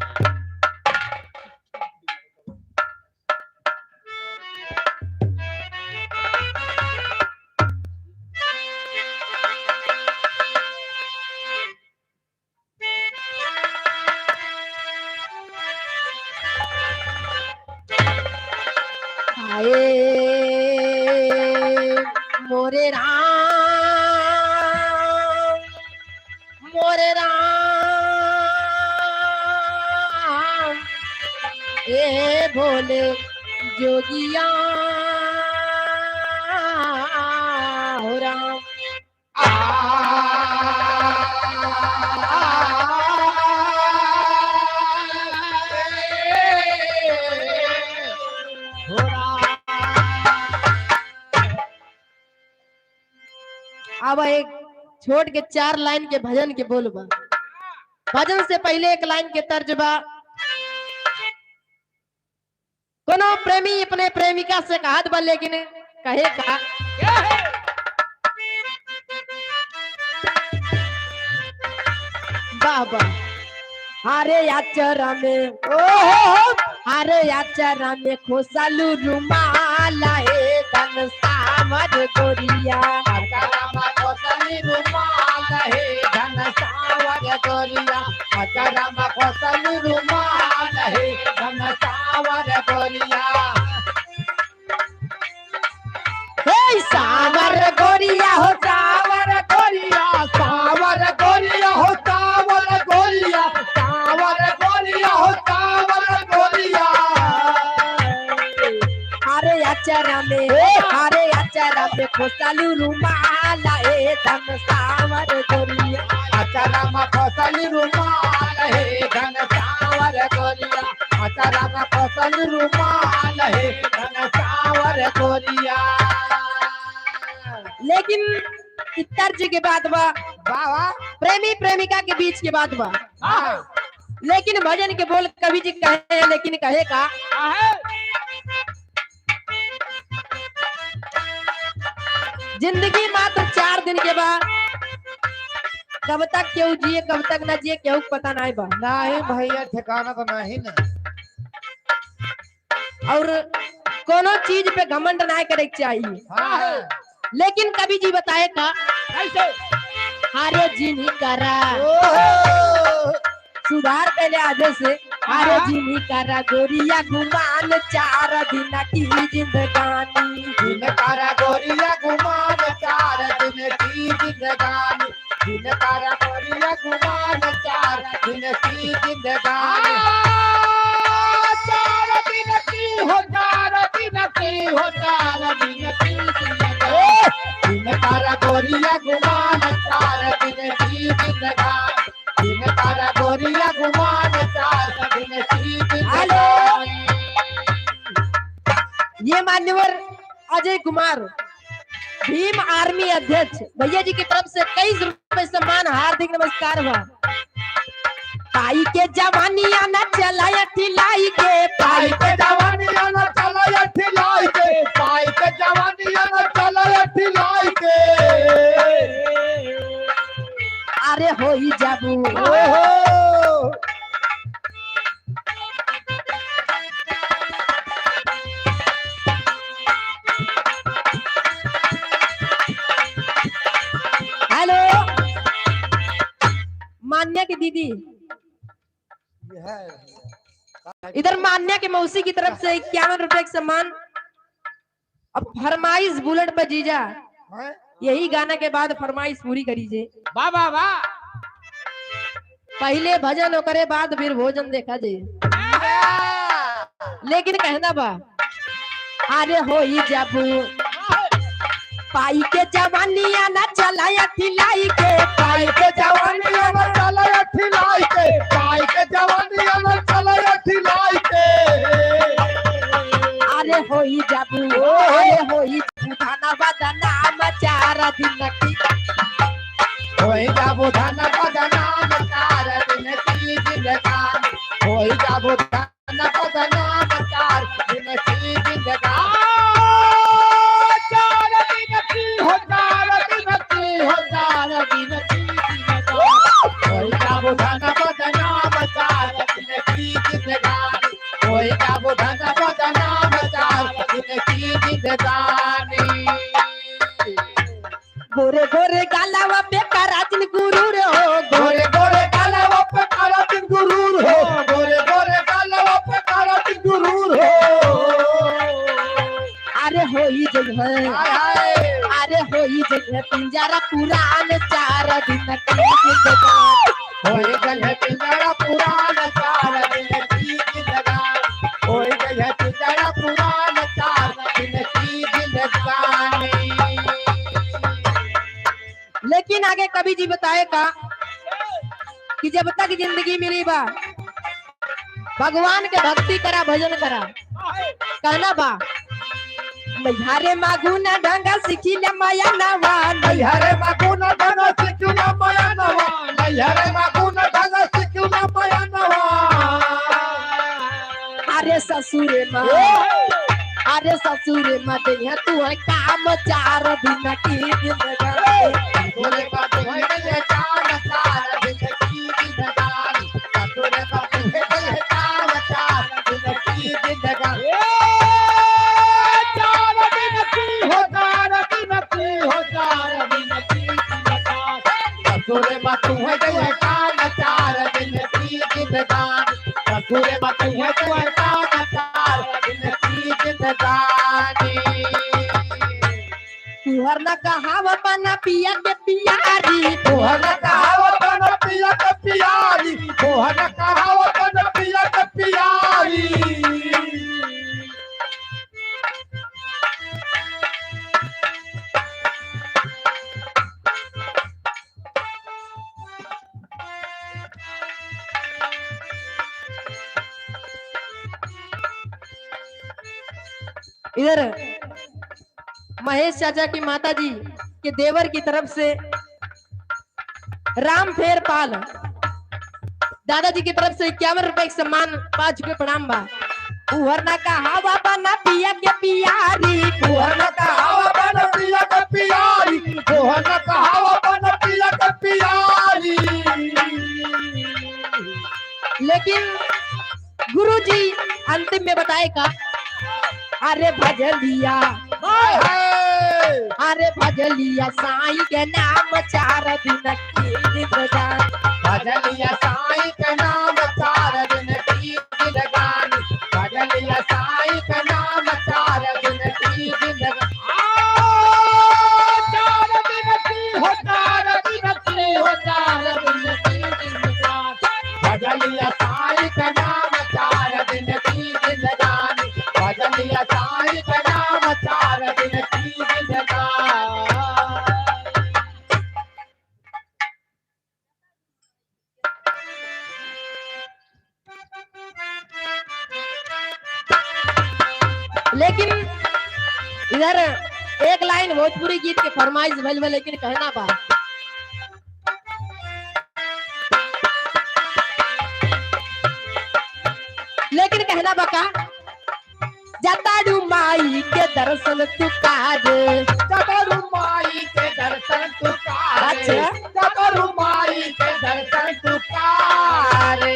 हाय मोरे राम, मोरे राम, ए भोले जोगिया हो राम। अब एक छोट के चार लाइन के भजन के बोल बा। भजन से पहिले एक लाइन के तर्ज बा। कोनो प्रेमी अपने प्रेमिका से कहत बा, लेकिन कहे का? वाह, वाह। अरे अचरा में, ओहो, अरे अचरा में खोसलू रुमाल हे धन सावर गोरिया। अचरा में खोसलू रुमाल हे धन सावर गोरिया। अचरा में खोसलू रुमाल हे धन सावर गोरिया। हे सावर गोरिया हो, सावर गोरिया, सावर गोरिया हो, सावर गोरिया, सावर गोरिया हो, सावर गोरिया। अरे अचरा में, हे। अरे अचरा में खोसलू रुमाल हे धन सावर गोरिया। अचरा में खोसलू रुमाल हे धन सावर गोरिया। अचरा में खोसलू रुमाल हे धन सावर गोरिया। लेकिन ई तर्ज के बात बा, वाह, वाह। प्रेमी प्रेमिका के बीच के बात बा। हाँ। लेकिन भजन के बोल कवि जी कहे, लेकिन कहे का? काहे? जिंदगी मात्र चार दिन के बा, कब तक केहू जिए, कब तक ना जिए, केहू के पता नाहीं बा। नाहीं भैया, ठिकाना तो नाहीं ना। और कोनो चीज पे घमंड नाहीं करे के चाहिए। हाँ। लेकिन कवि जी बताए का? कैसे? अरे जिनकरा ओहो। सुधार कैले आजे से। अरे हाँ। जिनकरा गोरिया गुमान चार दिन की जिंदगानी। जिनकरा गोरिया गुमान चार दिन की जिंदगानी। जिनकरा गोरिया गुमान चार दिन की जिंदगानी। आ, चार दिन की हो, चार दिन की हो, गोरिया गुमान चार दिन की जिंदगानी, दिन कर गोरिया गुमान चार दिन की जिंदगानी। हेलो। ये मान्यवर अजय कुमार, भीम आर्मी अध्यक्ष, भैया जी की तरफ से इक्कीस रुपए सम्मान, हार्दिक नमस्कार बा। पाई के जवानिया न चलाय ठिलाई के, पाई के जवानिया न चलाय ठिलाई के, पाई के जवानिया न चलाय ठिलाई के। अरे होई जाबू। ओहो। हेलो, मान्या की दीदी, इधर मान्या के मौसी की तरफ से इक्यावन रुपए का सम्मान। अब फरमाइश बुलेट पे जीजा, हैं? यही गाना के बाद फरमाइश पूरी करी जे। वाह, वाह, वाह। पहिले भजन, ओकरे बाद फिर भोजन देखा जे। वाह। लेकिन कहना बा, अरे होई जाबू, पाई के जवानिया ना चलाय ठिलाई के, पाई के जवानिया ना चलाय ठिलाई के, पाई के जवानिया ना चलाय ठिलाई के। अरे होई जाबू, ओहो। अरे होई जाबू धन बदनाम चार दिन की। होई जाबू धन बदनाम चार दिन की जिंदगानी। होई जाबू धन बदनाम चार दिन की जिंदगानी। चार दिन की, हो चार दिन की, हो चार दिन की जिंदगानी। होई जाबू धन बदनाम चार दिन की जिंदगानी। होई जाबू धन बदनाम चार दिन की जिंदगानी। गोरे गोरे गालवा पे करातिन गुरूर हो, गोरे गोरे गालवा पे करातिन गुरूर हो, गोरे गोरे गालवा पे करातिन गुरूर हो। अरे होई जइहैं, हाय, हाय। अरे होई जइहैं पिंजरा पुरान चार दिन की जिंदगानी। होई जइहैं पिंजरा पुरान चार दिन की जिंदगानी। होई जइहैं पिंजरा पुरान चार दिन की जिंदगानी। लेकिन आगे कवि जी बताए का कि जब तक जिंदगी मिली बा, भगवान के भक्ति करा, भजन करा। कहना बा, नैहरे मा गुन ढंग सिखिले मया नवा, नैहरे मा गुन ढंग सिखिले मया नवा, नैहरे मा गुन ढंग सिखिले मया नवा। अरे ससुरे मा, अरे ससुरे मा जइहैं तू है काम चार दिन की जिंदगानी। ससुरे मा जइहैं काम चार दिन की जिंदगानी। ससुरे मा जइहैं काम चार दिन की जिंदगानी। ए, चार दिन की हो, चार दिन की हो, चार दिन की जिंदगानी। ससुरे मा तू है जइहैं काम चार दिन की जिंदगानी। ससुरे मा तू है जइहैं काम चार दिन की जिंदगानी। तुहर न कहाव बना पिया के पियारी, तुहर न कहाव बना पिया के पियारी, तुहर न कहाव बना पिया के पियारी। इधर महेश चाचा की माता जी के देवर की तरफ से रामफेर पाल दादाजी की तरफ से इक्यावन रुपए का सम्मान, पाँच रुपए प्रणाम बा। तुहर ना कहावा बना पिया के पियारी, तुहर ना कहावा बना पिया के पियारी, तुहर ना कहावा बना पिया के पियारी। लेकिन गुरुजी अंतिम में बताए का, अरे भजलिया, हाय, हाय। अरे भजलिया साईं के नाम चार दिन की जिंदगानी। भजलिया साईं के नाम चार दिन की जिंदगानी। भजलिया साईं के नाम चार दिन की जिंदगानी। आ, चार दिन की हो, चार दिन की हो, चार दिन की जिंदगानी। भजलिया साईं के नाम चार दिन की जिंदगानी। भजलिया साईं के नाम चार दिन की जिंदगानी। अरे, एक लाइन भोजपुरी गीत के फरमाइश भइल बा, लेकिन कहना बा, लेकिन कहना बा का? जाताड़ू माई के दर्शन तू कारे। जाताड़ू माई के दर्शन तू कारे। अच्छा। जाताड़ू माई के दर्शन तू कारे।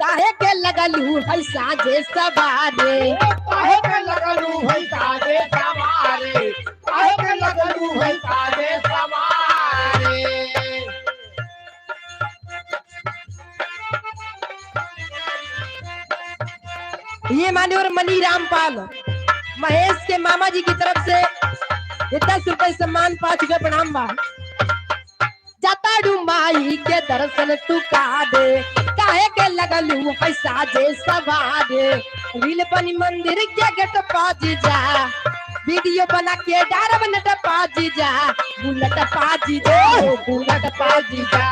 काहे के लगलू है साजे सवारे? काहे के लगलू है साजे सवारे? काहे के लगलू है साजे सवारे? ये मान्यवर मनी रामपाल महेश के मामा जी की तरफ से ये दस रुपए सम्मान, पाँच रुपए प्रणाम बा। जाताड़ू माई के दर्शन तू कारे, काहे के लगलू है साजे सवारे? रील बनी मंदिर के गेट पाजी जा, वीडियो बना के डारब नेट पाजी जा, बुलेट पाजी जा हो, बुलेट पाजी जा,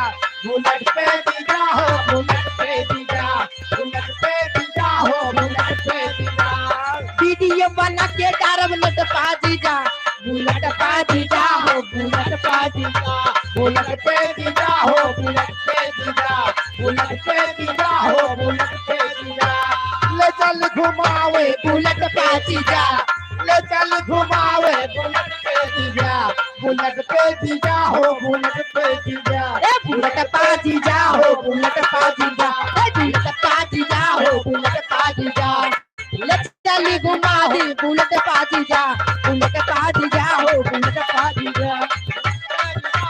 बुलेट पे जीजा हो, बुलेट पे जीजा, बुलेट पे जीजा हो, बुलेट पे जीजा। वीडियो बना के डारब नेट पाजी जा, बुलेट पाजी जा हो, बुलेट पाजी जा, बुलेट पे जीजा हो, बुलेट पे जीजा, बुलेट पे जीजा हो, बुलेट पे जीजा। ले चल घुमावे बुलेट पाजी जा, ले चल घुमावे बुलेट पे जीजा, बुलेट पे जीजा हो, बुलेट पे जीजा। ए बुलेट पाजी जा हो, बुलेट पाजी जा, ए बुलेट पाजी जा हो, बुलेट पाजी जा। ले चली घुमा दी बुलेट पाजी जा, बुलेट पाजी जा हो, बुलेट पाजी जा।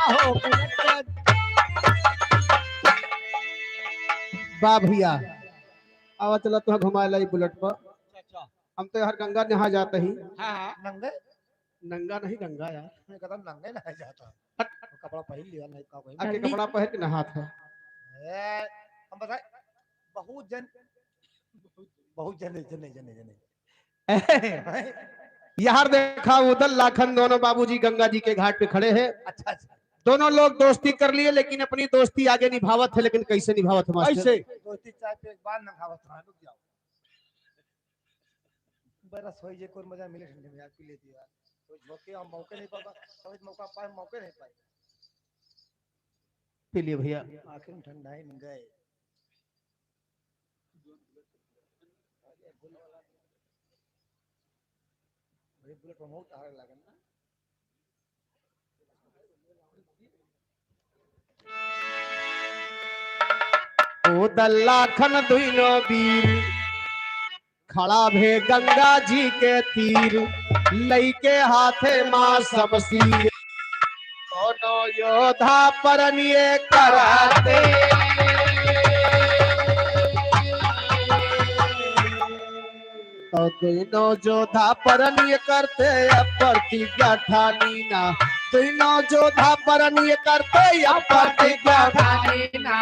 हो, बुलेट पाजी। वाह भैया, आवा चला तो घुमा लाई बुलेट पर। अच्छा। हम तो हर गंगा नहा जाते ही। हाँ, हाँ। नंगे? नंगा नहीं, गंगा यार। मैं कहता नंगे नहा जाता। हट। कपड़ा पहन लिया, नहीं का कोई। आके कपड़ा पहन के नहात है। ए, हम बताए, बहुत जन, बहुत जने, जने, जने, जने। यार देखा, उदल लाखन दोनों बाबूजी गंगा जी के घाट पे खड़े हैं। अच्छा, अच्छा। दोनों लोग दोस्ती कर लिए, लेकिन अपनी दोस्ती आगे निभावत है, लेकिन कैसे निभावत है मास्टर? कैसे? दोस्ती चाय पे एक बार निभावत है, रुक जाओ। बरस होई जे कोई मजा मिले ठंडे में यार, पी लेती यार। तो झोंके हम मौके नहीं पाबा, कभी मौका पाए, मौके नहीं पाए। पी लिए भैया। आखिर में ठंडा ही गए। भाई बुलेट में बहुत आग लगे ना। ओ दल्लाखन दुइनो वीर, खड़ा भे गंगा जी के तीर, लइके हाथे माँ समसीर। दोनों योद्धा परनिये कराते। तो दुइनो योद्धा परनिये करते, अब प्रतिज्ञा ठानी ना। दुइनो योद्धा परनिये करते, अब प्रतिज्ञा ठानी ना।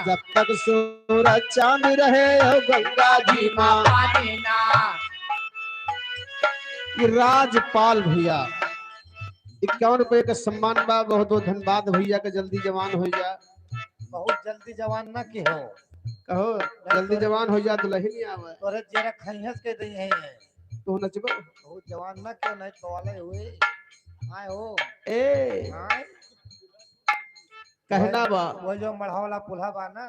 जब तक सूरज चांद रहे, ओ गंगा जी माँ। पानी ना। ये राजपाल भैया, इक्यावन रुपये का सम्मान बा। बहुत बहुत धन्यवाद भैया के, जल्दी जवान हो जा। बहुत जल्दी जवान ना की हो। कहो, जल्दी जवान हो जा, दुल्हन ही आवे। तोरे जेरा खैहस के दे हैं। तू नचबो? बहुत जवान ना क्यों नहीं पवाले हुए। आए हो। ए। आए। कहना बा। वो जो मढ़ा वाला पुल्हा बा ना,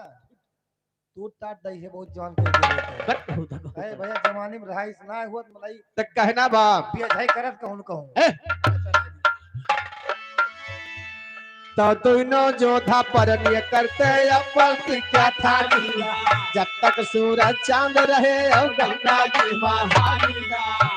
तू टाट दई है, बहुत जवान कर दे। बट बहुत धन्यवाद। अरे भैया, जवानी में रहाइश ना हुआ तो मलाई त कहना बा। पिया झाई करत कहूँ न कहूँ। ए? तो दुइनो योद्धा परनिये करते, अब प्रतिज्ञा ठानी ना। जब तक सूरज चांद रहे, ओ गंगा जी माँ।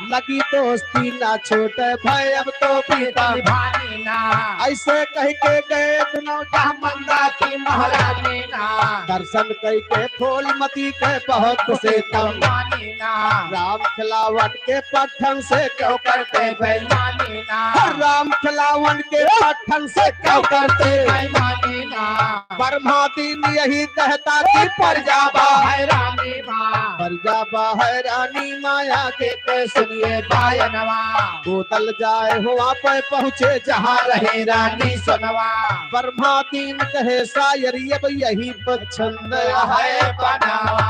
लगी दोस्ती ना छोटे भाई, अब तो पीता। निभानी ना। ऐसे कह के गए दुनो जहाँ मंदा की महारानी ना। दर्शन कई के फूलमती के बहुत खुशी तम। मानी ना। राम खिलावन के पत्थन से क्यों करते बेईमानी ना। राम खिलावन के पत्थन से क्यों करते बेईमानी ना। ब्रह्मा दिन यही कहता कि पर जाबा है रानी माँ। पर जाबा है रानी माँ, आगे के सुनिए बायनवा। बोतल जाए हुआ पे पहुँचे जहाँ रहे रानी सोनवा। ब्रह्मा दिन कहे शायर अब यही पसंद है बनावा।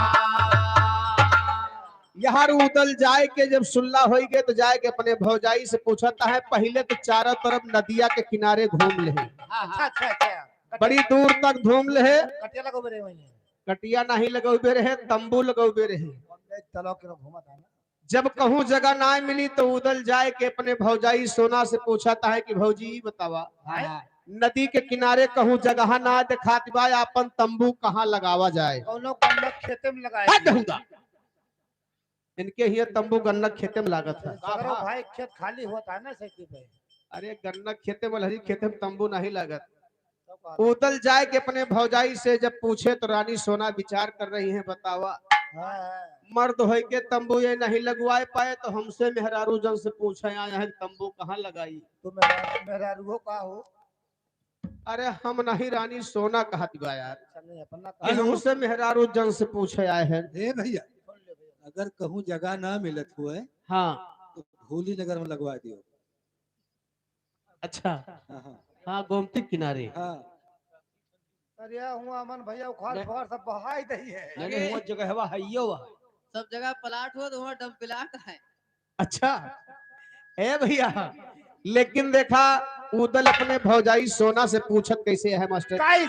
यार उदल जाए के जब सुल्ला होई गए तो जाए के अपने भौजाई से पूछत है, पहिले तो चारों तरफ नदिया के किनारे घूम ले, हाँ, हाँ। अच्छा, अच्छा, अच्छा। बड़ी दूर तक घूम ले। कटिया लगौबे रहे वहीं। कटिया नहीं लगौबे रहे, तंबू लगौबे रहे। तलाव के लोग घूमत है ना। जब कहूँ जगह ना मिली तो उदल जाए के अपने भौजाई सोना से पूछत है कि भौजी, ई बतावा, हाँ। नदी के किनारे कहूँ जगह ना देखात बा, आपन तंबू कहाँ लगावा जाए? कौनो गन्ना खेते में लगाए हट दियो। हुआ। इनके हिया तंबू गन्ना खेते में लागत है। सगरो भाई खेत खाली होत है ना, सैती पे। अरे गन्ना खेते में, लहरी खेते में तंबू नहीं लागत। तब का? उदल जाए के अपने भौजाई से जब पूछे तो रानी सोना विचार कर रही हैं, बतावा। हाँ, हाँ। मर्द होई के तंबू ये नहीं लगवाए पाए तो हमसे मेहरारू जन से पूछे आए हैं तंबू कहाँ लगाई। तो मेहरा-, मेहरारू हो का हो? अरे हम नहीं, रानी सोना कहत बा यार। अच्छा, नहीं, अपना कि कहा। हमसे मेहरारू जन से पूछे आए हैं। ए भैया, अगर कहूँ जगह ना मिलत हुए, हाँ। तो होली नगर में लगवा दियो। अच्छा। हाँ, हाँ। हाँ, गोमती किनारे। हाँ। अरे हुआ अमन भैया उखाड़ नहीं। फाड़ सब बहाई दही है। नहीं, नहीं, अरे। हुआ जगह हवा है, ये हुआ। सब जगह प्लाट हो तो हुआ डम प्लाट है। अच्छा, ए भैया, लेकिन देखा, उदल अपने भौजाई सोना से पूछत कैसे है मास्टर? काई?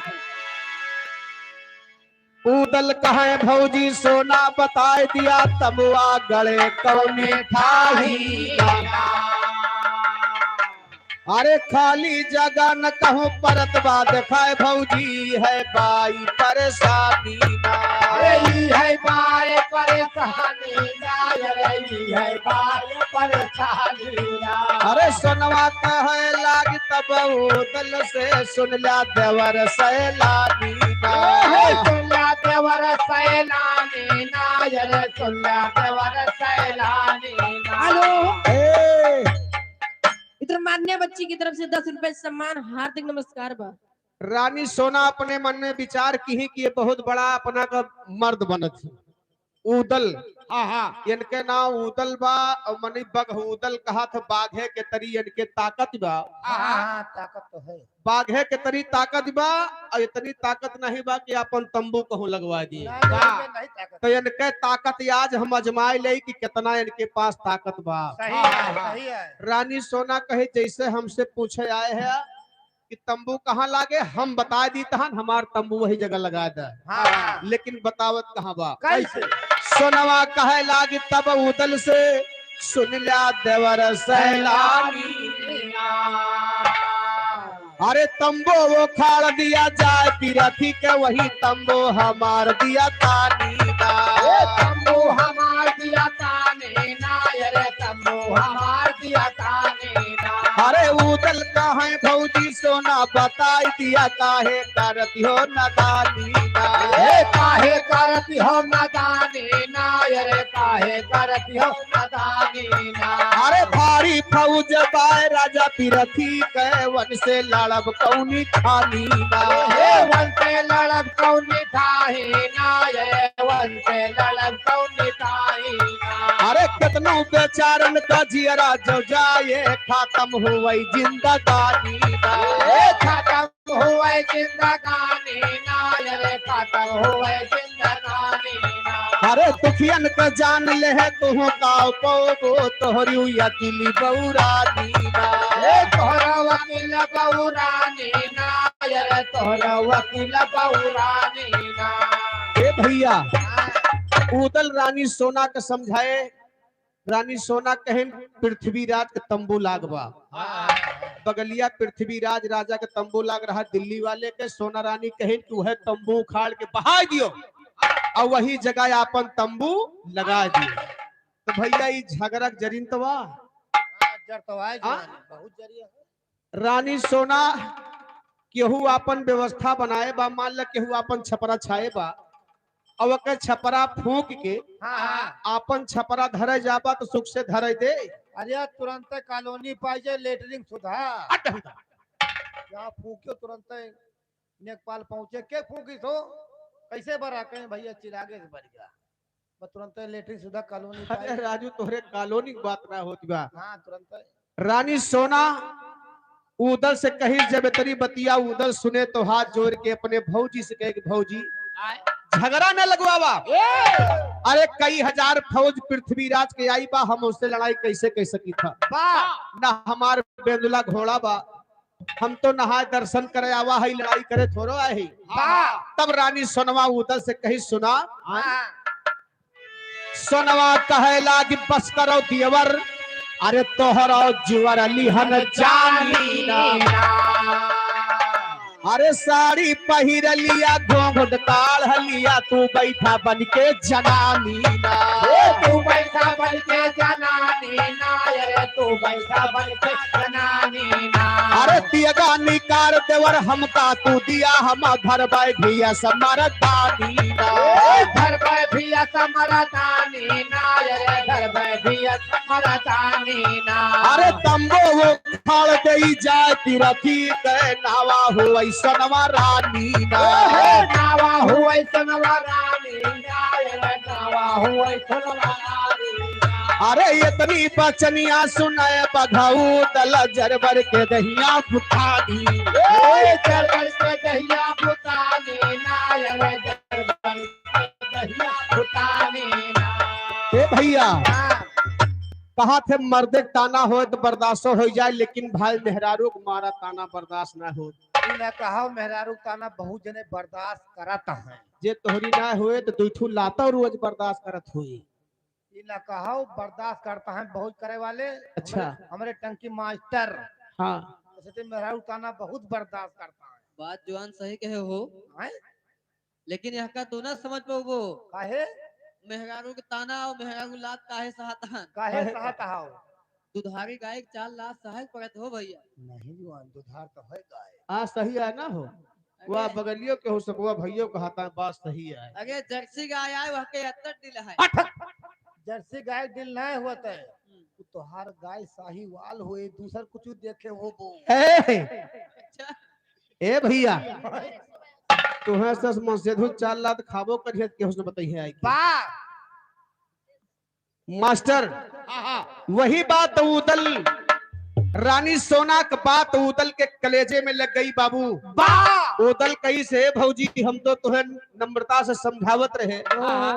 उदल कहे भौजी सोना बताए दिया, तमुआ गड़े कौने ठाही। अरे खाली जगह न कहूँ परत बा, देखाए भौजी है बाई परेशानी ना। अरे ई है बाई परेशानी ना, अरे ई है बाई परेशानी ना। अरे सोनवा कहे लाग तब उदल से, सुन ल्या देवर सैलानी ना। ए, सुन ल्या देवर सैलानी ना, अरे सुन ल्या देवर सैलानी ना। हेलो। ए, इधर मान्या बच्ची की तरफ से दस रुपए सम्मान, हार्दिक नमस्कार बा। रानी सोना अपने मन में विचार किही कि ये बहुत बड़ा अपना का मर्द बनत है। उदल। हाँ, हाँ। इनके नाम उदल बा, और मनी बगह उदल कहत है, बाघे के तरी इनके ताकत बा। हाँ, हाँ, हाँ, ताकत तो है। बाघे के तरी ताकत बा, और इतनी ताकत नहीं बा कि अपन तंबू कहूँ लगवा दिए। नहीं, नहीं, वाह। नहीं ताकत। तो इनके ताकत आज हम आजमाए ले कि कितना इनके पास ताकत बा। सही है, हाँ, हाँ। सही है। रानी सोना कहे, जैसे हमसे पूछे आए हैं कि तंबू कहाँ लागे, हम बता दी तहन, हमार तंबू वही जगह लगा दे। हाँ। लेकिन बतावत कहाँ बा? कैसे? सोनवा कहे लागी तब उदल से, सुन ल्या देवर सैलानी। अरे तंबू वो खाड़ दिया जाए, पिरथी के वही तंबू हमार दिया तानी ना। ए तंबू हमार दिया तानी ना, अरे तंबू हमार दिया तानी ना। अरे उदल कहे भौजी सोना बताई दिया, काहे करती हो नदानी ना। ए काहे करती हो नदानी ना, अरे काहे करती हो नदानी ना। अरे भारी फौज बाय राजा पिरथी के, वन से लड़ब कौनी ठानी ना। ए वन से लड़ब कौनी ठानी ना, ए वन से लड़ब कौनी ठानी ना। अरे कितनो बेचारन का जियरा जो जाए, खत्म हुई जिंदगानी ना। ए खत्म हुई जिंदगानी ना, अरे खत्म हुई जिंदगानी ना। अरे दुखियन का जान ले है तू का पौबो, तोहरी अकिली बौरानी ना। ए तोहरा वकील बौरानी ना, अरे तोहरा वकील बौरानी ना। ए भैया, हाँ। उदल रानी सोना के समझाए, रानी सोना कहिन पृथ्वीराज के तंबू लाग बा। हाँ। बगलिया पृथ्वीराज राजा के तंबू लाग रहा दिल्ली वाले के। सोना रानी कहिन कि उहे तंबू उखाड़ के बहा दियो और वही जगह आपन तंबू लगा दियो। तो भैया ई झगड़ा के जरिन तो बा। हाँ, जर तो आए हाँ? जवानी, बहुत जरिया है। रानी सोना केहू आपन व्यवस्था बनाए बा, मान ल केहू आपन छपरा छाए बा, अब ओके छपरा फूंक के हाँ, हाँ। आपन छपरा धरे जाबा तो सुख से धरे दे। अरे यार, तुरंत कॉलोनी पाई जाए, लेटरिन सुधा। अड्डा हुदा। यहाँ फूंक्यो तुरंत नेपाल पहुंचे, के फूंकी सो? कैसे बरा कहें भैया, चिरागे से बढ़ गया। बस तुरंत लेटरिन सुधा कॉलोनी अरे पाई। राजू, तोहरे कॉलोनी के बात ना होती बा। हाँ, तुरंत। रानी सोना उदल से कही, जब इतनी बतिया उदल सुने तो हाथ जोड़ के अपने भौजी से कहे कि भौजी, आए। झगड़ा न लगवावा। ए! अरे कई हजार फौज पृथ्वीराज के आई बा, हम उससे लड़ाई कैसे कर सकी था? बा। ना हमार बेंदुला घोड़ा बा, हम तो नहाए दर्शन करे आवा है, लड़ाई करे थोड़ो आए है। बा। तब रानी सोनवा उदल से कही, सुना, हाँ। सोनवा कहे लागी, बस करो दियवर, अरे तोहरो जिवर लिहन जानी ना। अरे साड़ी पहिर लिया, घूंघट काढ़ लिया, तू बैठा बन के जनानी ना। ए, तू बैठा बन के जनानी ना, अरे तू बैठा बन के जनानी ना। अरे तियगा निकार देवर हमका तू दिया, हम धरबै भी असमरदानी ना। ए, धरबै भी असमरदानी ना, अरे धरबै भी असमरदानी ना। अरे तंबू वो खाड़ गई जाए, तिरथी के नावा हो ऐसनवा रानी ना। ए, नावा हो ऐसनवा रानी ना, अरे नावा हो ऐसनवा रानी ना। अरे इतनी बचनिया सुनाए बघऊ दल जरबर के दहिया भुतानी। ए, जरबर के दहिया भुतानी ना, अरे जरबर के दहिया भुतानी ना। ए भैया, हाँ। कहा थे मर्दे के ताना होए तो बर्दाश्तो हो जाए, लेकिन भाई मेहरारू के मारा ताना बर्दाश्त ना हो। ई ना कहा मेहरारू के ताना बहुत जने बर्दाश्त करत हैं। जे तोहरी ना होए तो दुई ठू लातो रोज बर्दाश्त करत होई। ई ना कहा बर्दाश्त करता है बहुत करे वाले। अच्छा। हमरे, हमरे टंकी मास्टर। हाँ। ऐसे तो मेहरारू ताना बहुत बर्दाश्त करता है। बात जवान सही कहे हो। हैं? लेकिन यह का तो ना समझ पाओगो। काहे? मेहरारू के ताना और मेहरारू लात काहे सहत हन? काहे सहत हाव? दुधारी गाय के चार लात सहे के पड़त हो भैया। नहीं जुआन, दुधार तो है गाय। आ, सही है ना हो। अरे। वह बगलियो के हो सकवा भैयो कहता है, बात सही है। अरे जर्सी गाय आए, वह के अत्तर दिल है। अठ-, जर्सी गाय दिल नहीं होत है। हम्म। तू तोहार गाय साहिवाल होए, दूसर कुछ देखे होबो। ए! अच्छा। ए भैया, तुहें सस मन से धुन चार लात खाबो करिहत के हुस्न बताई है आई। बा। मास्टर, हाँ, हाँ। वही बात उदल, रानी सोना के बात उदल के कलेजे में लग गई बाबू। बा। उदल कही से, "भौजी, हम तो तुहें नम्रता से समझावत रहे। हाँ।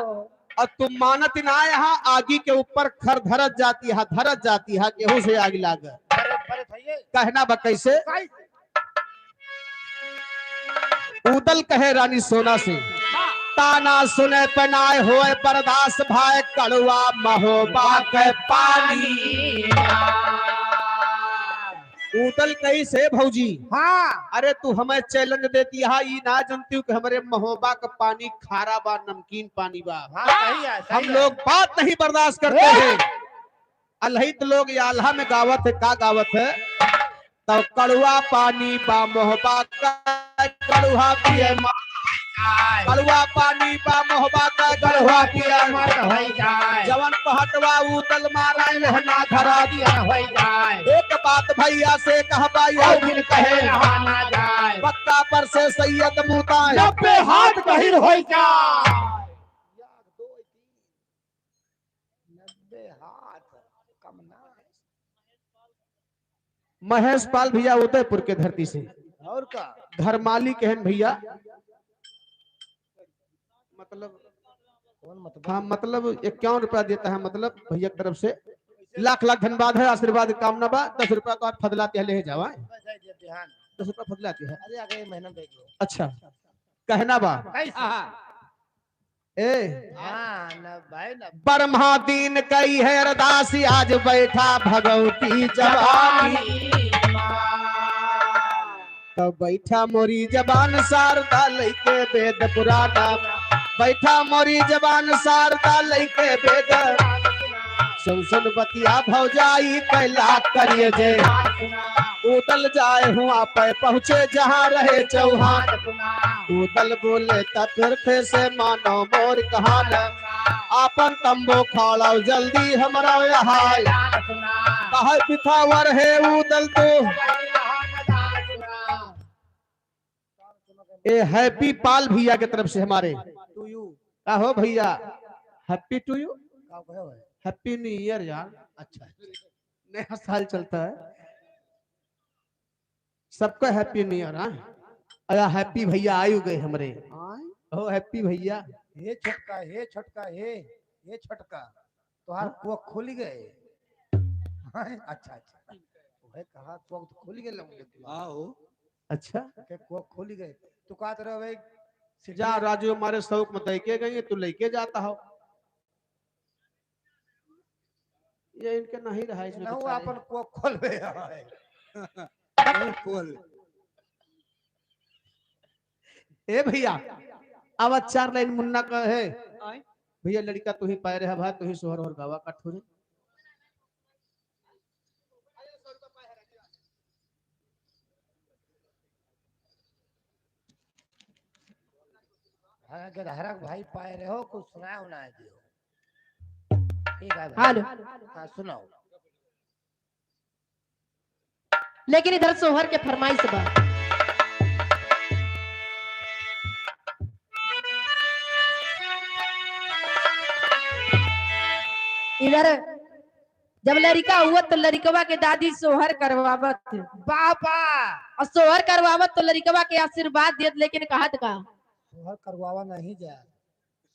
और तुम मानत ना, यहाँ आगी के ऊपर खर धरत जाती है, धरत जाती है, केहू से आग लाग।" अरे, अरे भैया। कहना बा कैसे? कैसे? उदल कहे रानी सोना से, ताना सुने पे नाय होए बर्दाश्त, भाई कड़ुआ महोबा के पानी। उदल कही से भौजी, हाँ। अरे तू हमें challenge देती है, ई ना जानती हूँ कि हमरे महोबा का पानी खारा बा, नमकीन पानी बा। हाँ, सही है, सही हम है। लोग बात नहीं बर्दाश्त करते ए! हैं। अलहित लोग या आल्हा में गावत है, का गावत है? तो कड़ुआ पानी बा महोबा का, कड़ुआ पिए मत होई जाए। कड़ुआ पानी बा महोबा का, कड़ुआ पिए मत होई जाए। जवन पहटवा उदल मारे लहना धरा दिया होई जाए। एक बात भैया से कहबा, या और बिन कहे रहा ना जाए। पक्का पर से सैयद मुताए। नब्बे हाथ गहिर होई जाए। नब्बे हाथ कम ना। महेश पाल भैया उदयपुर के धरती से। और का? घर मालिक हन भैया। मतलब, कौन मतलब? हाँ, मतलब इक्यावन रुपया देता है, मतलब भैया की तरफ से लाख लाख धन्यवाद है, आशीर्वाद कामना बा। दस रुपया का फजलाती है, ले जावा। दस रुपया फजलाती है। अरे, अगले महीना में दे दियो। अच्छा, कहना बा। कैसे? हाँ। ए। हाँ, न भाई, न। ब्रह्मा दीन कई है अरदास, आज बैठा भगवती जवानी। तो बैठा मोरी जबान शारदा लइके वेद पुराना, बैठा मोरी जबान शारदा लइके वेद। सुन सुन बतिया भौजाई कैला करिए जे। उदल जाए हुआ पे पहुँचे जहाँ रहे चौहान। उदल बोले तब फिर थे से मानो मोर कहान। आपन तंबू खाड़ाओ जल्दी हमरा यहाँ आए। कहे पिथावर है उदल तो। ए, हैप्पी पाल भैया की तरफ से हमारे। To you। का हो भैया? Happy to you? का कहे हो? Happy New Year यार। अच्छा, अच्छा। नया साल चलता है, सबका Happy New Year। हाँ, अया हैप्पी भैया आयु गए हमरे। हाँ। हो हैप्पी भैया। हे छोटका, हे छोटका, हे। ए छोटका, तोहार हाँ? कोख खुलि गए? हाँ, अच्छा, अच्छा। वह कहा, कोख तो खुलि गए लौंडे के। हाँ हो। अच्छा। के कोख खुलि गए। तू कहत रहे भाई, जा राजू, हमारे शौक में दइके गई, तू लइके जाता हो। ये इनके नहीं रहा इसमें ना, वो बेचारे। अपन कोख खोलबे है। नहीं खोल। ए भैया, अब चार लाइन मुन्ना का है। आय। भैया, लड़का तू ही पाए रहे भाई, तू ही सोहर और गावा का ठुरे। हाँ, गदहरा के भाई पाए रहे हो, कुछ सुनाए उनाए दियो। ठीक है भाई। हेलो। हाँ, सुनाओ। लेकिन इधर सोहर के फरमाइश बा। इधर जब लड़िका हुआ तो लड़िकवा के दादी सोहर करवावत। बाबा। और सोहर करवावत तो लड़िकवा के आशीर्वाद देत, लेकिन कहत का? सोहर करवावा नहीं जा,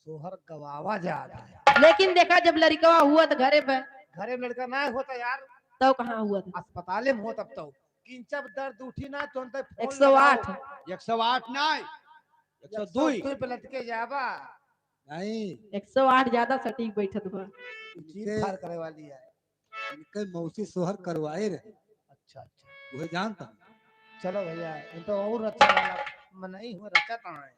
सोहर गवावा जा रहा है। लेकिन देखा, जब लड़िकवा हुआ तो घरे पे। घरे में लड़का ना होता यार। तो कहाँ हुआ था? अस्पताले में होता अब तो। किंचब दर्द उठी ना, तुरंत फोन एक सौ आठ। लगाओ। एक सौ आठ ना, एक सौ दो। एक सौ दो पे लटके जाबा। नहीं। एक सौ आठ ज्यादा सटीक बैठत बा। चीर इनके फाड़ करे वाली है। इनके मौसी सोहर करवाए रहे। अच्छा, अच्छा। वह जानता। चलो भैया, ये तो और अच्छा वाला मनई हुआ रचा तो है।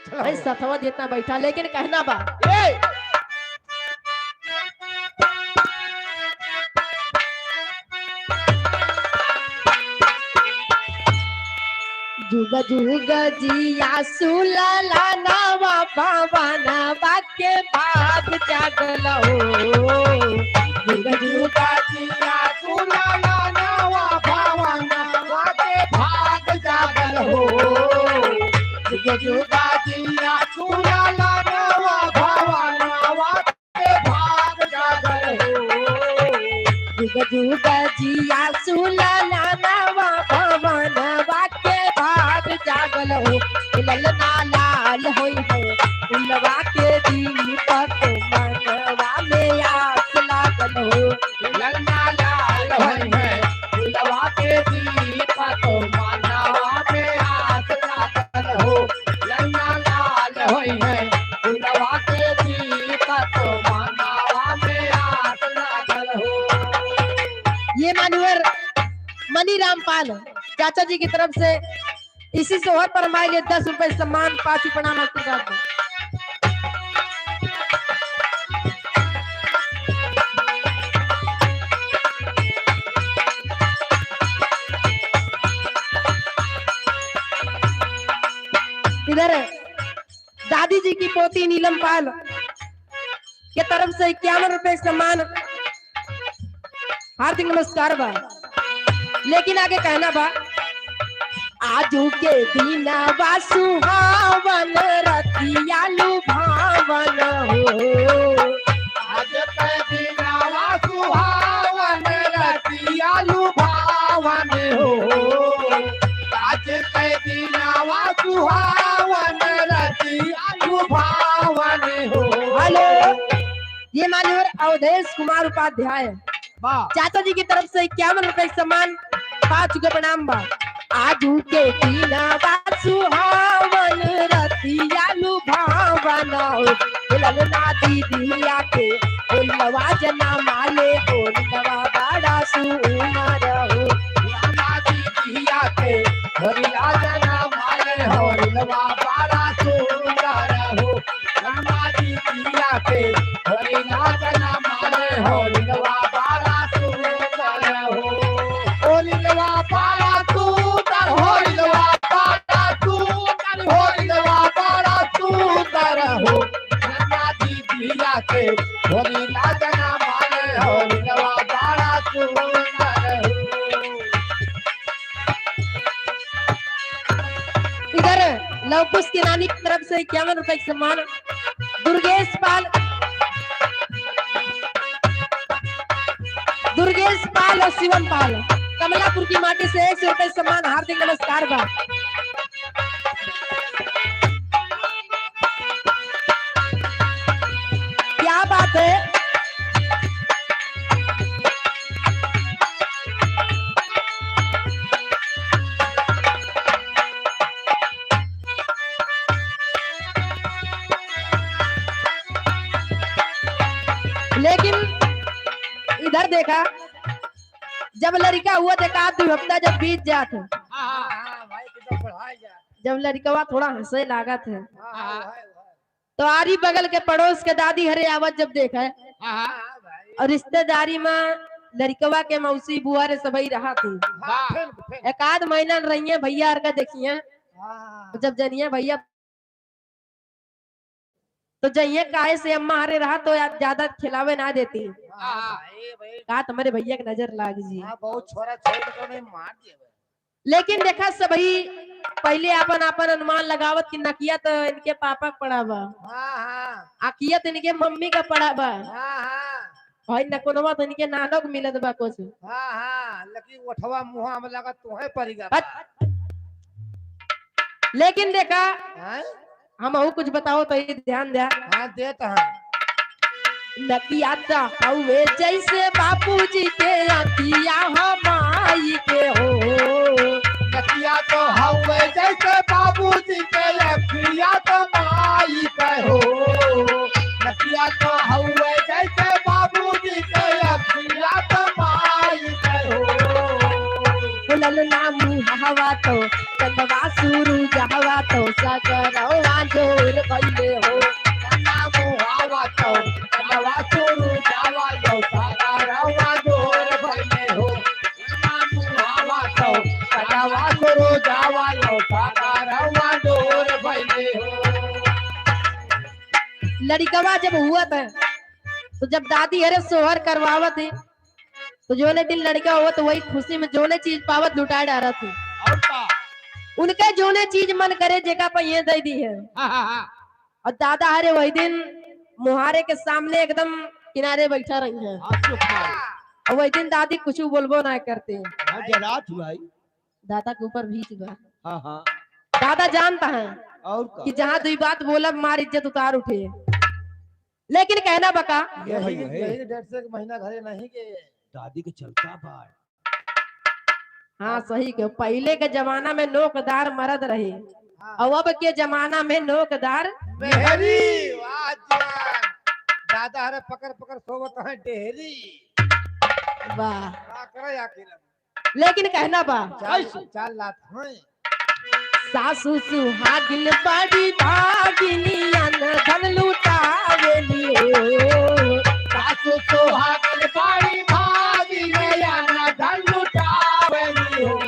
चलो भाई, भैया। सथवा जितना बैठा, लेकिन कहना बा। ए! जुग जुग जिया सुललनवा भवनवा के भाग जागल हो। जुग जुग जिया सुललनवा भवनवा के भाग जागल हो। जुग जुग जिया सुललनवा भवनवा के भाग जागल हो। जुग जुग जिया सुललनवा भवनवा के भाग जागल हो। ललना लाल होई है फुलवा के दीपक मनवा में आस लागल हो। ललना लाल होई है फुलवा के दीपक मनवा में आस लागल हो। ललना लाल होई है फुलवा के दीपक मनवा में आस लागल हो। ये मान्यवर मनीराम पाल चाचा जी की तरफ से इसी सोहर पर हमारे लिए दस रुपए सम्मान, पाँच रुपए प्रणाम आशीर्वाद दो। इधर दादी जी की पोती नीलम पाल के तरफ से इक्यावन रुपए सम्मान। हार्दिक नमस्कार बा। लेकिन आगे कहना बा, आजू के दिनवा सुहावन रतिया लुभावन हो। आज के दिनवा सुहावन रतिया लुभावन हो। आज के दिनवा सुहावन रतिया लुभावन हो। हेलो, ये मान्यवर अवधेश कुमार उपाध्याय वाह। चाचा जी की तरफ से इक्यावन रुपए के सम्मान, पाँच गो प्रणाम बा। आजू के दिनवा सुहावन रतिया लुभावन हो। ललना दीदिया के फुलवा जना माले हो, रंगवा बड़ा सुनर हो। ललना दीदिया के फुलवा जना माले हो, रंगवा बड़ा सुनर हो। ललना दीदिया के फुलवा जना माले हो, रंगवा बड़ा सुनर हो। ओ रंगवा बड़ा सुनर हो, रंगवा बड़ा सुनर हो, रंगवा बड़ा सुनर हो। ललना दीदिया के फुलवा जना माले हो, रंगवा बड़ा सुनर हो। इधर लवकुश की नानी की तरफ से इक्यावन रुपए का सम्मान। दुर्गेश पाल, दुर्गेश पाल और शिवम पाल, कमलापुर की माटी से एक सौ रुपए सम्मान, हार्दिक नमस्कार बा। देखा, जब लड़िका हुआ तो एक आध दू हफ्ता जब बीत जात है, हाँ, हाँ, भाई, तो बढ़ाई जा। जब लड़िकवा थोड़ा हँसे लागत है, हाँ, हाँ, भाई, भाई। तो आरी बगल के पड़ोस के दादी हरे आवत जब देखे, हाँ, हाँ। और रिश्तेदारी में लड़िकवा के मौसी बुआ रे सबही रहा थी। हाँ, फिर, फिर। एक आध महीना रहिए भैया हर का देखिए। हाँ। जब जनिए भैया तो जइए, काहे से अम्मा हरे रहा तो या-, ज्यादा खिलावे ना देती। हाँ, भाई, भाई। का तुम्हारे भैया के नजर लाग जी। हाँ, बहुत छोरा छोरी को नहीं मार दिया भाई। लेकिन देखा सबही पहिले आपन आपन अनुमान लगावत कि नकिया तो इनके पापा के पड़ा बा। हाँ, हाँ। आँखिया तो इनके मम्मी का पड़ा बा। हाँ, हाँ। भाई नकुनवा तो इनके नानो के मिलत बा कुछ। हाँ, हाँ, लेकिन ओठवा मुँहा में लगा तोहे परिगा बा। लेकिन देखा, हाँ? हम अहू कुछ बताओ तो ये ध्यान द्या। हाँ, देत हैं। नकिया तो हउवे जैसे बाबूजी के अँखिया हो माई के हो। नकिया तो हउवे जैसे बाबूजी के अँखिया तो माई के हो। नकिया तो हउवे जैसे बाबूजी के अँखिया तो माई के हो। ललना मुहावा तो चंदवा सुरुजवा तो सगरवा जोर भइले हो। चंदा मुहावा तो चंदवा सुरुजवा तो सगरवा जोर भइले हो। चंदा मुहावा तो चंदवा सुरुजवा तो सगरवा जोर भइले हो। लड़िकवा जब हुआ था तो जब दादी हरे सोहर करवावत है तो जोने दिन लड़िका होत वही खुशी में जोने चीज पावत लुटाए डारत है। और का? उनके जोने चीज मन करे जेका पे ये दे दी है। हाँ, हाँ, हाँ। और दादा हरे वही दिन मुहारे के सामने एकदम किनारे बैठा रही है। हाँ, चुप मार। और वही दिन दादी कुछ बोलबो ना करते। हाँ, जरा थी भाई। दादा के ऊपर भीत बा। हाँ, हाँ। दादा जानता है और का? कि जहाँ दुई बात बोलब मार इज्जत उतार उठे। लेकिन कहना बका। यही, यही। यही डेढ़ सौ के महीना घरे नहीं के। दादी के चलता बार। हाँ, सही के। पहिले के जमाना में नोकदार मरद रहे, हाँ। और अब के जमाना में नोकदार मेहरी। वाह जान। दादा हरे पकड़ पकड़ सोवत हैं डेहरी। वाह। का करे आखिर? लेकिन कहना बा। चाल, चाल लात हैं। सासु सुहागिन बड़ी भागिनी, अन धन लुटावेली हो। सासु सुहागिन बड़ी भागिनी, अन धन लुटावेली हो।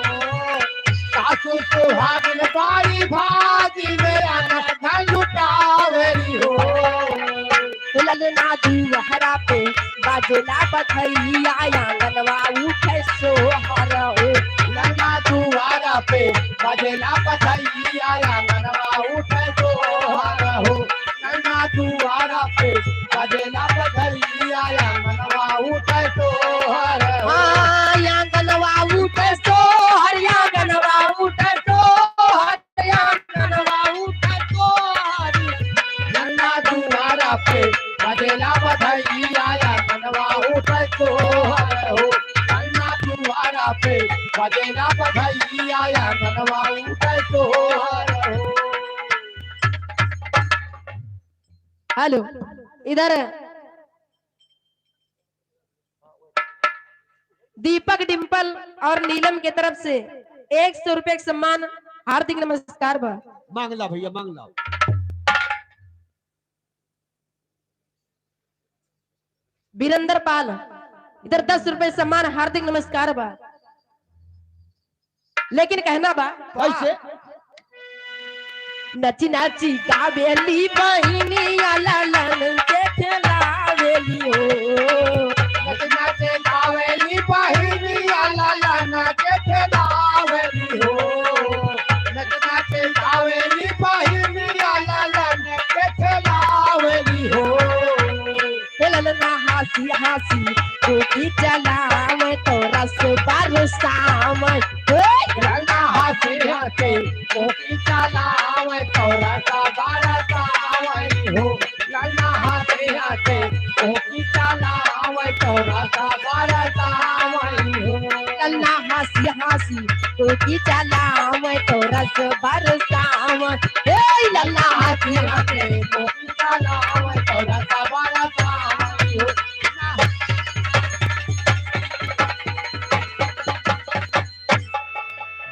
सासु सुहागिन बड़ी भागिनी, अन धन लुटावेली हो। ललना दुआरा पे बाजेला बधैया, आंगनवा उठे सोहर हो। ललना दुआरा पे बाजेला बधैया, आंगनवा उठे सोहर हो। ललना दुआरा पे बाजेला बधैया, आंगनवा उठे सोहर हो। हाँ, आंगनवा उठे सोहर, आंगनवा उठे सोहर। आंगनवा उठे सोहर। ललना दुआरा पे बजेला बधैया, आंगनवा उठे सोहर हो। ललना दुआरा पे बजेला बधैया, आंगनवा उठे सोहर हो। हेलो, इधर दीपक, डिंपल और नीलम के तरफ से एक सौ रुपए के सम्मान, हार्दिक नमस्कार बा। मांग ला भैया, मांग ला। वीरेंद्र पाल, इधर दस रुपए सम्मान, हार्दिक नमस्कार बा। लेकिन कहना बा कैसे? नची नची गावेली बहिनिया, ललन के खेलावेली हो। नची नची गावेली बहिनिया, ललन के खेलावेली हो। नची नची गावेली बहिनिया, ललन के खेलावेली हो। हे ललना हँसी हँसी कोकी चलावे तोरा से बरसावे। हे ललना हँसी हँसी कोकी चलावे तोरा से बरसावे हो। ललना हँसी हँसी कोकी चलावे तोरा से बरसावे हो। ललना हँसी हँसी कोकी चलावे तोरा से बरसावे। हे ललना हँसी हँसी कोकी चलावे तोरा से बरसावे हो।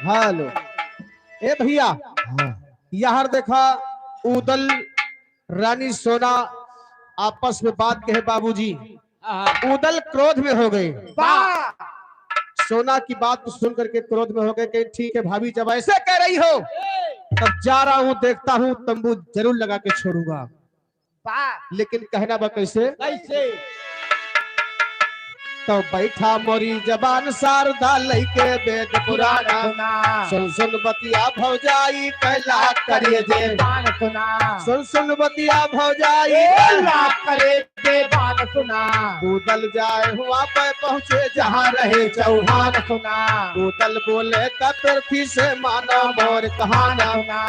हेलो। ए भैया, हाँ। यार देखा, उदल रानी सोना आपस में बात कहे बाबूजी। हाँ। उदल क्रोध में हो गए। वाह। सोना की बात सुन करके क्रोध में हो गए कि ठीक है भाभी, जब ऐसे कह रही हो, तब जा रहा हूँ, देखता हूँ, तंबू जरूर लगा के छोड़ूंगा। वाह। लेकिन कहना बा कैसे? कैसे? तो बैठा मोरी जबान शारदा लइके वेद पुराण। सुना। सुन सुन बतिया भौजाई कैला करे जे। बान सुना। सुन सुन बतिया भौजाई। ए ला करे जे बान सुना। कूदल जाए हुआ पे पहुँचे जहाँ रहे चौहान। सुना। कूदल बोले त पृथ्वी से मानो मोर कहान। सुना।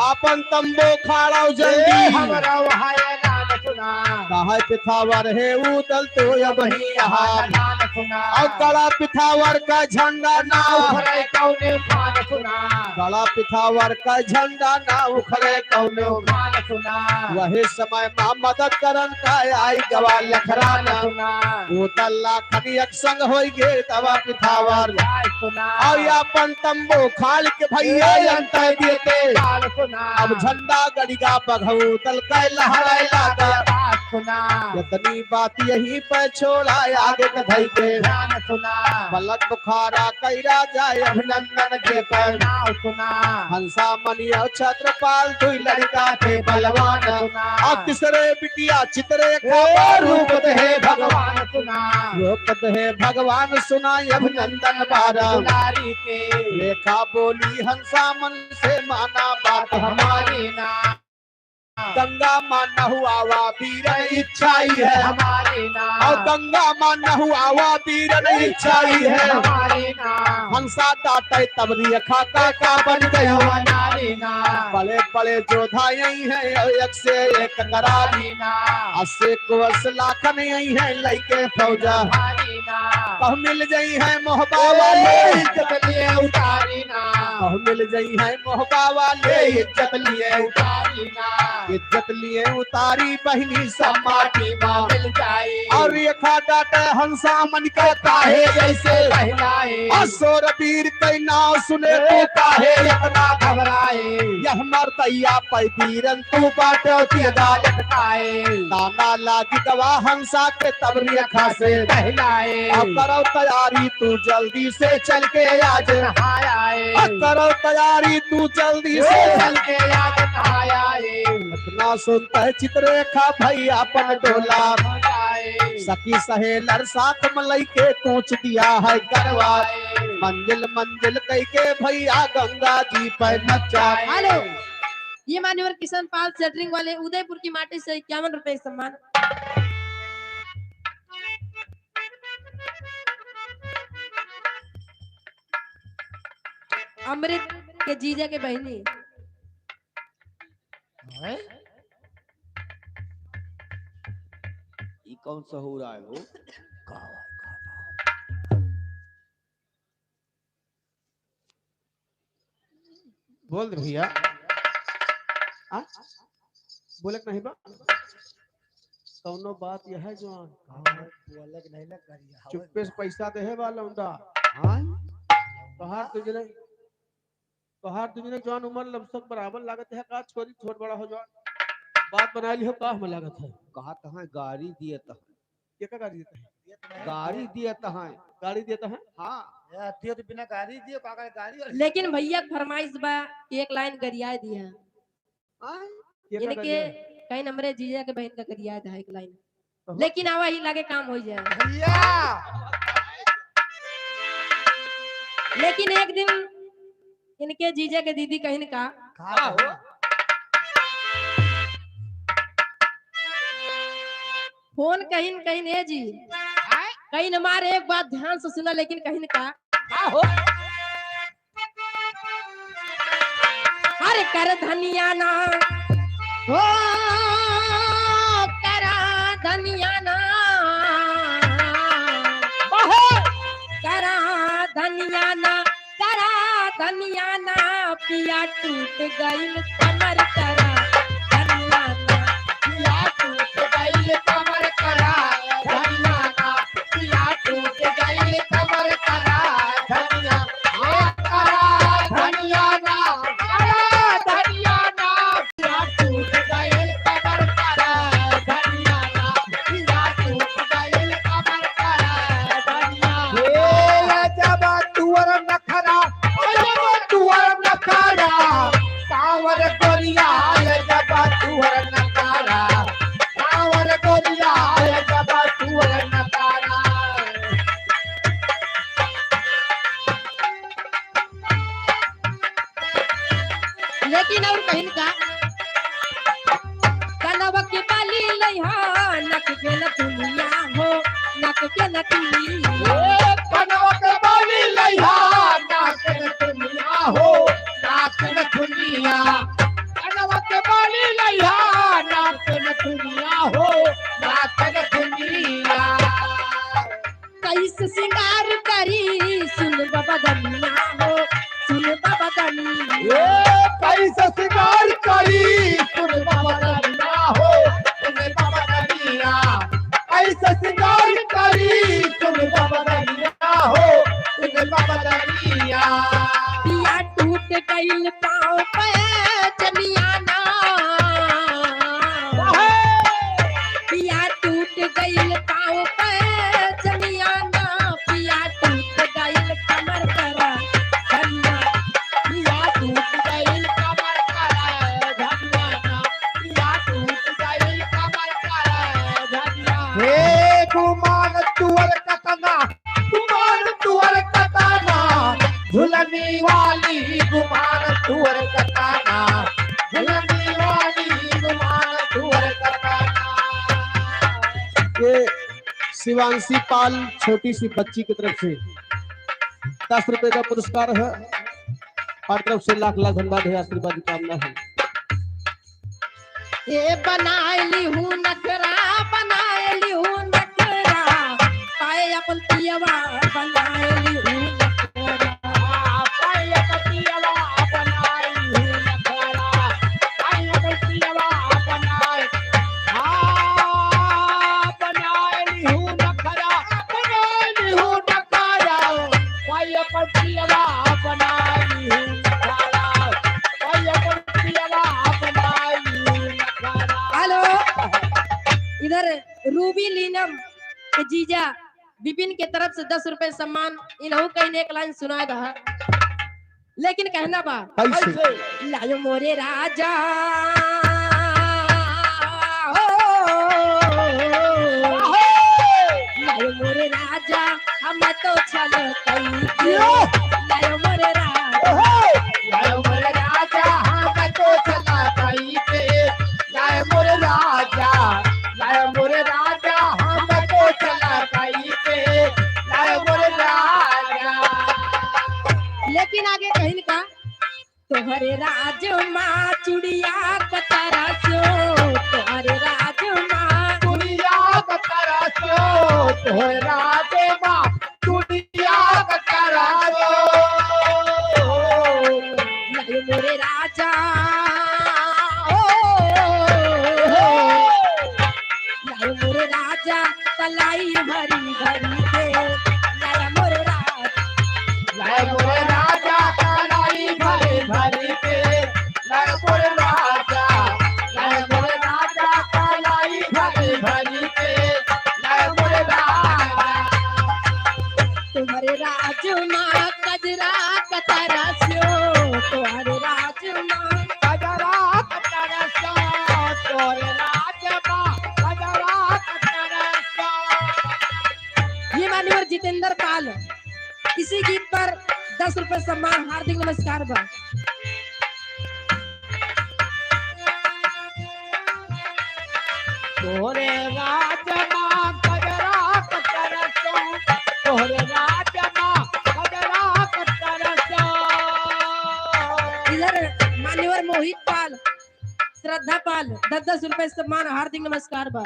आपन तंबू खाड़ो जल्दी। ए हमरा वहाँ ऐलान सुना। कहे पिथावर हे उदल तो अब ही यहाँ। ऐलान सुना। और कड़ा पिथावर का झंडा ना उखड़े कौने फान। सुना। कड़ा पिथावर का झंडा ना उखड़े कौनो। फान। सुना। वही समय माँ मदद करन का आई गवा लखरान। सुना। उदल लाखन एक संग होई गे तवा पिथावर। सुना। और अपन तंबू खाल के भैया ए अंतर देते। बाल सुना। अब झंडा गड़िगा बघऊ दल के लहराए लागा। बात सुना। इतनी बात यहीं पे छोड़ा आगे के धई के। ध्यान सुना। पलक बुखारा कैरा जाए अभिनंदन के पर। नाव सुना। हंसा मनिया छत्रपाल दुई लड़का थे बलवान। सुना। और तीसरे बिटिया चित्रे ए रूप दे भगवान। सुना। रूप दे भगवान सुना अभिनंदन बारा। दुलारी के। रेखा बोली हंसा मन से माना बात हमारी ना। गंगा माँ नहुआवा बीरन इच्छा ई है हमारी ना। और गंगा माँ नहुआवा बीरन इच्छा ई है हमारी ना। हंसा डाटे तब रेखा का का बन गयो नारी ना। बड़े बड़े जोधा यही है और एक से एक करारी ना। अस्सी कोस लाखन यही है लइके फौजा। हमारी ना। कहूँ मिल जाई है मोहबा वाले। इज्जत लिए उतारी ना। कहूँ मिल जाई है मोहबा वाले। इज्जत लिए उतारी ना। इज्जत लिए उतारी बहिनी सब माटी माँ मिल जाई। और रेखा डाटे हंसा मन का काहे ऐसे बहलाए। असुर वीर के नाव सुने तो काहे इतना घबराए। यह मर्दैया पै बीरन तू बाटे तियदा लटकाए। ताना लागी गवा हंसा के तब रेखा से बहलाए। अब करो तैयारी तू जल्दी से चल के आज नहाए आए। अब करो तैयारी तू जल्दी से ए चल के आज नहाए आए। इतना सुनता है चित्ररेखा भैया अपन डोला। हो जाए। सखी सहेलर साथ में लइके कोच दिया है करवाए। मंजिल मंजिल कई के भैया गंगा जी पे नचाए। हेलो, ये मान्यवर किशन पाल सेटरिंग वाले उदयपुर की माटी से इक्यावन रुपए सम्मान। अमृत के जीजा के बहिनी। हैं? ई कौन सहूर आए हो? बोल दे भैया। आ? बोले के नहीं बा? कौनो बात यह है जो बोले के नहीं लग करिया। चुप्पे से पैसा दे है बा लौंडा। हाँ? तोहार तुझे तोहार दुजने जवान उमर लमसम बराबर लागत है का? छोरी छोट बड़ा हो जवान, बात बनाए लिहो का हमें लागत है। कहा तहाँ गाड़ी दिए तहाँ। के का गाड़ी देता है? गाड़ी दिए तहाँ। गाड़ी देता है? हाँ। ये अतियो तो बिना गाड़ी दिए का करे गाड़ी और लेकिन भैया के फरमाइश बा कि एक लाइन गरियाए दिया। हाँ? के का इनके गाड़ी है? कहीं हमरे जीजा के बहन का गरियाए दिया एक लाइन। लेकिन आवा ही लागे काम हो जाए। भैया। लेकिन एक दिन इनके जीजा के दीदी कहिन का, का हो? फोन कहिन, कहिन, "ए जी।" आय? कहिन हमारे एक बात ध्यान से सुना, लेकिन कहिन का, का हो? अरे कर धनिया ना, ओ करा धनिया ना, करा धनिया ना, करा धनिया ना, पिया टूट गइल कमर, करा धनिया ना, पिया टूट गइल कमर, करा धनिया ना। पिया टूट गइल कमर, करा धनिया, ए करा लेकिन और कहिन का, कनवा के बाली लइहा, नक के नथुनिया हो, नक के नथुनिया। ए, कनवा के बाली लइहा, नाक के नथुनिया हो, नाक के नथुनिया। कनवा के बाली लइहा, नाक के नथुनिया हो, नाक के नथुनिया। कैसे सिंगार करी सुन बदनिया हो, सुन बदनिया। ए, कैसे सिंगार करी सुन बदनिया हो, सुन बदनिया। कैसे सिंगार करी सुन बदनिया हो, सुन बदनिया। पिया टूट गइल पाँव पे जनिया ना। पिया टूट गइल पाँव पे जनिया ना, पिया टूट गइल कमर पर धनिया। पिया टूट गइल कमर पर धनिया ना, पिया टूट गइल कमर पर धनिया। हे गुमान तुअर कतना, गुमान तुअर कतना, झुलनी वाली गुमान तुअर कतना, झुलनी वाली गुमान तुअर कतना। ये शिवांशी पाल छोटी सी बच्ची की तरफ से दस रुपए का पुरस्कार है। हर तरफ से लाख लाख धन्यवाद है, आशीर्वाद की कामना है। ए बनाए लिहू नखरा, बनाए लिहू नखरा, पाए अपन पियवा बनाए लिहू नखरा। पाए अपन पियवा बनाए लिहू नखरा, पाए अपन पियवा बनाए, हाँ, बनाए लिहू नखरा, बनाए लिहू नखरा, पाए अपन पियवा बनाए लिहू नखरा, पाए अपन पियवा बनाए लिहू नखरा। हेलो, इधर रूबी लीनम के जीजा विपिन के तरफ से दस रुपए सम्मान, इनहू कहीं एक लाइन सुनाए दहा। लेकिन कहना बा, कैसे? लायो मोरे राजा, ओ, लायो मोरे राजा, हम तो छल कई के। यो। लायो मोरे राजा, ओहो। लायो मोरे राजा, हम तो छल कई के। लायो मोरे राजा, लायो मोरे राजा, हम तो छल कई के। लायो मोरे राजा। लेकिन आगे कहिन का, तोहरे राज मा चुड़िया कतरा सो, तोहरे राज मा चुड़िया कतरा सो, तोहरे राज मा चुड़िया कतरा सो। लायो मोरे राजा, ओ, लायो मोरे राजा, कलाई भरी भरी के। लायो मोरे राजा, लायो मोरे राजा, कलाई भरी भरी के। लायो मोरे राजा, लायो मोरे राजा, कलाई भरी भरी के। लायो मोरे राजा। तोहरे राज मा कजरा कतरा सो, तोहरे राज मा कजरा कतरा सो, तोहरे राज मा कजरा कतरा सो। ये मान्यवर जितेंद्र पाल, इसी गीत पर दस रुपए सम्मान, हार्दिक नमस्कार बा। तोरे राज मा कजरा कतरा सो, तोरे राज मा कजरा कतरा सो। इधर मान्यवर मोहित पाल, श्रद्धा पाल, दस दस रुपए सम्मान, हार्दिक नमस्कार बा।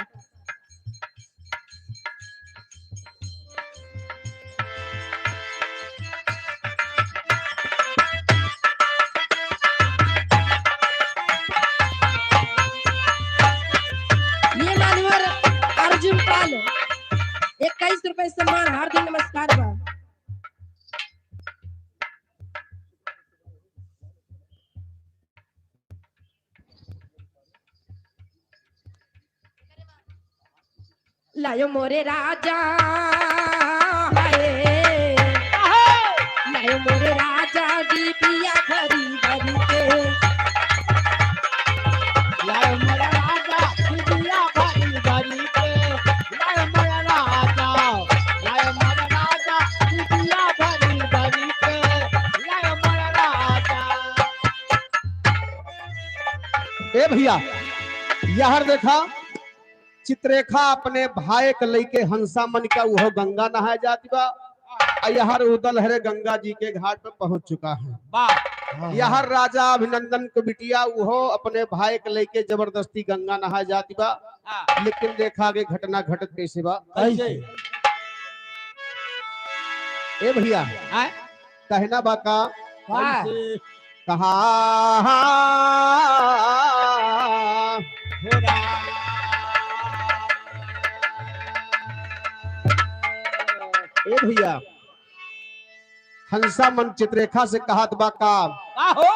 ये मान्यवर अर्जुन पाल, इक्कीस रुपए सम्मान, हार्दिक नमस्कार बा। लायो मोरे राजा, हाय। लायो मोरे राजा, डिबिया भरी भरी के। लायो मोरे राजा, डिबिया भरी भरी के। लायो मोरे राजा, लायो मोरे राजा, डिबिया भरी भरी के। लायो मोरे राजा। ए भइया, यहर देखा, चित्ररेखा अपने भाई के लइके हंसा मन का उहो गंगा नहाए जात बा। आ यहर उदल हरे गंगा जी के घाट पे पहुंच चुका है। वाह। यहर राजा अभिनंदन के बिटिया उहो अपने भाई के लइके जबरदस्ती गंगा नहाए जात बा। हाँ। लेकिन देखा आगे घटना घटत कैसे बा। कैसे? ए भइया, आय? कहना बा का? वाह। कहा ए भइया, हंसा मन चित्ररेखा से कहत बा का? का हो?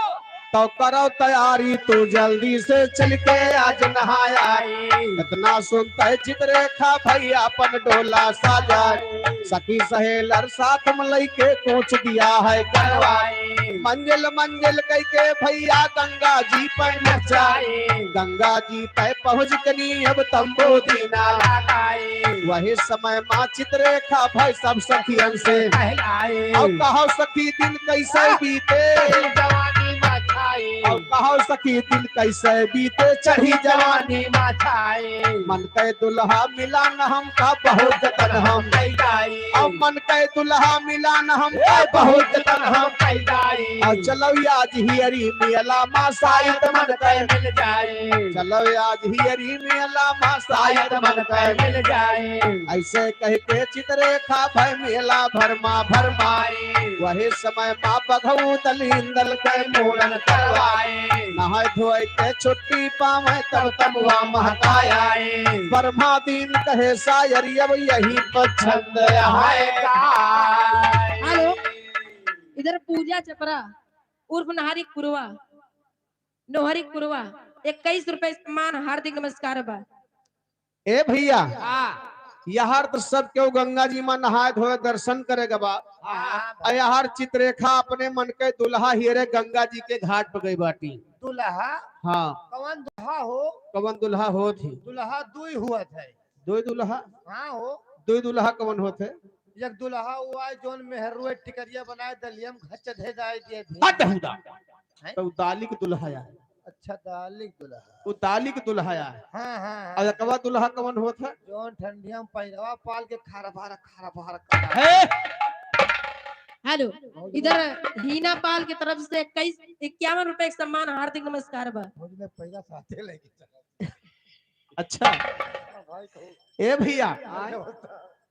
तो करो तैयारी तू जल्दी से चल के आज नहाए आई। इतना सुनते चित्ररेखा भइया अपन डोला साजाए। सखी सहेलर साथ में लइके कूच दिया है करवाए। मंजिल मंजिल कइके भइया गंगा जी पर नचाए। गंगा जी पे पहुँच कनी अब तंबू दीना लगाए। वही समय माँ चित्ररेखा भई सब सखियन से कहलाए। अब कहो सखी दिन कैसे बीते। चढ़ी जवानी मा छाए। अब कहो सखी दिन कैसे बीते चढ़ी जवानी मा छाए। मन के दुल्हा मिला न हमका बहुत जतन हम कई जाई। अब मन के दुल्हा मिला न हमका बहुत जतन हम कई जाई। अब चलो आज हियरी मेला मा शायद मन के मिल जाई। चलो आज हियरी मेला मा शायद मन के मिल जाई। ऐसे कह के चित्ररेखा भई मेला भरमा भरमाई। वही समय माँ बघऊ दलिंदल के मूड़न करवाए। नहाए धोए के छुट्टी पावे तब तमुआ महकाए। बरम्हा दीन कहे शायरी अब यही पर छंद आए। हेलो, इधर पूजा चपरा उर्फ नहारी कुरवा, नोहरी कुरवा, इक्कीस रुपए सम्मान, हार्दिक नमस्कार बा। ए भइया, हाँ। यहर तो सब केहू गंगा जी मा नहाए धोए दर्शन करे गा बा। हाँ, हाँ, आ यहर चित्ररेखा अपने मन के दुल्हा हियरे गंगा जी के घाट पे गई बाटी। दुल्हा? हाँ। कवन दुल्हा हो? कवन दुल्हा होत ही? दुल्हा दुई हुआ थे। दुई दुल्हा? हाँ हो। दुई दुल्हा कवन होत है? एक दुल्हा हुआ है जोन मेहरुए टिकरिया बनाए दलियम घच धे जाए दिए थे। हट हुदा। हैं? तो दालिक दुल्हा आए। अच्छा, दालिक दुल्हा। वो दालिक दुल्हा आए। हाँ, हाँ, हाँ। और एकवा दुल्हा कवन होत है? जौन ठंडिया में पैरवा पाल के खारा भारा, खारा भारा करा। हे! हेलो, भौजी इधर हीना पाल की तरफ से इक्कीस, इक्यावन रुपए के सम्मान, हार्दिक नमस्कार बा। भौजी ने पैरा साथे लेके चला। अच्छा। हाँ भाई, कहू। ए भइया, हाँ,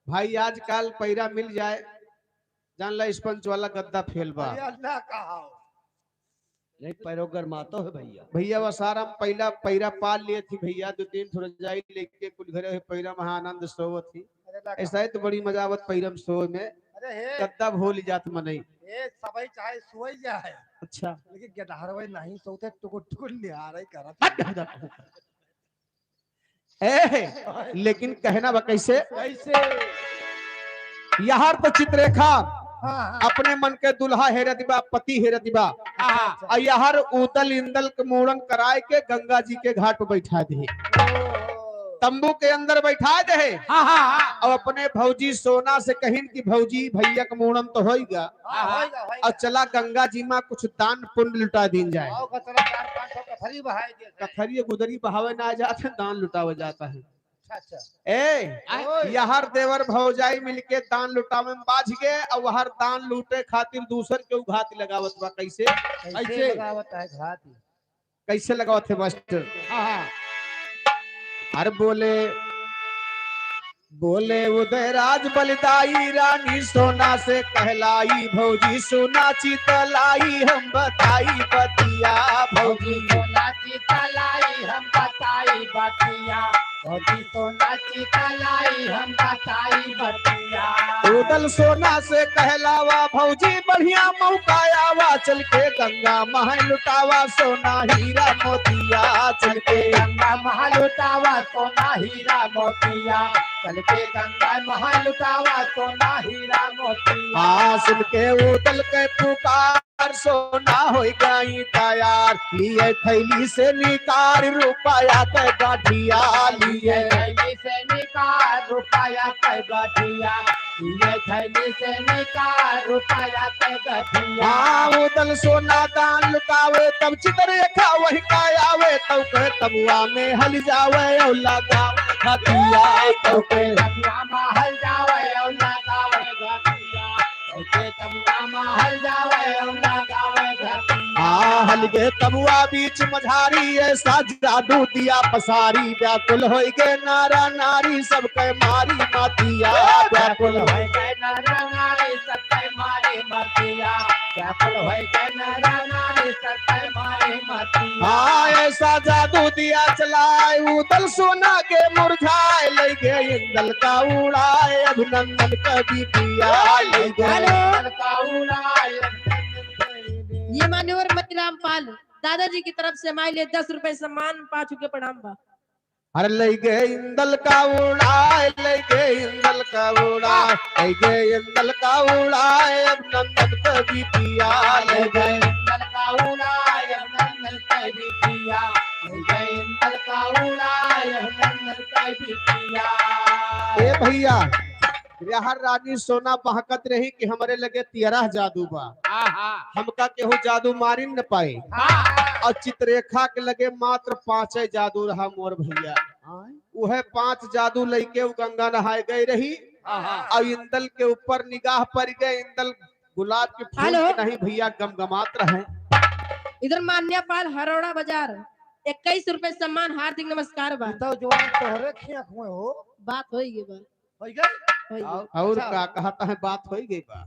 भाई आजकल पैरा मिल जाए, जान ला स्पंज वाला गद्दा फेल बा। अरे अल्लाह का हाओ। नहीं, पैरो गरमातो है भइया। भइया, वा सारा हम पैला पैरा पाल लिए थी भइया, दो तीन ठो रजाई लेके कुल घरे है पैरा में आनंद सोवत थी। अरे ना ऐसा है तो बड़ी मजा आवत पैरा में सोए में। अरे हे। गद्दा भूल जात मनई। ए, सबई चाहे सोई जाए। अच्छा। लेकिन गेदहरवे नहीं सोते, टुकुर टुकुर निहारे करत। हट, हट, हट। ए, लेकिन कहना बा कैसे? कैसे? यहर तो चित्ररेखा हाँ, हाँ। अपने मन के दुल्हा हेरत बा, पति हेरत बा। हाँ, हाँ। और यहर उदल इंदल के मूड़न कराए के गंगा जी के घाट पे बैठा दे। ओहो। तंबू के अंदर बैठा दे। हाँ, हाँ, हाँ। और अपने भौजी सोना से कहिन कि भौजी, भइया के मूड़न तो होइगा। हाँ, होइगा, होइगा। और चला गंगा जी मा कुछ दान पुण्य लुटा दीन जाए। आओ, कचरा चार पाँच सौ कथरी बहाए दिए। कथरी गुदरी बहावे ना जात है, दान लुटावे जाता है। अच्छा, अच्छा। ए, ओए। यहर देवर भौजाई मिलके दान लुटावे में बाझ गए, और वहर दान लूटे खातिर दूसर के घात लगावत बा। कैसे? कैसे कैसे? लगावत है घात? कैसे लगावत है मास्टर? हाँ, हाँ। अरे बोले, बोले उदयराज बलिदाई रानी सोना से कहलाई, भौजी सोना चितलाई हम बताई बतिया, भौजी सोना चितलाई हम बताई बतिया, भौजी सोना चितलाई हम बताई बतिया। उदल सोना से कहलावा भौजी बढ़िया मौका आवा, चल के गंगा महल लुटावा सोना हीरा मोतिया, चल के गंगा महल लुटावा सोना हीरा मोतिया, चल के गंगा महल लुटावा सोना हीरा मोतिया। हाँ, सुन के उदल के पुकार सोना होइ गई तैयार, लिए थैली से निकार रुपया के गठिया, लिए थैली से निकार रुपया के गठिया, लिए थैली से निकार रुपया के गठिया। हाँ, उदल सोना दान लुटावे, तब चित्ररेखा वही का आवे, तब के तबुआ में हल जावे और लगावे घटिया, तब के तबुआ में हल जावे और लगावे घटिया। आ, हलगे तबुआ बीच मझारी, ऐसा जादू दिया पसारी, व्याकुल होई गे नारा नारी, सबके मारी मतिया, व्याकुल होई गे नारा नारी, सबके मारी मतिया, व्याकुल होई गे नारा नारी, सबके मारी मतिया। आ, ऐसा जादू दिया चलाए, उदल सोना के मुरझाए, लइगे इंदल का उड़ाए, अभिनंदन का बिटिया, लइगे हेलो। इंदल का उड़ाए, अभिनंदन का बिटिया। ये मान्यवर मतिराम पाल दादाजी की तरफ से हमारे लिए दस रुपए सम्मान, पाँच रुपए प्रणाम बा। अरे लइगे इंदल का उड़ाए, लइगे इंदल का उड़ाए, लइगे इंदल का उड़ाए, अभिनंदन का बिटिया, लइगे इंदल का उड़ाए, अभिनंदन का बिटिया। ए भैया, यहाँ रानी सोना बहकत रही कि हमरे लगे तियरह जादू बा। आहा। हमका केहू जादू मारिन न पाए। हाँ। और चित्ररेखा के लगे मात्र पाँचे जादू रहा मोर भैया। हाँ। उहे पाँच जादू लइके उ गंगा नहाए गए रही। आहा। और इंदल के ऊपर निगाह पड़ गए, इंदल गुलाब के फूल हेलो। के नहीं भैया गमगमात रहे। इधर मान्या पाल हरौड़ा बाजार, इक्कीस रुपए सम्मान, हार्दिक नमस्कार बा। ई तो जवान तोहरे खिया हुए हो। बात होई गई बा। होई गई? होई गई। और अच्छा। का कहता है, बात होई गई बा।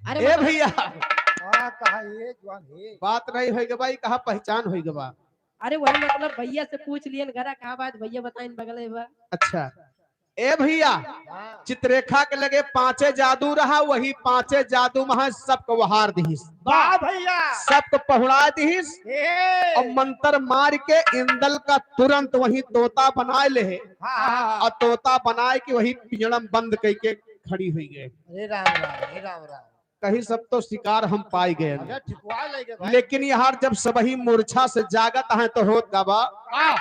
अरे ए मतलब भैया। हाँ, कहा ये जवान है। बात नहीं होई गई बा, ई कहा पहचान होई गई बा। अरे वही मतलब भैया से पूछ लियन घरा का बात, भैया बताइन बगले बा। अच्छा। ए भैया, हाँ। चित्ररेखा के लगे पाँचे जादू रहा, वही पाँचे जादू महा सबको वहार दिहिस। वाह भैया। सबको पहुड़ा दिहिस। ए। और मंत्र मार के इंदल का तुरंत वही तोता बनाए ले। हाँ, हाँ, हाँ। और तोता बनाए के वही पिंजड़ा में बंद करके खड़ी हुई गए। अरे राम राम, अरे राम राम। कहीं सब तो शिकार हम पाई गए। अरे ठिकवा ले गए भाई। लेकिन यहाँ जब सबही मूर्छा से जागत हैं तो होत का बा? हाँ।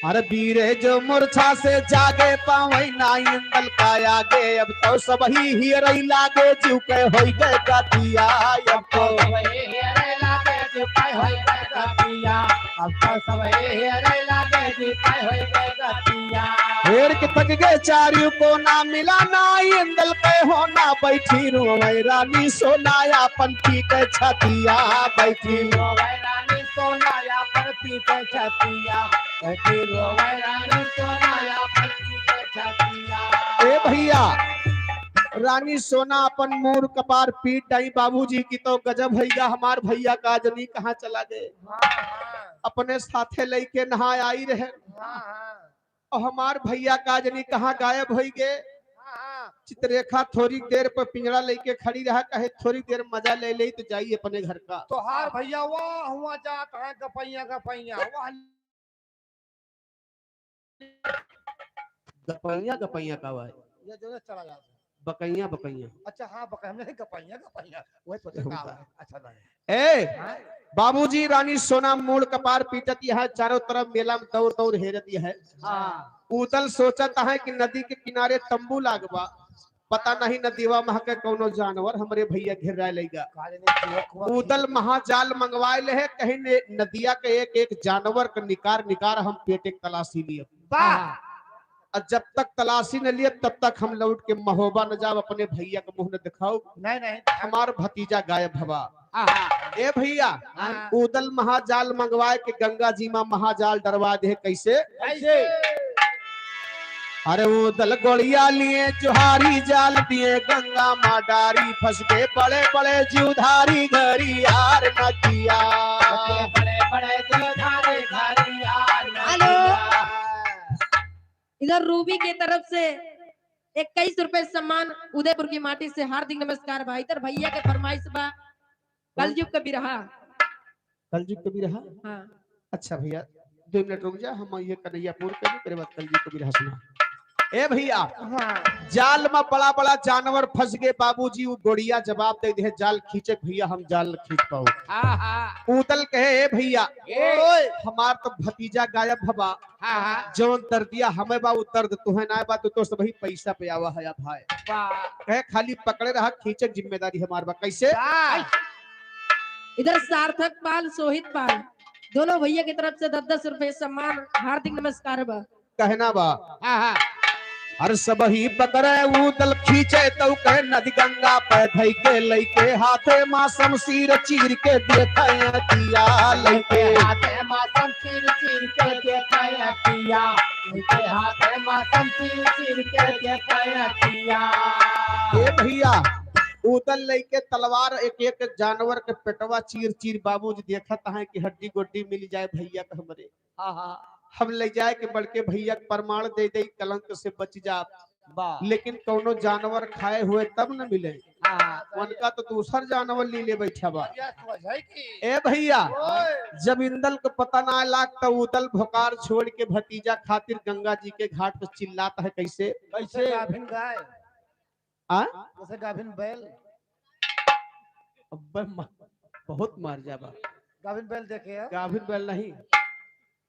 अरे बीरे जो मूर्छा से जागे पावे ना इंदल का आगे, अब तो सबही हियरई लागे जीव के होई गए गतिया। अब तो सबही हियरई लागे जीव के होई गए गतिया। अब तो सबही हियरई लागे जीव के होई गए गतिया। हेर के थक गए चारियों को ना मिला ना इंदल के होना, बैठी रोवे रानी सोना आपन पी के छतिया, बैठी रोवे रानी सोना आपन पी के छतिया, बैठी रोवे रानी सोना आपन पी के छतिया। ए भैया, रानी सोना अपन मूड़ कपार पीट डाई बाबूजी की तो गजब भैया, हमार भैया का जनी कहाँ चला गए, हाँ, हाँ। अपने साथे लइके नहा आई रहे। हाँ, हाँ। और हमार भैया का जनी कहाँ गायब होई गे। हाँ, हाँ। चित्ररेखा थोड़ी देर पर पिंजड़ा लेके खड़ी रहा, कहे थोड़ी देर मजा ले ले तो जाई अपने घर का। तोहार भैया वाह हुआ जात है गपैया गपैया, वाह। गपैया गपैया का हुआ है? ये जो है चला जाता है। बकैया बकैया। अच्छा हाँ, बकैया, हमने गपैया गपैया, वही सोचा का हुआ है। अच्छा दादा। ए, हाँ? बाबूजी रानी सोना मूड़ कपार पीटत यह चारों तरफ मेला में दौड़ दौड़ हेरत यह। हाँ। उदल सोचत है कि नदी के किनारे तंबू लागबा, पता नहीं नदीवा महा के कौनो जानवर हमरे भैया घेराए लेगा। का जाने चुहा कुआ उदल की। महाजाल मंगवाए ले है, कहीं ने नदिया के एक एक जानवर के निकार निकार हम पेटे के तलाशी लिए। वाह। और जब तक तलाशी न लिए तब तक हम लौट के महोबा न जाब, अपने भैया के मुंह न दिखाओ। नहीं, नहीं। हमार भतीजा गायब हवा। आहा। ए भैया, हाँ। उदल महाजाल मंगवाए के गंगा जी मा महाजाल डरवा दे। कैसे? कैसे? अरे उदल गोड़िया लिए जोहारी जाल दिए गंगा मा डारी, फंस गए बड़े बड़े जीवधारी घरी यार न किया। बड़े बड़े जीवधारी घरी यार न हेलो। किया। इधर रूबी के तरफ से इक्कीस रुपए सम्मान, उदयपुर की माटी से हार्दिक नमस्कार भाई। इधर भैया के फरमाइश बा, कलयुग का बिरहा। कलयुग का बिरहा? हाँ। अच्छा भैया, दो मिनट रुक जा, हम ये कन्हैया पूर करी, तेरे बाद कलयुग का बिरहा सुना। ए भइया, हाँ। जाल मा बड़ा बड़ा जानवर फँस गए बाबूजी, उ गोड़िया जवाब दे दे, जाल खींचे भइया, हम जाल न खींच पाउब। हाँ, हाँ। उदल कहे, ए भइया, ए। ओए, हमार तो भतीजा गायब हवा। हाँ, हाँ। जौन दर्दिया हमें बा, उ दर्द तुहे ना बा, तू तो सबही पैसा पे आवा है भाई। वाह। कहे, खाली पकड़े रहा, खींचे जिम्मेदारी हमार बा। कैसे? वाह। इधर सार्थक पाल, सोहित पाल, दोनों भइया की तरफ से दस दस रुपए सम्मान, हार्दिक नमस्कार बा। कहना बा। हाँ, हाँ। हर सबही पकड़े उदल खींचे तउ कहे नदी गंगा पे धई के लइके हाथे मा शमशीर चीर के देखे अखिया लइके। हाथे मा शमशीर चीर के देखे अखिया, लइके हाथे मा शमशीर चीर के देखे अखिया। ए भइया, उदल लइके तलवार एक एक जानवर के पेटवा चीर चीर बाबूजी देखत हैं कि हड्डी गोड्डी मिल जाए भइया के हमरे। हाँ, हाँ। हम ले जाए के बड़के भइया के प्रमाण दे दे, कलंक से बच जा। वाह। लेकिन कौनो जानवर खाए हुए तब न मिले। हाँ। उनका तो दूसर जानवर ली ले बैठा बा। बढ़िया सोच है कि ए भइया, ओए। जब इंदल को पता ना लाग तो उदल भोकार छोड़ के भतीजा खातिर गंगा जी के घाट पे चिल्लात है। कैसे? कैसे? गाभिन गाय। आ? जैसे गाभिन बैल। अब्बे मा-, बहुत मार जाबा। गाभिन बैल देखे है? गाभिन बैल नहीं।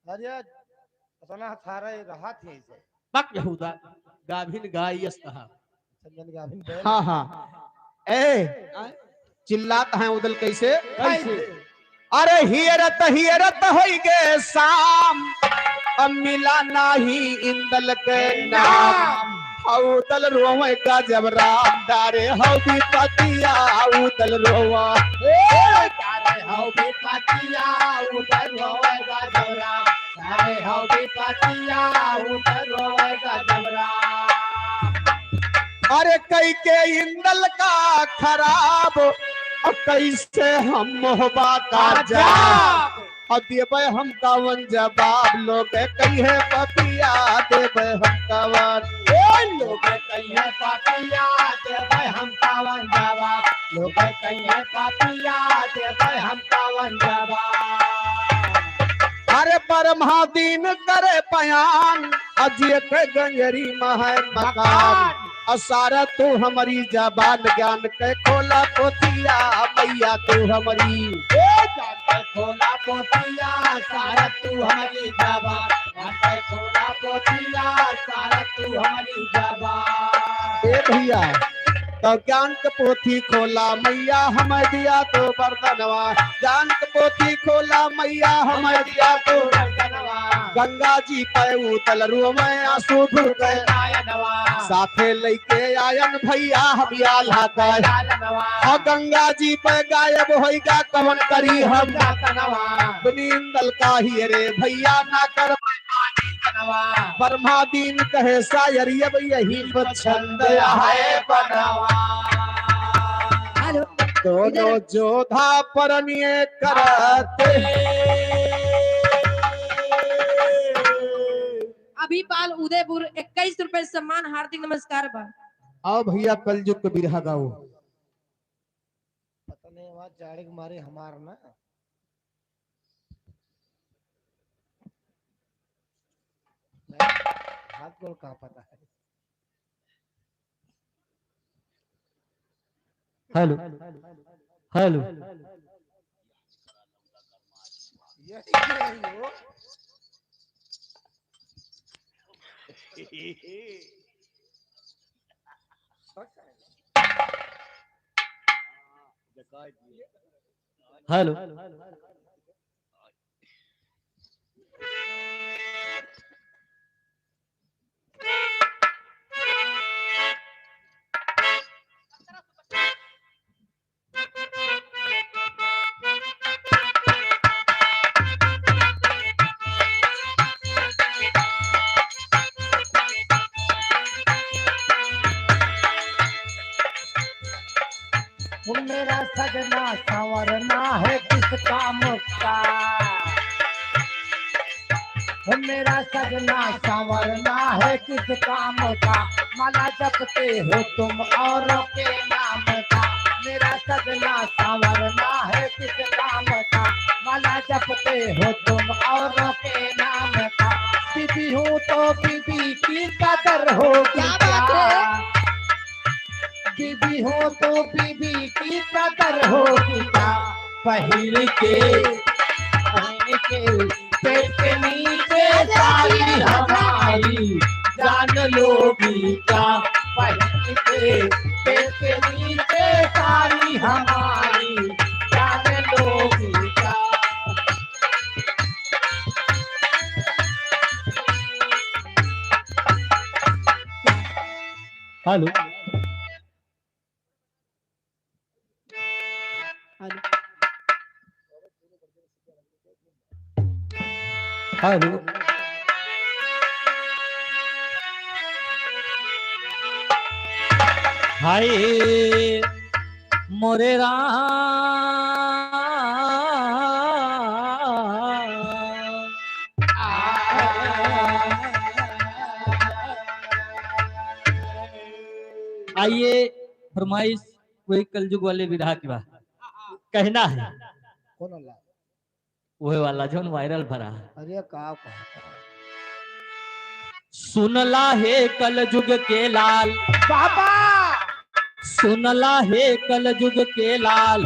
अरे, अतना थारा रहा थी ऐसे। बक यहूदा, गाभिन गाय यस कहा। समझन गाभिन बैल। हाँ, हाँ। ए, आ? चिल्लात हैं उदल कैसे? कैसे? अरे हियरत हियरत होई गे शाम, अब मिला नाही इंदल के नाम। हौ उदल रोवे गजब राम, डारे हौ विपतिया उदल रोवा। ए, डारे हौ विपतिया उदल रोवे गजब राम, डारे हौ विपतिया उदल रोवे गजब राम। अरे कई के इंदल का खराब, अब कैसे हम मोहबा का जाब? अब देबे हम कवन जवाब, लोग कहिए पपिया देबे हम कवन। ए, लोग कहिए पपिया देबे हम कवन जवाब, लोग कहिए पपिया देबे हम कवन जवाब। अरे ब्रह्मा दिन करे बयान, अजिए के गंजरी महै मकान। असारा तू हमरी जबान, ज्ञान के खोला पोथिया, मैया तू हमरी। ए, ज्ञान के खोला पोथिया, सारा तू हमरी जबान। ज्ञान के खोला पोथिया, सारा तू हमरी जबान। ए भइया, तो ज्ञान के पोथी खोला मैया, हमें दिया तो वरदनवा। ज्ञान के पोथी खोला मैया, हमें दिया तो वरदनवा। गंगा जी पे उदल रोवे आंसू ढुके। साथे लइके आयन भइया हम आल्हा के। हाँ, गंगा जी पे गायब होइगा, कवन करी हम। बिन इंदल का हियरे भइया ना कर। ब्रह्मा दिन कहे शायर, अब यही पर छंद है बनवा। हेलो। दोनों इधर। जोधा परनिये करते। अभी पाल उदयपुर इक्कीस रुपए सम्मान, हार्दिक नमस्कार बा। आओ भइया, कलजुग के बिरहा गाओ। पता नहीं, वहाँ जाड़े के मारे हमार ना। हाथ गोड़ कहाँ पता है? हेलो, हेलो। यही, यही हो। हेलो। वो मेरा सजना संवरना है किस काम का? वो मेरा सजना संवरना है किस काम का? माला जपते हो तुम औरों के नाम का। मेरा सजना संवरना है किस काम का? माला जपते हो तुम औरों के नाम का। बीबी हूँ तो बीबी की कदर होगी क्या? बात है। बीवी हो तो बीवी की कदर होगी क्या? पहन के, पहन के पेट के नीचे साड़ी हमारी जान लोगी क्या? पहन के पेट के नीचे साड़ी हमारी जान लोगी क्या? हेलो। हेलो। हेलो। हाय मोरे राम। आइए, फरमाइश वही कलजुग वाले विरहा की बात कहना है। कौन वाला? वही वाला जौन वायरल भरा। अरे का कहता? सुनला हे कलजुग के लाल बाबा। सुनला हे कलजुग के लाल,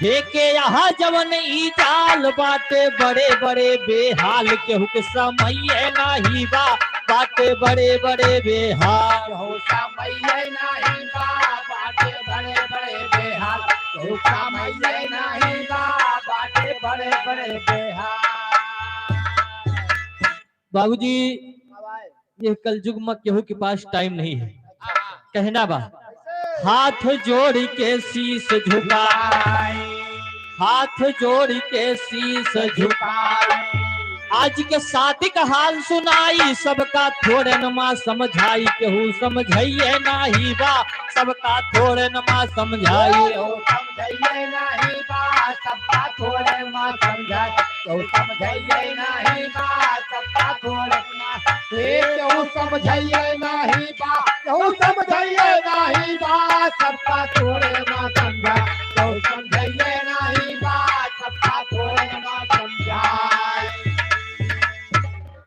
हे के यहाँ जवन ई जाल बाटे बड़े बड़े बेहाल, केहू के समइये नाही बा, बाटे बड़े बड़े बेहाल। केहू समइये नाही बा, बाटे बड़े बड़े बेहाल, केहू समइये नाही बा, बाटे बड़े बड़े बेहाल। बाबूजी, ये कलजुग में केहू के पास टाइम नहीं है। कहना बा, हाथ जोड़ के शीश झुकाई, हाथ जोड़ के शीश झुकाई। आज के शादी का हाल सुनाई, सबका थोड़े न माँ समझाई, केहू समझइये नाही बा, सबका थोड़े न माँ समझाई। केहू समझइये नाही बा, सबका थोड़े माँ समझाई। केहू समझइये नाही बा, सबका थोड़े माँ। हे केहू समझइये नाही बा, केहू समझइये नाही बा, सबका थोड़े माँ समझाई। केहू समझइये नाही बा, सबका थोड़े माँ समझाई।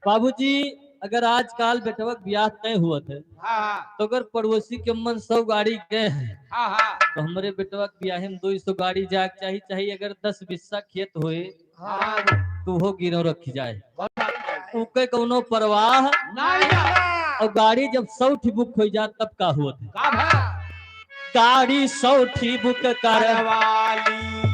बाबूजी, अगर आजकाल बेटवा के बियाह तय हुआ थे, हाँ, हाँ। तो अगर पड़ोसी के मन सौ गाड़ी गए हैं, हाँ, हाँ। तो हमरे बेटवा के बियाहे में दो सौ गाड़ी जाए के चाही, चाहे अगर दस बिस्सा खेत होए, हाँ। तो वो गिरव रखी जाए, हाँ। उके कौनो परवाह नहीं। और गाड़ी जब सौ ठी बुक हो जात, तब का होत है? का भा? गाड़ी सौ ठी बुक कर करवाली।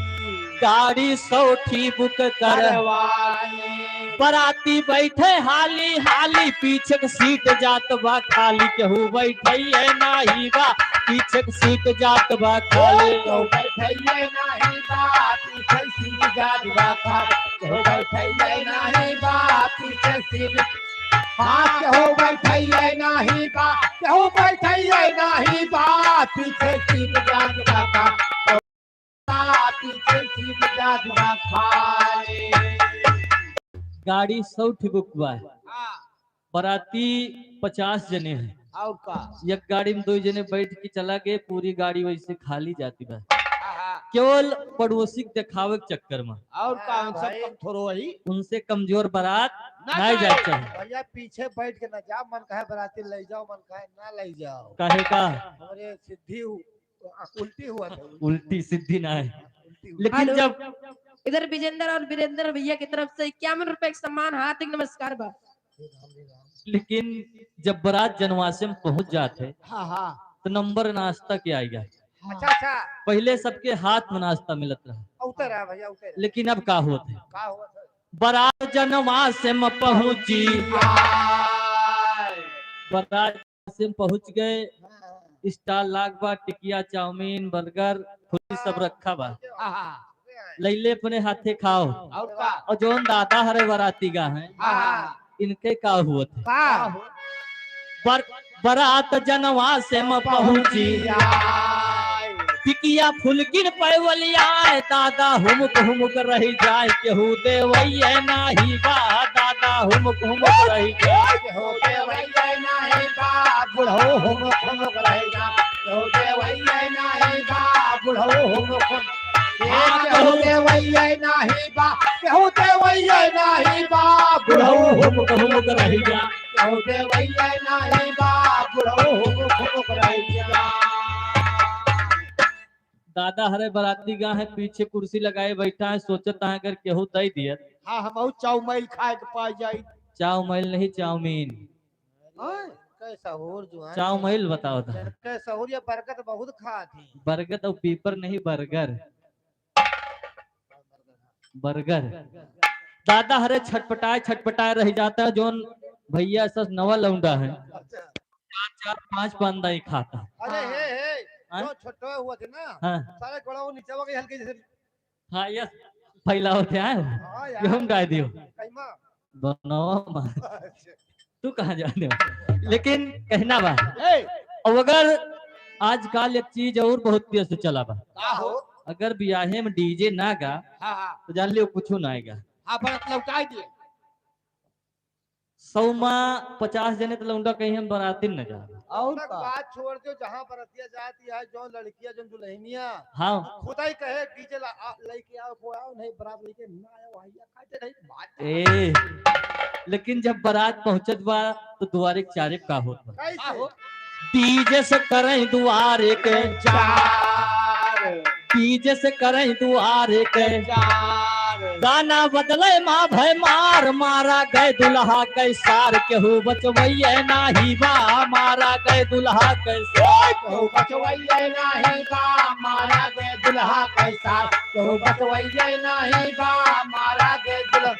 गाड़ी सौ ठी बुक कर करवाली। बराती बैठे हाली हाली, पीछे के सीट जात बा खाली, केहू बैठइये नाही बा, पीछे के सीट जात बा खाली। केहू बैठइये नाही बा, पीछे सीट जात बा खाली। केहू बैठइये नाही बा, पीछे सीट हाँ, केहू बैठइये नाही बा, केहू बैठइये नाही बा, पीछे सीट जात बा खाली। पीछे सीट जात बा खाली। गाड़ी सौ ठी बुक बा। हाँ। बराती पचास जने हैं। और का? एक गाड़ी में दो जने बैठ के चला गए, पूरी गाड़ी वैसे खाली जाती बा। हाँ, हाँ। केवल पड़ोसी के देखावे के चक्कर में। और का, हम सब भाई। कम थोड़ो ही। उनसे कमजोर बारात ना ना जाए। जाए चाहे। भैया पीछे बैठ के ना जा, मन कहे बराती ले जाओ, मन कहे ना ले जाओ। काहे का? हमरे सिद्धि हु-, उल्टी हुआ था। उल्टी सिद्धि ना है। उल्टी हुआ। लेकिन हेलो। जब इधर विजेंद्र और वीरेंद्र भैया की तरफ से इक्यावन रुपए का सम्मान, हार्दिक नमस्कार बा। लेकिन जब बारात जनवासे में पहुंच जात है, हाँ, हाँ। तो नंबर नाश्ता के आइगा। अच्छा, अच्छा। पहिले सबके हाथ में नाश्ता मिलत रहा। उतर आ भैया, उतर। लेकिन अब का होत है? का होत है? बारात जनवासे में पहुंची। बारात जनवासे में पहुंच गए। हाँ, हाँ। स्टॉल लाग बा, टिकिया, चाउमीन, बर्गर, फुल्की सब रखा बा। हाँ, हाँ। लैले अपने हाथे खाओ। और का? और जौन दादा हरे बाराती गा हैं, हाँ, हाँ। इनके का हुआ था? का? बर-, बारात जनवासे में पहुंची। टिकिया फुलकिन पैवलिया, दादा हुमुक हुमुक रहि जाए, केहू देवइये नाही बा, दादा हुमुक हुमुक रहि जाए। केहू देवइये नाही बा, बुढ़ऊ हुमुक हुमुक रहि जाए। केहू देवइये नाही बा, बुढ़ऊ हुमुक हुमुक। हाँ, केहू देवइये नाही बा, केहू देवइये नाही बा, बुढ़ऊ हुमुक हुमुक रहि जाए। तो देवैया नाही बा, बुढ़ऊ हुकुक हुकुक रह जा। दादा हरे बराती गा है, पीछे कुर्सी लगाए बैठा है, सोचत है अगर केहू दे दियत। हाँ, हमहू चाउमीन खाए के पा जाई। चाउमीन नहीं, चाउमीन। हाँ? कैसा होर जुआन चाउमीन बताओ था। कैसा होर, ये बरगद बहुत खात ही। बरगद और पीपर नहीं, बर्गर। बर्गर। दादा हरे छटपटाए छटपटाए रह जाता है, जोन भैया सस नवा लौंडा है। अच्छा। चार चार पाँच पाँच दाई खाता। अरे हे, हे, हाँ? जो छोटो हुआ थे ना, हाँ। सारे गोड़ा वो नीचे हो गई हल्की जैसे। हाँ, यस, फैलाओ थे, हाँ? हाँ यार। ये हम डाल दियो। कहीं माँ। बनाओ माँ। अच्छा। तू कहाँ जाने हो? लेकिन कहना बा, ए! अब अगर आजकल एक चीज और बहुत तेज से चला बा, का हो? अगर बियाहे में डीजे ना गा, हाँ, हाँ। तो जान लियो कुछ ना आएगा। हाँ, बरात लौटाई दिए। सौ मा पचास जने तो लौंडा कहीं हम बराती न जा। और तक का? बात छोड़ दो, जहाँ बरतिया जाती है, जो लड़कियाँ, जो दुल्हनिया, हाँ। खुदा ही कहे, "डीजे ला, आ, लेके आओ, को आओ, नहीं, बरात लेके ना आयो, भैया, खाते नहीं, बात।" ए, लेकिन जब बरात पहुँचत बा, तो दुआरे के चारे का होत बा? कैसे? का हो? डीजे से करें दुआरे के चार। डीजे से करें दुआरे के चार। गाना बदले माँ भय मार, मारा गए दुल्हा के सार। केहू बचवैये नाही बा, मारा गए दुल्हा के सार। केहू बचवैये नाही बा, मारा गए दुल्हा के सार। केहू बचवैये नाही बा, मारा गए दुल्हा।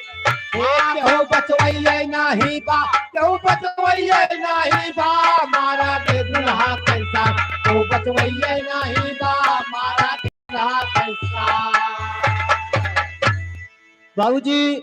ए, केहू बचवैये नाही बा, केहू बचवैये नाही बा, मारा गए दुल्हा के सार। केहू बचवैये नाही बा, मारा गए दुल्हा के सार। बाबूजी,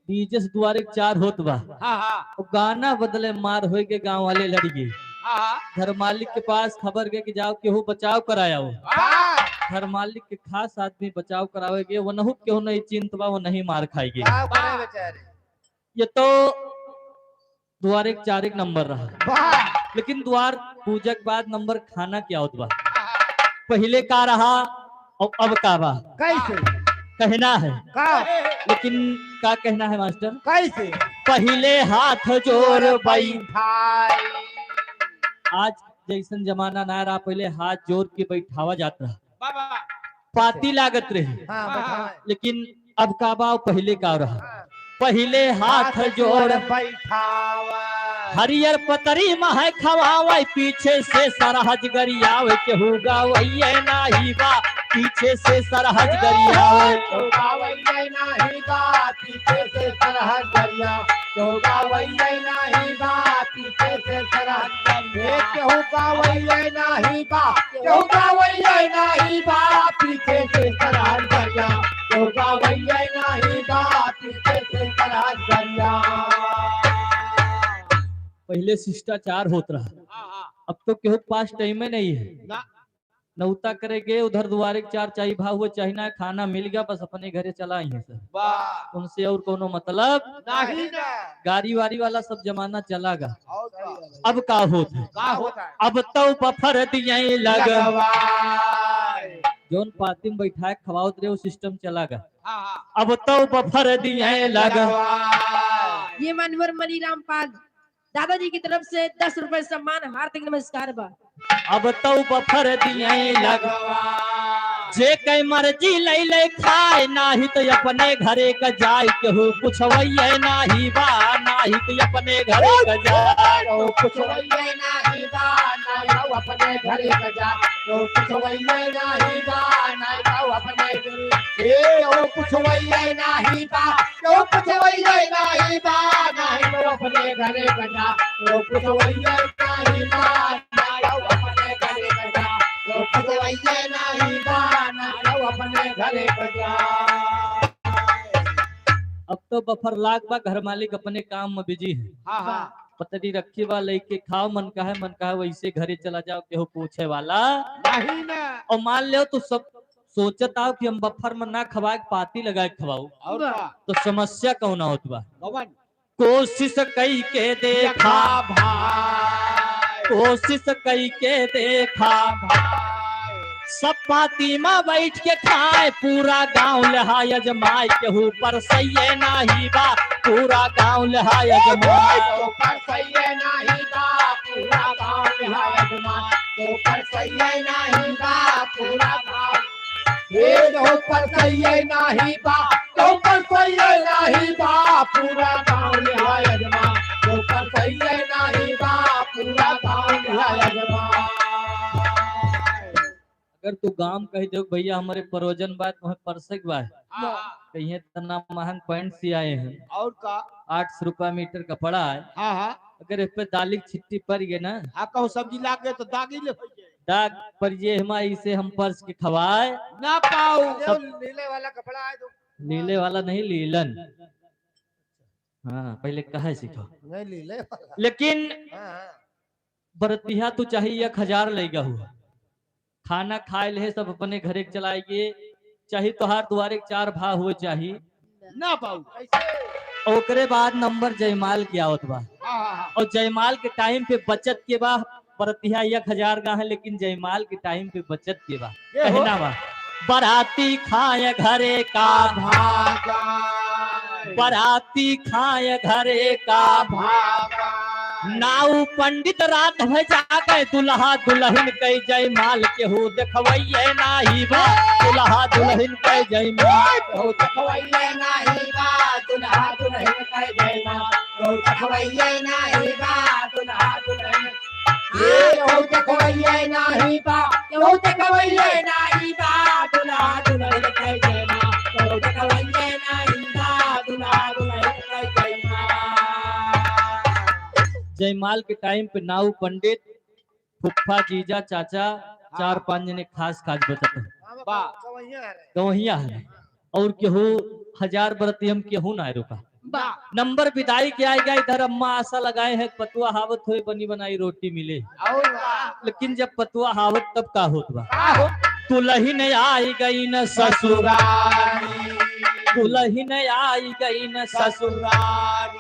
डीजे से दुआरे के चार होत बा। हाँ, हाँ। वो गाना बदले मार होई के गाँव वाले लड़ गए। हाँ, हाँ। घर मालिक के पास खबर गए कि जाओ केहू बचाव कराया हो। हाँ। घर मालिक के खास आदमी बचाव करावे गए, वनहु केहू नहीं चिंत बा, वो नहीं मार खाई गए। का करे बेचारे? ये तो दुआरे के चार एक नंबर रहा। वाह। लेकिन दुआर पूजा के बाद नंबर खाना क्या होत बा? पहिले का रहा और अब का बा? कैसे? कहना है। का? लेकिन का कहना है मास्टर? कैसे? पहिले हाथ जोड़ बैठाए। आज जैसन जमाना ना रहा, पहिले हाथ जोड़ के बैठावा जात रहा। बाबा। पाती लागत रही। हाँ, बैठाए। लेकिन अब का बा, पहिले का रहा? हाँ। पहिले हाथ हाथ जोड़ जोड़ बैठावा। हरियर पतरी महै खवावै, पीछे से सरहज गरियावै, केहू गावैये नाही बा, पीछे से सरहज गरियावै। केहू गावैये नाही बा, पीछे से सरहज गरिया। केहू गावैये नाही बा, पीछे से सरहज गरिया। ए, केहू गावैये नाही बा, केहू गावैये नाही बा, पीछे से सरहज गरिया। केहू गावैये नाही बा, पीछे से सरहज गरिया। पहिले शिष्टाचार होत रहा। हाँ, हाँ। अब तो केहू के पास टाइमे नहीं है। ना। नौता करे गए, उधर दुआरे के चार चाही भाव हुए, चाही ना, खाना मिल गया, बस अपने घरे चला आई हैं सर। वाह। उनसे और कोनो मतलब नहीं ना। गाड़ी वाड़ी वाला सब जमाना चला गा। और का? अब का होत है? का होत है? अब तो बफर दिए लग। लगवाए। जौन पाती में बैठाए खवावत रहे, वो सिस्टम चला गा। हाँ, हाँ। अब तो बफर दिए लग। लगवाए। ये मानवर मनीराम पाल दादाजी की तरफ से दस रुपए सम्मान, हार्दिक नमस्कार बा। अब तो बफर दिए लगवा। जे कई मर्जी लई ले खाए, नाही तो अपने घरे क जाए, केहू पुछवैये नाही बा, नाही तो अपने घरे क जाए। केहू पुछवैये नाही बा, नाही तो अपने घरे क जाए। केहू पुछवैये नाही बा, नाही तो अपने घरे। ए, केहू पुछवैये नाही बा, केहू पुछवैये नाही बा, नाही तो अपने घरे क जा। केहू पुछवैये नाही बा, नाही तो अपने घरे क जा। केहू पुछवैये नाही बा, नाही तो अपने घरे क जा। अब तो बफर लाग बा, घर मालिक अपने काम में बिजी है। हाँ, हाँ। पतरी रखी बा, लइके खाओ, मन कहे, मन कहे वैसे घरे चला जाओ, केहू पूछे वाला नहीं ना। और मान लो तो सब सोचत आओ कि हम बफर में ना खवाए, पाती लगाए खवाओ। और का? तो समस्या कौन होत बा? कौन? कोशिश कई के देखा देखा भाई। कोशिश कई के देखा भाई। सब पाती मा बैठ के खाए, पूरा गाँव लेहा अजमाए, केहू परसइये नाही बा, पूरा गाँव लेहा अजमाए। केहू परसइये नाही बा, पूरा गाँव लेहा अजमाए, केहू परसइये नाही बा, पूरा गाँव। ए, केहू परसइये नाही बा, केहू परसइये नाही बा, पूरा गाँव लेहा अजमाए, केहू परसइये नाही बा, पूरा गाँव लेहा अजमाए। अगर तू गाँव कहि देउ, "भइया, हमरे परोजन बा, तोहे परसे के बा।" हाँ। कहिए, "इतना महंग पैंट सियाए हैं।" और का? आठ सौ रुपया मीटर कपड़ा है। हाँ, हाँ। अगर इस पे दाली की छिट्टी पड़ गई ना, हाँ, कहूँ सब्जी लाग गए तो दागी ले हो जाए। दाग पड़ गए हमारे, इसे हम परस के खवाए। ना पाऊ। सब नीले वाला कपड़ा है तो। नीले वाला नहीं, लीलन। हाँ, पहले कहे सीखो। नहीं, लीले वाला। लेकिन हाँ, हाँ। बरतिहा तू चाहे एक हजार लइगा हुआ, खाना खाए ले सब अपने घरे के चलाए गए, चाहे तोहार दुआरे के चार भा हुए चाही। ना पाऊ। ओकरे बाद नंबर जयमाल के आवत बा। हाँ, हाँ, हाँ। और जयमाल के टाइम पे बचत के बा, बरतिहा एक हजार गा है, लेकिन जयमाल के टाइम पे बचत के बा। ये हो। कहना बा, "बराती खाए घरे का भागा, बराती खाए घरे का भागा।" नाऊ पंडित रात भर जागे, दुल्हा दुल्हन कई जयमाल केहू देखवइये नाही बा, दुल्हा दुल्हन कई जयमाल केहू देखवइये नाही बा, दुल्हा दुल्हन कई जयमाल केहू देखवइये नाही बा, दुल्हा दुल्हन। ए, केहू देखवइये नाही बा, केहू देखवइये नाही बा, दुल्हा दुल्हन कई जयमाल केहू देखवइये नाही बा, दुल्हा दुल्हन कई जयमाल। जयमाल के टाइम पे नाऊ पंडित, फुफ्फा, जीजा, चाचा, चार पांच जने खास खास बचत है। बा। गवैया है। और केहू हजार बरती हम केहू ना रुका। बा। नंबर विदाई के आएगा इधर, अम्मा आशा लगाए हैं, पतुआ हावत होए, बनी बनाई रोटी मिले। और बा। लेकिन जब पतुआ हावत तब का होत बा? का हो? दुलहिन आई गई न ससुरारी, दुलहिन आई गई न ससुरारी।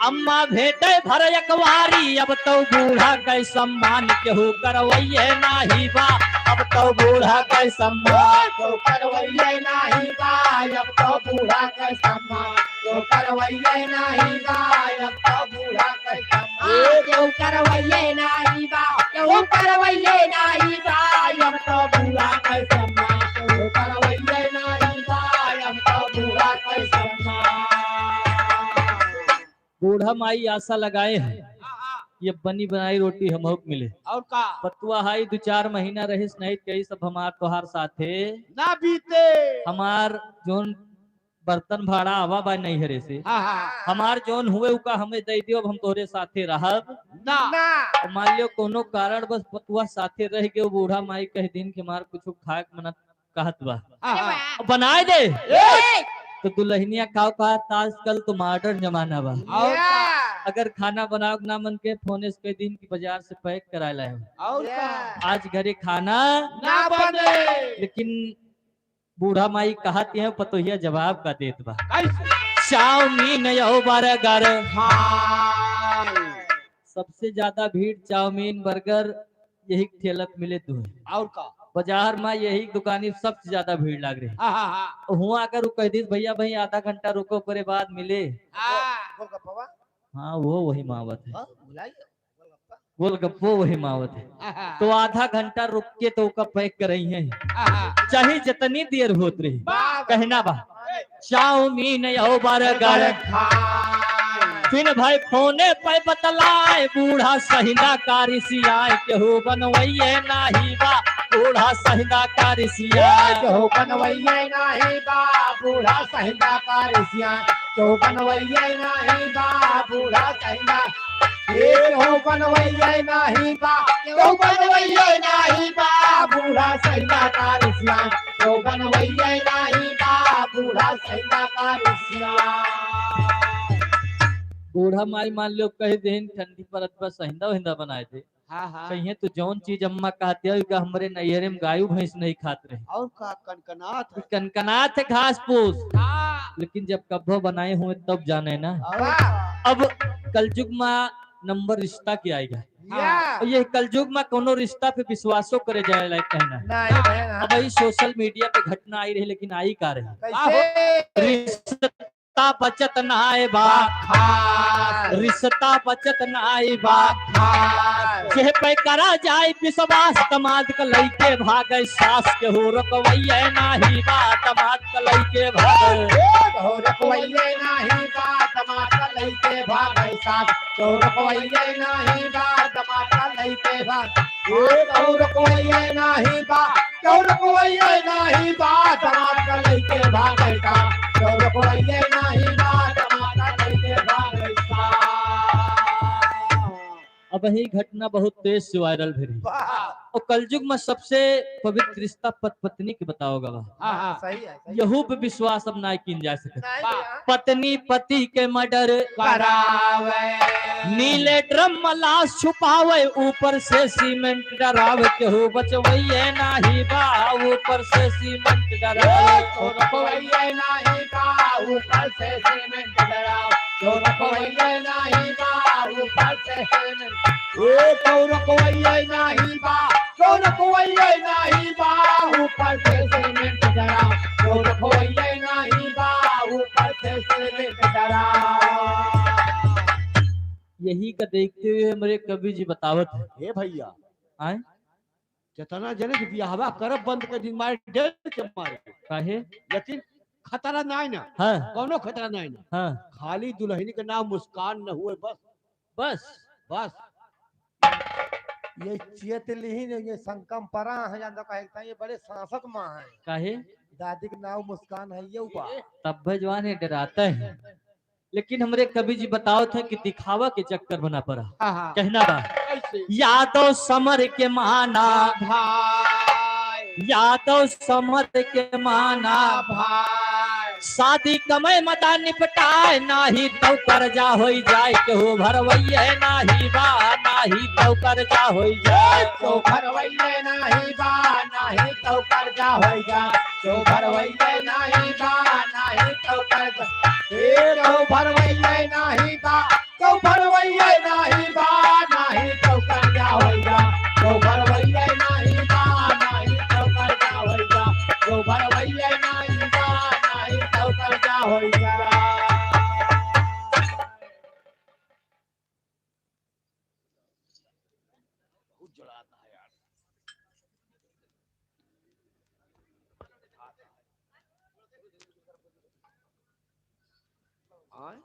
अम्मा भेटे भर एकवारी, अब तो बूढ़ा कै सम्मान केहू करवइये नाही बा, अब तो बूढ़ा कै सम्मान केहू करवइये नाही बा, अब तो बूढ़ा कै सम्मान केहू करवइये नाही बा, अब तो बूढ़ा कै सम्मान। ए, केहू करवइये नाही बा, केहू करवइये नाही बा, अब तो बूढ़ा कै सम्मान केहू करवइये नाही बा, अब तो बूढ़ा कै सम्मान। बूढ़ा माई आशा लगाए हैं, हाँ, हाँ। ये बनी बनाई रोटी हमहू के मिले। और का? पतुआ हाई दो चार महीना रहिस, नहीं कही सब हमार तोहार साथे ना बीते। हमार जोन बर्तन भाड़ा आवा बा नैहरे से, हाँ, हाँ, हाँ। हमार जोन हुए उका हमें दे दियो, अब हम तोहरे साथे रहब ना। ना। तो मान लियो कोनो कारण बस पतुआ साथे रह गयो, बूढ़ा माई कह दिन के हमार कुछ खाए के मनत कहत बा। हाँ, हाँ। बनाए दे। ए! तो दुलहिनिया का कहत, आजकल तो modern जमाना बा। और का? अगर खाना बनावे के ना मन के, फोने से कह दिन की बाजार से pack कराए लाए हो। और का? आज घरे खाना ना बने। लेकिन बूढ़ा माई कहत है, पतोहिया जवाब का देत बा। कैसे? चाउमीन और बर्गर। हाँ। सबसे ज्यादा भीड़ चाउमीन, बर्गर यही ठेलत मिले तू है। और का? बाजार में यही दुकानी सबसे ज्यादा भीड़ लाग रही। हाँ, हाँ, हाँ। हुआ अगर वो कह दीस, "भैया, भाई, आधा घंटा रुको, ओकरे बाद मिले।" हाँ। गोलगप्पा? हाँ, वो वही मावत है। हाँ, भुलाइए। गोलगप्पो वही मावत है। हाँ, हाँ। तो आधा घंटा रुक के तो ओका pack करई है। हाँ, हाँ। चाहे जितनी देर होत रही। वाह। कहना बा। चाउमीन और बर्गर। बर्गर खाए। फिन भाई फोने पे बतलाए, बूढ़ा सहिंदा का रिसियाए, केहू बनवइये नाही बा, बूढ़ा सहिंदा का रिसियाए। केहू बनवइये नाही बा, बूढ़ा सहिंदा का रिसियाए, केहू बनवइये नाही बा, बूढ़ा सहिंदा। ए, केहू बनवइये नाही बा, केहू बनवइये नाही बा, बूढ़ा सहिंदा का रिसियाए, केहू बनवइये नाही बा, बूढ़ा सहिंदा का रिसियाए। बूढ़ा माई मान लो कह देन ठंडी परत बा, सहिंदा वहिंदा बनाए दे। हाँ, हाँ। कहिए तो जौन चीज अम्मा कहती है कि हमरे नैहरे में गायू भैंस नहीं खात रहे। और का कनकनात है? कनकनात है घास फूस। हाँ। लेकिन जब कब्बो बनाए हुए तब जाने ना। और का? अब कलजुग में नंबर रिश्ता के आएगा। क्या? और ये कलयुग में कोनो रिश्ता पे विश्वासो करे जाए लायक कहना। नहीं भैया, ना। अब वही social media पे घटना आई रही, लेकिन आई का रही? कैसे? रिश्ता बचत नाय बा। खास। रिश्ता बचत नाय बा। खास। जेह पे करा जाए विश्वास, दमाद का लइके भागे सास, केहू रोकवैये नाही बा, दमाद का लइके भागे। केहू रोकवैये नाही बा, दमाद का लइके भागे सास। केहू रोकवैये नाही बा, दमाद का लइके भागे। केहू रोकवैये नाही बा, केहू रोकवैये नाही बा, दमाद का लइके भागे सास। केहू रोकवैये नाही बा, दमाद का लइके भागे सास। अब यही घटना बहुत तेज से viral भी रही। वाह। और कलयुग में सबसे पवित्र रिश्ता पत पत्नी के बताओ गवा। हाँ, हाँ। सही है, सही है। यहू पे विश्वास अब ना कीन जा सकत। नहीं वाह। भैया। पत्नी पति के murder करावे। नीले drum में लाश छुपावे, ऊपर से cement डरावे, केहू बचवैये नाही बा, ऊपर से cement डरावे। केहू रोकवैये नाही बा, ऊपर से cement डरावे। केहू रोकवैये नाही बा, ऊपर से cement। ए, केहू रोकवैये नाही बा, केहू रोकवैये नाही बा, ऊपर से cement डरावे। केहू रोकवैये नाही बा, ऊपर से cement डरावे। यही का देखते हुए हमरे कवि जी बतावत है। हे भैया, आए? केतना जने के बियाहवा करब बंद कर दिन मारे, डर के मारे। काहे? लेकिन खतरा नाय ना। हाँ। कौनो खतरा नाय ना। हाँ। खाली दुलहिन के नाम मुस्कान न हुए बस। बस? बस। ये चेत लिही न, ये संकम परा है, जान तो कहे, ये बड़े सांसत माँ है। काहे? दादी के नाम मुस्कान है, ये ऊपर। तब भजवान है, डराता है। लेकिन हमरे कवि जी बतावत है कि दिखावा के चक्कर में ना परा। हाँ, हाँ। कहना बा, कैसे? यादव समर के माना भाई। यादव समर के माना भाई। शादी कमय मता निपटाए, नाही तो कर्जा होई जाए, केहू भरवैये नाही बा, नाही तो कर्जा होई जाए। केहू भरवैये नाही बा, नाही तो कर्जा होई जाए। केहू भरवैये नाही बा, नाही तो कर्जा। ए, केहू भरवैये नाही बा, केहू भरवैये नाही बा, नाही तो कर्जा होई जा। केहू भरवैये नाही बा, नाही तो कर्जा होई जा। केहू भरवैये नाही बा, नाही तो कर्जा होई जा। बहुत जोर आता है यार। आय?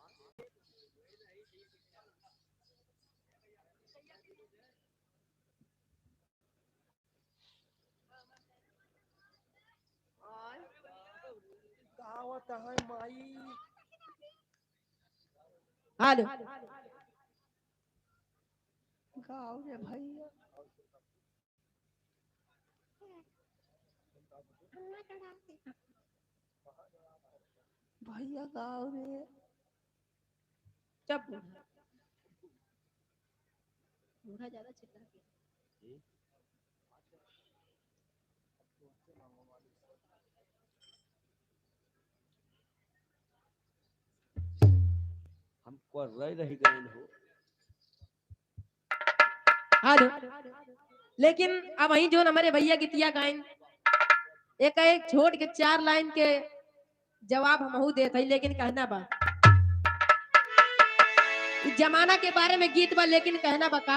गावत है माई। हेलो। गाओ रे भैया। भैया गाओ रे। चुप बूढ़ा। बूढ़ा ज्यादा चिल्ला के। हमको रह रही गए हो। हेलो। लेकिन अब वहीं जो हमारे भैया गीतिया गाइन, एक, एक छोट के चार लाइन के जवाब हमहू देत हई, लेकिन कहना बा, ई जमाना के बारे में गीत बा, लेकिन कहना बा का?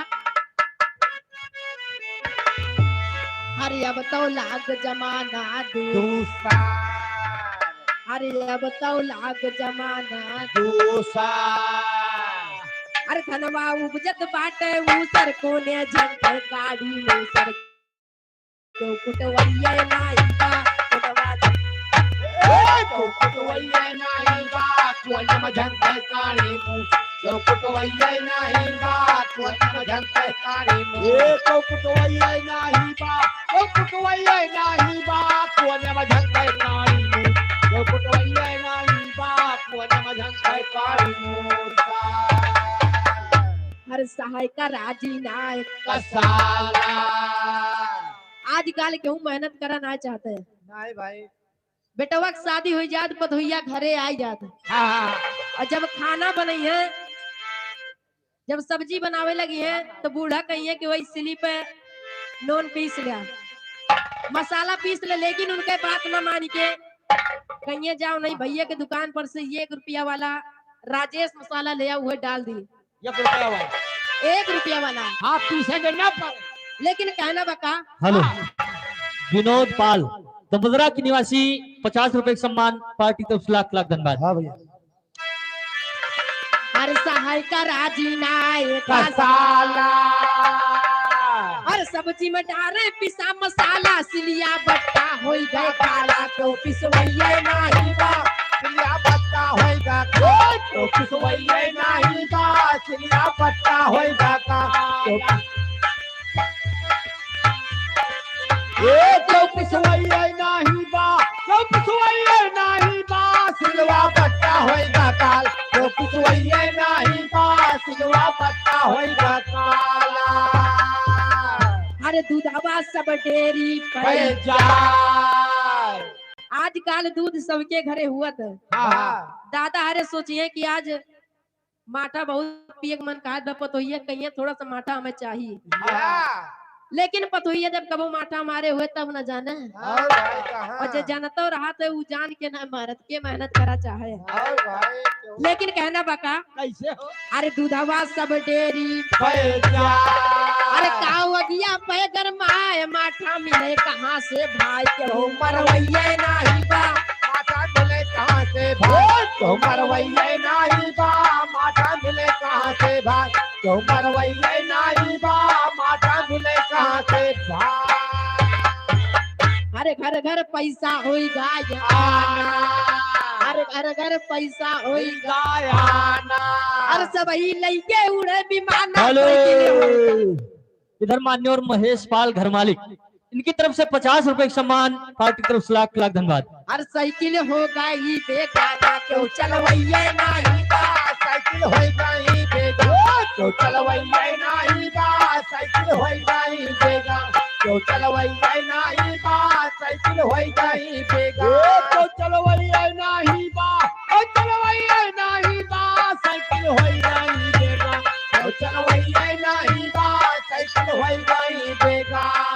अरे अब तो लाग जमाना दूसर। दूसर। अरे अब तो लाग जमाना दूसर। अरे धनवा उपजत बाटे ऊसर, कोने झंटे गाड़ी मूसर। केहू कुटवैये नाही बा, कोनवा ए, केहू कुटवैये नाही बा, कोने में झंटे गाड़ी मूसर। केहू कुटवैये नाही बा, कोने में झंटे गाड़ी मूसर। ए, केहू कुटवैये नाही बा, केहू कुटवैये नाही बा, कोने में झंटे गाड़ी मूसर। केहू कुटवैये नाही बा, कोने में झंटे गाड़ी मूसर। हर सहाय का राजी नाय कसाला। आजकल केहू मेहनत करा ना चाहते हैं। नहीं भाई। बेटवा के शादी हुई जात, पतोहिया घरे आई जात। हाँ, हाँ। और जब खाना बनई है, जब सब्जी बनावे लगिहैं, तो बूढ़ा कहिहैं कि वही सिली पे नून पीस लिया, मसाला पीस ले, लेकिन उनके बात न मानि के कहिहैं, "जाओ नहीं, भइया के दुकान पर से एक रुपया वाला राजेश मसाला ले आओ, उहे डाल दी।" एक रुपया वाला। एक रुपया वाला। हाँ, पीसे के ना पावे। लेकिन कहना बा का? हेलो, हाँ। विनोद पाल, दमदरा के निवासी, पचास रुपए के सम्मान, पार्टी तरफ से लाख लाख धन्यवाद। हाँ भइया। अरे सहाय का राजी नाय का साला। अरे सब्जी में डारे पिसा मसाला, सिलिया बट्टा होई गए काला, तो पिसवैये नाही बा। सिलिया बट्टा होई गए काला, तो पिसवैये नाही बा। सिलिया बट्टा होई गए काला, तो ए, केहू पिसवैये नाही बा, केहू पिसवैये नाही बा, सिलवा बट्टा होई गए काला, केहू पिसवैये नाही बा, सिलवा बट्टा होई गए काला। अरे दूधवा सब डेरी पे पे जाए। आजकल दूध सबके घरे हुअत है। हाँ, हाँ। दादा हरे सोचिहैं कि आज माठा बहुत पिए के मन कहत बा, पतोहिया कहिहैं थोड़ा सा माठा हमें चाही। हाँ। लेकिन पतोहिया जब कबो माठा मारे हुए तब न जाने। हाँ भाई, कहाँ? और जे जानतो रहा तो उ जान के ना मारत के मेहनत करा चाहे। हाँ भाई, क्यों? लेकिन कहना बा का? कैसे हो? अरे दूधवा सब डेरी पे जाए। अरे काऊ अगिया पे गरमाए, माठा मिले कहाँ से भाई, केहू मरवैये नाही बा। माठा मिले कहाँ से भाई, केहू मरवैये नाही बा। माठा मिले कहाँ से भाई, केहू मरवैये नाही बा। माठा मिले कहाँ से भाई। अरे घर घर पैसा होई गाय आना। अरे घर घर पैसा होई गाय आना। अरे सबही लइके उड़े विमान। हेलो। इधर मान्यवर महेश पाल घर मालिक, इनकी तरफ से पचास रुपए का सम्मान, पार्टी की तरफ से लाख लाख धन्यवाद। अरे साइकिल हो गई बेगाना, केहू चलवैये नाही बा। साइकिल हो गई बेगाना, केहू चलवैये नाही बा। साइकिल हो गई बेगाना, केहू चलवैये नाही बा। साइकिल हो गई बेगाना, केहू चलवैये नाही बा। केहू चलवैये नाही बा। साइकिल हो गई बेगाना, केहू चलवैये नाही बा। साइकिल हो गई बेगाना।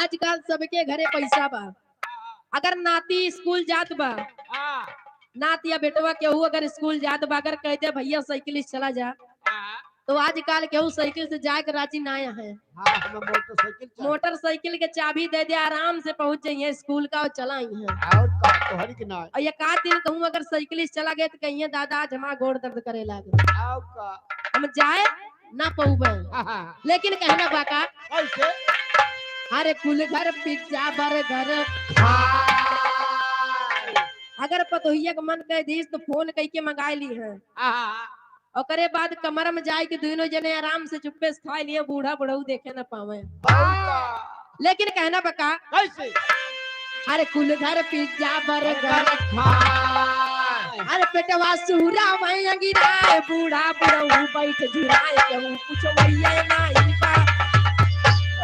आजकल सबके घरे पैसा बा। अगर नाती स्कूल जात बा, हाँ। नाती या बेटवा केहू अगर स्कूल जात बा, अगर कह दे, "भइया, साइकिल से चला जा," हाँ। तो आजकल केहू साइकिल से जाए के राजी ना है। हाँ, हमें मोटरसाइकिल चाही। मोटरसाइकिल के चाबी दे दे, आराम से पहुँच जाइहैं स्कूल का और चला अइहैं। और का, तोहरी के ना। और एक आध दिन कहूँ अगर साइकिल से चला गए तो कहिहैं, "दादा, आज हमारा गोड़ दर्द करे लागे।" और का। हम जाए ना पउबे। हाँ, हाँ। लेकिन कहना बा का? कैसे? अरे कुल घर पिज्जा बर्गर खाए। अगर पतोहिया के मन कह दीस तो फोन कइके मंगाए लिहैं। हाँ, हाँ। ओकरे बाद कमरा में जाए के दुइनो जने आराम से चुप्पे से खाए लिहैं, बूढ़ा बुढ़ऊ देखे न पावे। हाँ। लेकिन कहना बा का? कैसे? अरे कुल घर पिज्जा बर्गर खाए। अरे पेटवा सूरा वहीं अंगिराए, बूढ़ा बुढ़ऊ बैठ झुराए, केहू पुछवैये नाही बा।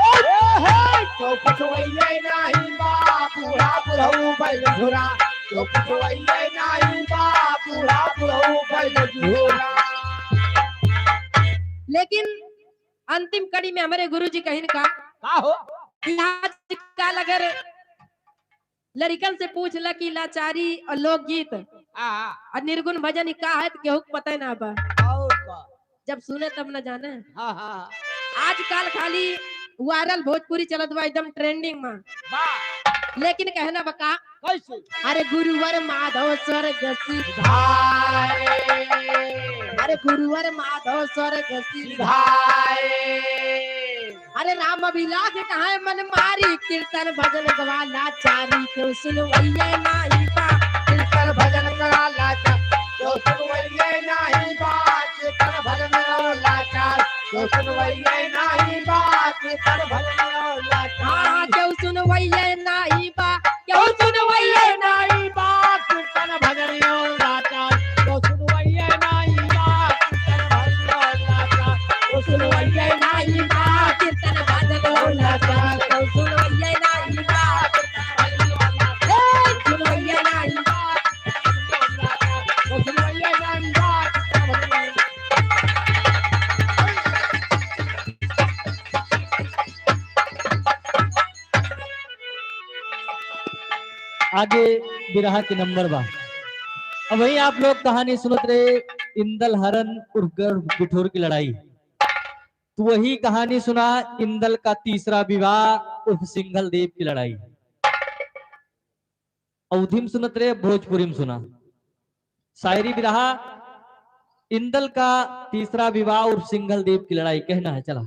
ओहो, केहू पुछवैये नाही बा, बूढ़ा बुढ़ऊ बैठ झुरा, केहू पुछवैये नाही बा, बूढ़ा बुढ़ऊ बैठ झुरा। लेकिन अंतिम कड़ी में हमरे गुरुजी कहिन का? का हो? कि आजकल अगर लड़िकन से पूछ ला कि लाचारी और लोकगीत हाँ, हाँ। और निर्गुण भजन ई का है, तो केहू के पता ही ना बा। और का? जब सुने तब न जाने। हाँ, हाँ। आजकल खाली वायरल भोजपुरी चलत बा, एकदम ट्रेंडिंग में। बा। लेकिन कहना बा का? कैसे? अरे गुरुवर माधव स्वर्ग सिधाए। अरे गुरुवर माधव स्वर्ग सिधाए। अरे राम अभिलाष कहाँ मन मारी, कीर्तन भजन गवा लाचारी, केहू सुनवैये नाही बा। कीर्तन भजन गवा लाचारी, केहू सुनवैये नाही बा। कीर्तन भजन गवा लाचारी, केहू सुनवैये नाही बा। कीर्तन भजन गवा लाचारी। हाँ, केहू सुनवैये नाही बा। केहू सुनवैये नाही बा, कीर्तन भजन और लाचार। केहू सुनवैये नाही बा, कीर्तन भजन और लाचार। केहू सुनवैये नाही बा, कीर्तन भजन और लाचार। केहू सुनवैये नाही बा, कीर्तन भजन और लाचार। ए, सुनवैये नाही आगे बिरहा के नंबर बा। अब वही आप लोग कहानी सुनत रहे, इंदल हरन उर्फ गर्भ बिठोर की लड़ाई। तो वही कहानी सुना, इंदल का तीसरा विवाह उर्फ सिंघल देव की लड़ाई। अवधी में सुनत रहे, भोजपुरी में सुना। शायरी बिरहा, इंदल का तीसरा विवाह उर्फ सिंघल देव की लड़ाई कहना है, चला।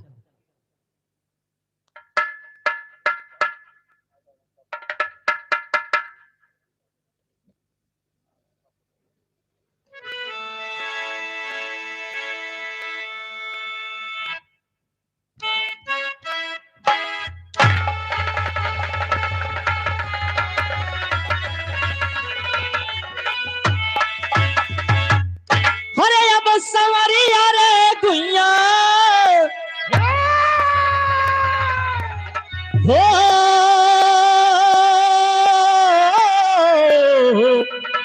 अरे अब संवरिया रे गुइया हो,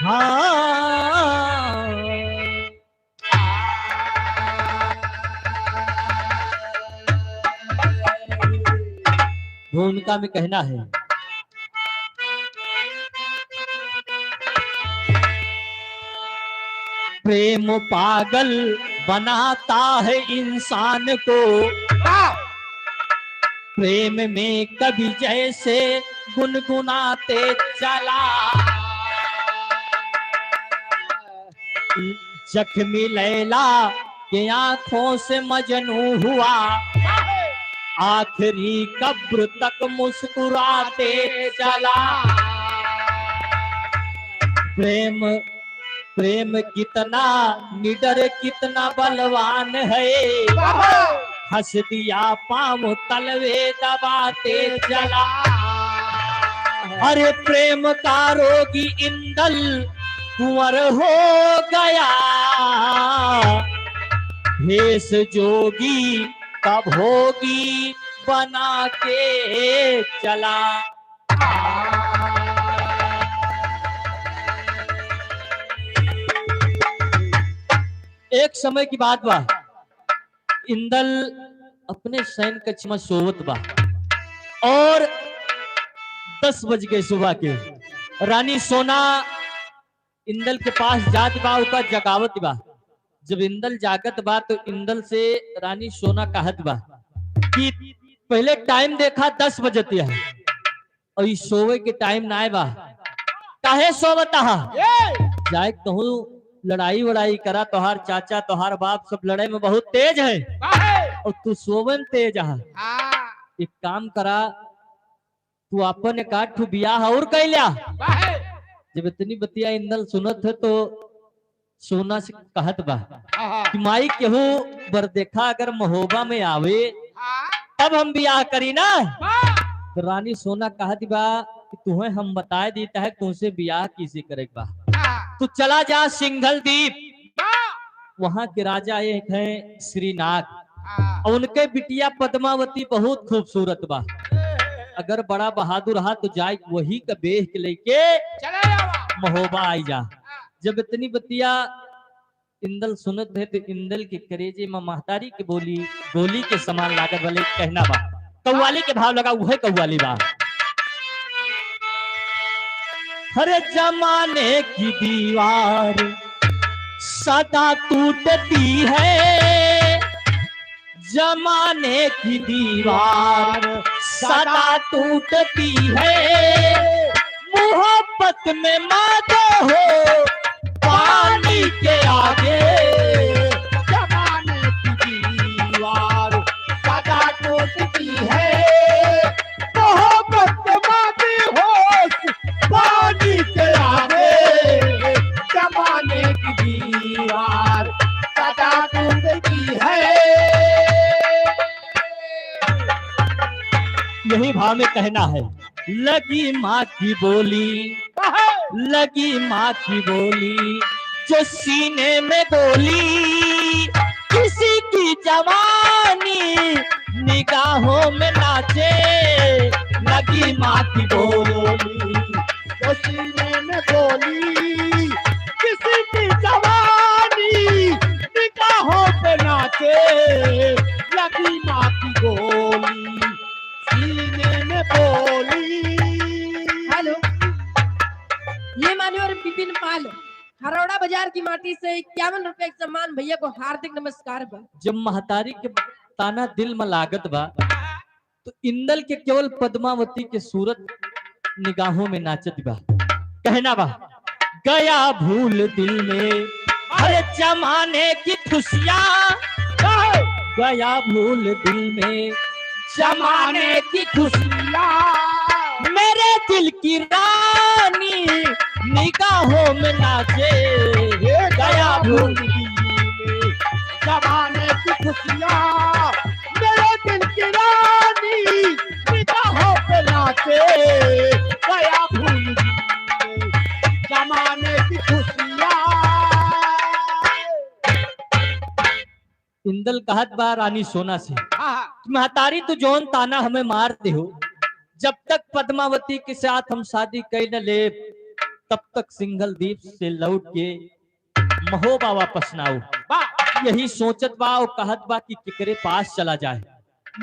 हाँ। भूमिका में कहना है, प्रेम पागल बनाता है इंसान को, प्रेम में कवि जैसे गुनगुनाते चला। जख्मी लैला के आंखों से मजनू हुआ, आखिरी कब्र तक मुस्कुराते चला। प्रेम, प्रेम कितना निडर, कितना बलवान है, हंस दिया पाँव तलवे दबाते चला। अरे प्रेम का रोगी इंदल कुंवर हो गया, भेष जोगी का भोगी बना के चला। एक समय की बात बा, इंदल अपने शयन कक्ष में सोवत बा और दस बज गए सुबह के। रानी सोना इंदल के पास जात बा, ओका जगावत बा। जब इंदल जागत बा तो इंदल से रानी सोना कहत बा कि पहले टाइम देखा, दस बजतिया है और ई सोवे के टाइम नाय बा, काहे सोवत हा? जाए कहूँ लड़ाई वड़ाई करा, तोहार चाचा तोहार बाप सब लड़े में बहुत तेज है और तू सोवे में तेज हा। एक काम करा, तू अपन एक आध ठो बियाह और कइ ल्या। जब इतनी बतिया इंदल सुनत है तो सोना से कहत बा कि माई केहू बरदेखा अगर महोबा में आवे तब हम बियाह करी ना। तो रानी सोना कहत बा कि तुहे हम बताए देता है तुमसे बियाह किसे करे के बा। तू चला जा सिंघल दीप, वहाँ के राजा एक हैं श्रीनाग, और उनके बिटिया पद्मावती बहुत खूबसूरत बा। अगर बड़ा बहादुर हा तो जाए वही का बेह के लेके महोबा आई जा। जब इतनी बतिया इंदल सुनत है तो इंदल के करेजे में महतारी के बोली, बोली के समान लागत वाले कहना बा। कव्वाली के भाव लगा, उहे कव्वाली बा। हर जमाने की दीवार सदा टूटती है, जमाने की दीवार सदा टूटती है, मोहब्बत में मादो हो पानी के आगे। जमाने की दीवार सदा टूटती है, मोहब्बत में मादो हो पानी के आगे। जमाने की दीवार सदा टूटती है। यही भाव में कहना है। लगी माँ की बोली, लगी माँ की बोली, जो सीने में गोली, किसी की जवानी निगाहों में नाचे। लगी माँ की बोली, जो सीने में गोली, किसी की जवानी निगाहों पे नाचे। लगी माँ की गोली, सीने में बोली। हेलो। ये मान्यवर विपिन पाल, हरौड़ा बाजार की माटी से इक्यावन रुपए के सम्मान, भैया को हार्दिक नमस्कार बा। जब महतारी के ताना दिल में लागत बा, तो इंदल के केवल पद्मावती के सूरत निगाहों में नाचत बा। कहना बा, गया भूल दिल में हर जमाने की खुशियाँ, गया भूल दिल में जमाने की खुशियाँ, मेरे दिल की रानी निगाहों में नाचे, गया भूल दिल में जमाने की खुशियाँ, मेरे दिल की रानी निगाहों पे नाचे, गया भूल जमाने की खुशियाँ। इंदल कहत बा रानी सोना से, हाँ, हाँ। महतारी, तू जौन ताना हमें मार देहो, जब तक पद्मावती के साथ हम शादी कई न लेब, तब तक सिंघल दीप से लौट के महोबा वापस ना आऊ। वाह। यही सोचत बा और कहत बा कि केकरे पास चला जाए।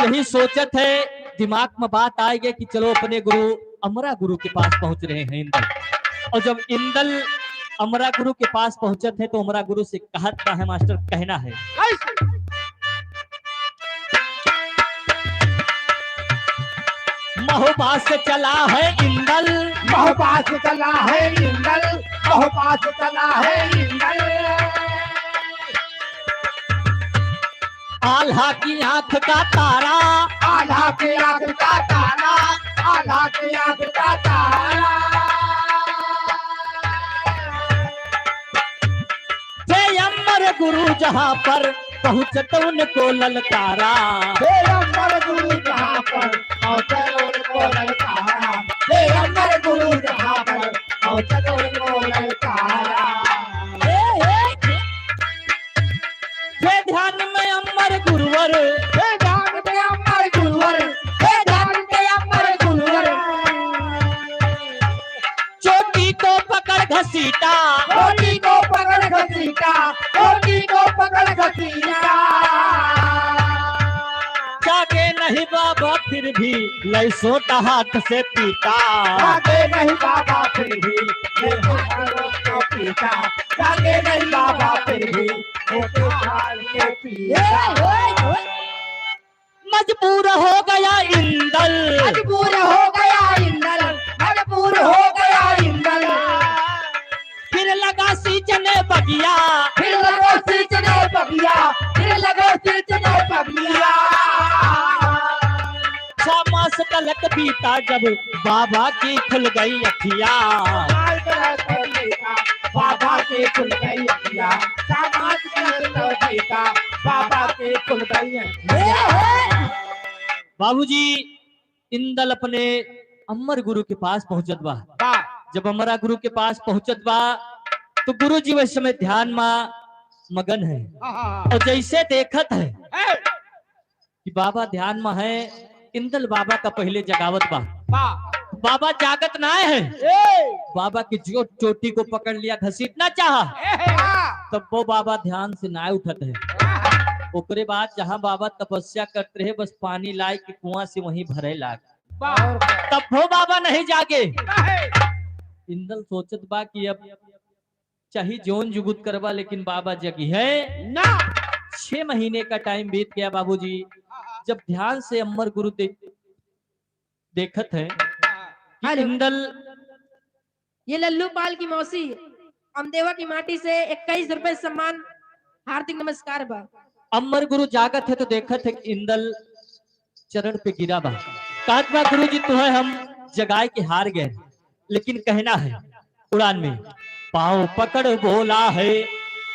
यही सोचत है, दिमाग में बात आए गए कि चलो अपने गुरु अमरा गुरु के पास पहुंच रहे हैं इंदल। और जब इंदल अमरा गुरु के पास पहुंचत है तो अमरा गुरु से कहत बा है मास्टर, कहना है। कैसे? महोबा से चला है इंदल। महोबा से चला है इंदल। महोबा से चला है इंदल। आल्हा की आंख का तारा। आल्हा की आंख का तारा। आल्हा की आंख का तारा। थे अमर गुरु जहाँ पर पहुँचत उनको ललकारा। थे अमर गुरु जहाँ पर पहुँचत उनको ललकारा। थे अमर गुरु जहाँ पर पहुँचत उनको ललकारा। हे, हे, हे। थे ध्यान में अमर गुरुवर। थे ध्यान में अमर गुरुवर। थे ध्यान में अमर गुरुवर। चोटी को पकड़ घसीटा। चोटी को पकड़ घसीटा। चोटी को पकड़ घसीटा। जागे नहीं बाबा फिर भी लैसोटा हाथ से पीटा। जागे नहीं बाबा फिर भी लैसोटा हाथ से पीटा। जागे नहीं बाबा फिर भी लैसोटा हाथ से पीटा। मजबूर हो गया इंदल। मजबूर हो गया इंदल। मजबूर हो गया इंदल। फिर लगा सींचने बगिया। फिर लगा सींचने बगिया। फिर लगा सींचने बगिया। छह मास तलक बीता जब बाबा की खुल गई अखिया। बाबा की खुल गई अखिया। बाबा की खुल गई अखिया। बाबूजी, इंदल अपने अमर गुरु के पास पहुंचत बा। बा। जब अमरा गुरु के पास पहुंचत बा, तो गुरु जी वह समय ध्यान मा मगन है। हाँ, हाँ, हाँ। और जैसे देखत है, ए! कि बाबा ध्यान में है, इंदल बाबा का पहले जगावत बा। बा। बाबा जागत ना है। ए! बाबा की जो चोटी को पकड़ लिया, घसीटना चाहा। ए! तब वो बाबा ध्यान से ना उठत है। हाँ। ओकरे बाद जहाँ बाबा तपस्या करते रहे, बस पानी लाए के कुआं से वहीं भरे लाग। बा। तब वो बाबा नहीं जागे। काहे? इंदल सोचत बा कि अब चाहे जौन जुगुत करबा, लेकिन बाबा जगी है ना। छह महीने का टाइम बीत गया बाबूजी। जब ध्यान से अमर गुरु दे-, देखत है कि हेलो। इंदल ये लल्लू पाल की मौसी अमदेवा की माटी से इक्कीस रुपए सम्मान, हार्दिक नमस्कार बा। अमर गुरु जागत है तो देखत है कि इंदल चरण पे गिरा बा। कहत बा, "गुरु जी, तुम्हें हम जगाए के हार गए, लेकिन कहना है उड़ान में।" पाँव पकड़ बोला है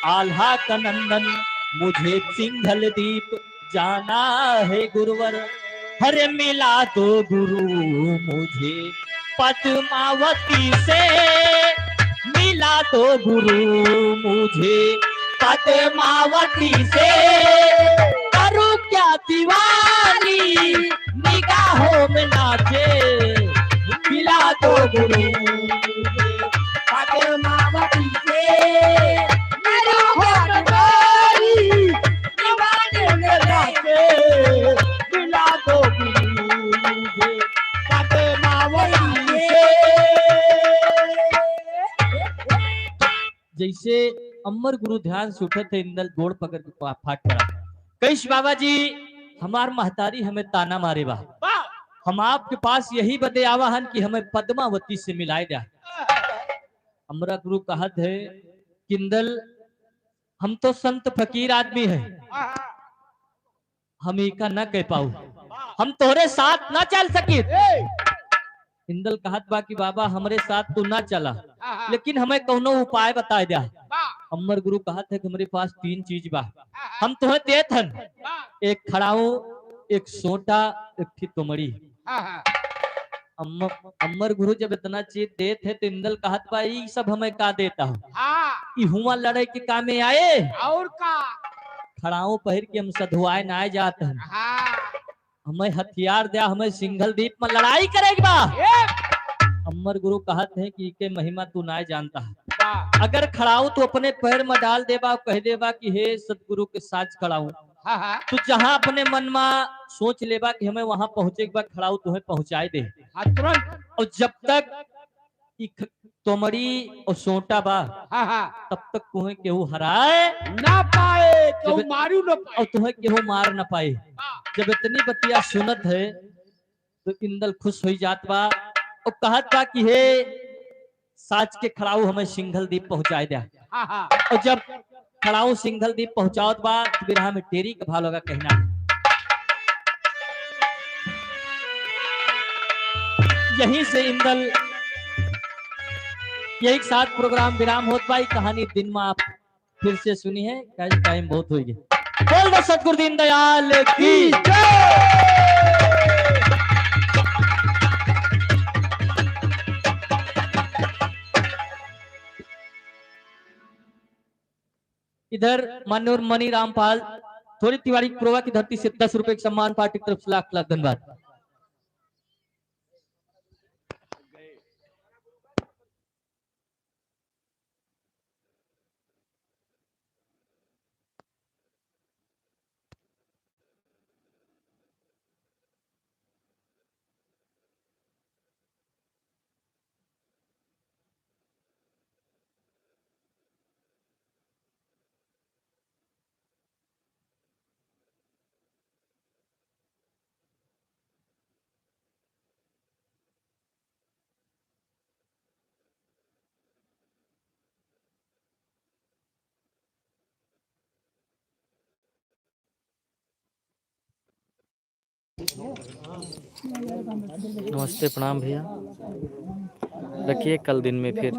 आल्हा का नंदन, "मुझे सिंघल दीप जाना है गुरुवर, हरे मिला दो गुरु मुझे पद्मावती से, मिला दो गुरु मुझे पद्मावती से, करूँ क्या दीवानी निगाहों में नाचे, मिला दो गुरु मुझे पद्मावती से, मेरा हाथ बारी दीवाने में लाके, मिला दो गुरु मुझे पद्मावती से।" जैसे अम्बर गुरु ध्यान से उठत है, इंदल गोड़ पकड़ के पा-, फाट पड़ा। कहिस, "बाबा जी, हमार महतारी हमें ताना मारे बा। वाह! हम आपके पास यही बदे आवा हन कि हमें पद्मावती से मिलाए द्या।" अम्बर गुरु कहत है कि इंदल, हम तो संत फकीर आदमी है, हम इका न कह पाऊ, हम तोहरे साथ न चल सकी। ए! इंदल कहत बा कि बाबा, हमरे साथ तू न चला, हाँ, हाँ। लेकिन हमें कौनो उपाय बताए द्या। वाह। अम्बर गुरु कहत है कि हमरे पास तीन चीज बा, हाँ, हाँ। हम तोहे देत हन, वाह। एक खड़ाऊ, एक सोटा, एक ठी तोमड़ी। हाँ, हाँ। अम्म-, अम्बर गुरु जब इतना चीज देत है तो इंदल कहत बा, "ई सब हमें का देता हो? हाँ। ई हुआं लड़े के कामे आए? और का? खड़ाऊ पहिर के हम सधुआए नाय जात हन। हाँ। हमें हथियार द्या, हमें सिंघल दीप में लड़ाई करे के बा।" ए! अम्बर गुरु कहत है कि इके महिमा तू नाय जानता है। वाह। अगर खड़ाऊ तू अपने पैर में डाल देबा, कह देबा कि हे सतगुरु के साथ खड़ाऊ, हाँ, हाँ। तू जहाँ अपने मन में सोच लेबा कि हमें वहाँ पहुँचे के बा, खड़ाऊ तुहे पहुँचाए दे। हाँ, तुरंत। और जब तक ई ख-, तोमड़ी और सोटा बा, हाँ, हाँ। तब तक तुहे केहू हराए ना पाए, केहू जब मारू ना पाए। और तुहे केहू मार ना पाए। हाँ। जब इतनी बतिया सुनत है, तो इंदल खुश होई जात बा और कहत बा कि हे साच के खड़ाऊ हमें सिंघल दीप पहुँचाए द्या। हाँ, हाँ। और जब खड़ाऊ सिंघल दीप पहुँचावत बा, तो बिरहा में टेरी के भाव लगा कहना है। यहीं से इंदल, यही के साथ प्रोग्राम विराम होत बा। ई कहानी दिन में आप फिर से सुनी है, काहे टाइम बहुत हो गया। बोल दो सतगुरु दीन दयाल की जय। इधर माननीय मनी रामपाल, थोड़ी तिवारी पुरवा की धरती से दस रुपए के सम्मान पार्टी की तरफ से लाख लाख धन्यवाद। नमस्ते, प्रणाम भैया, रखिए कल दिन में फिर।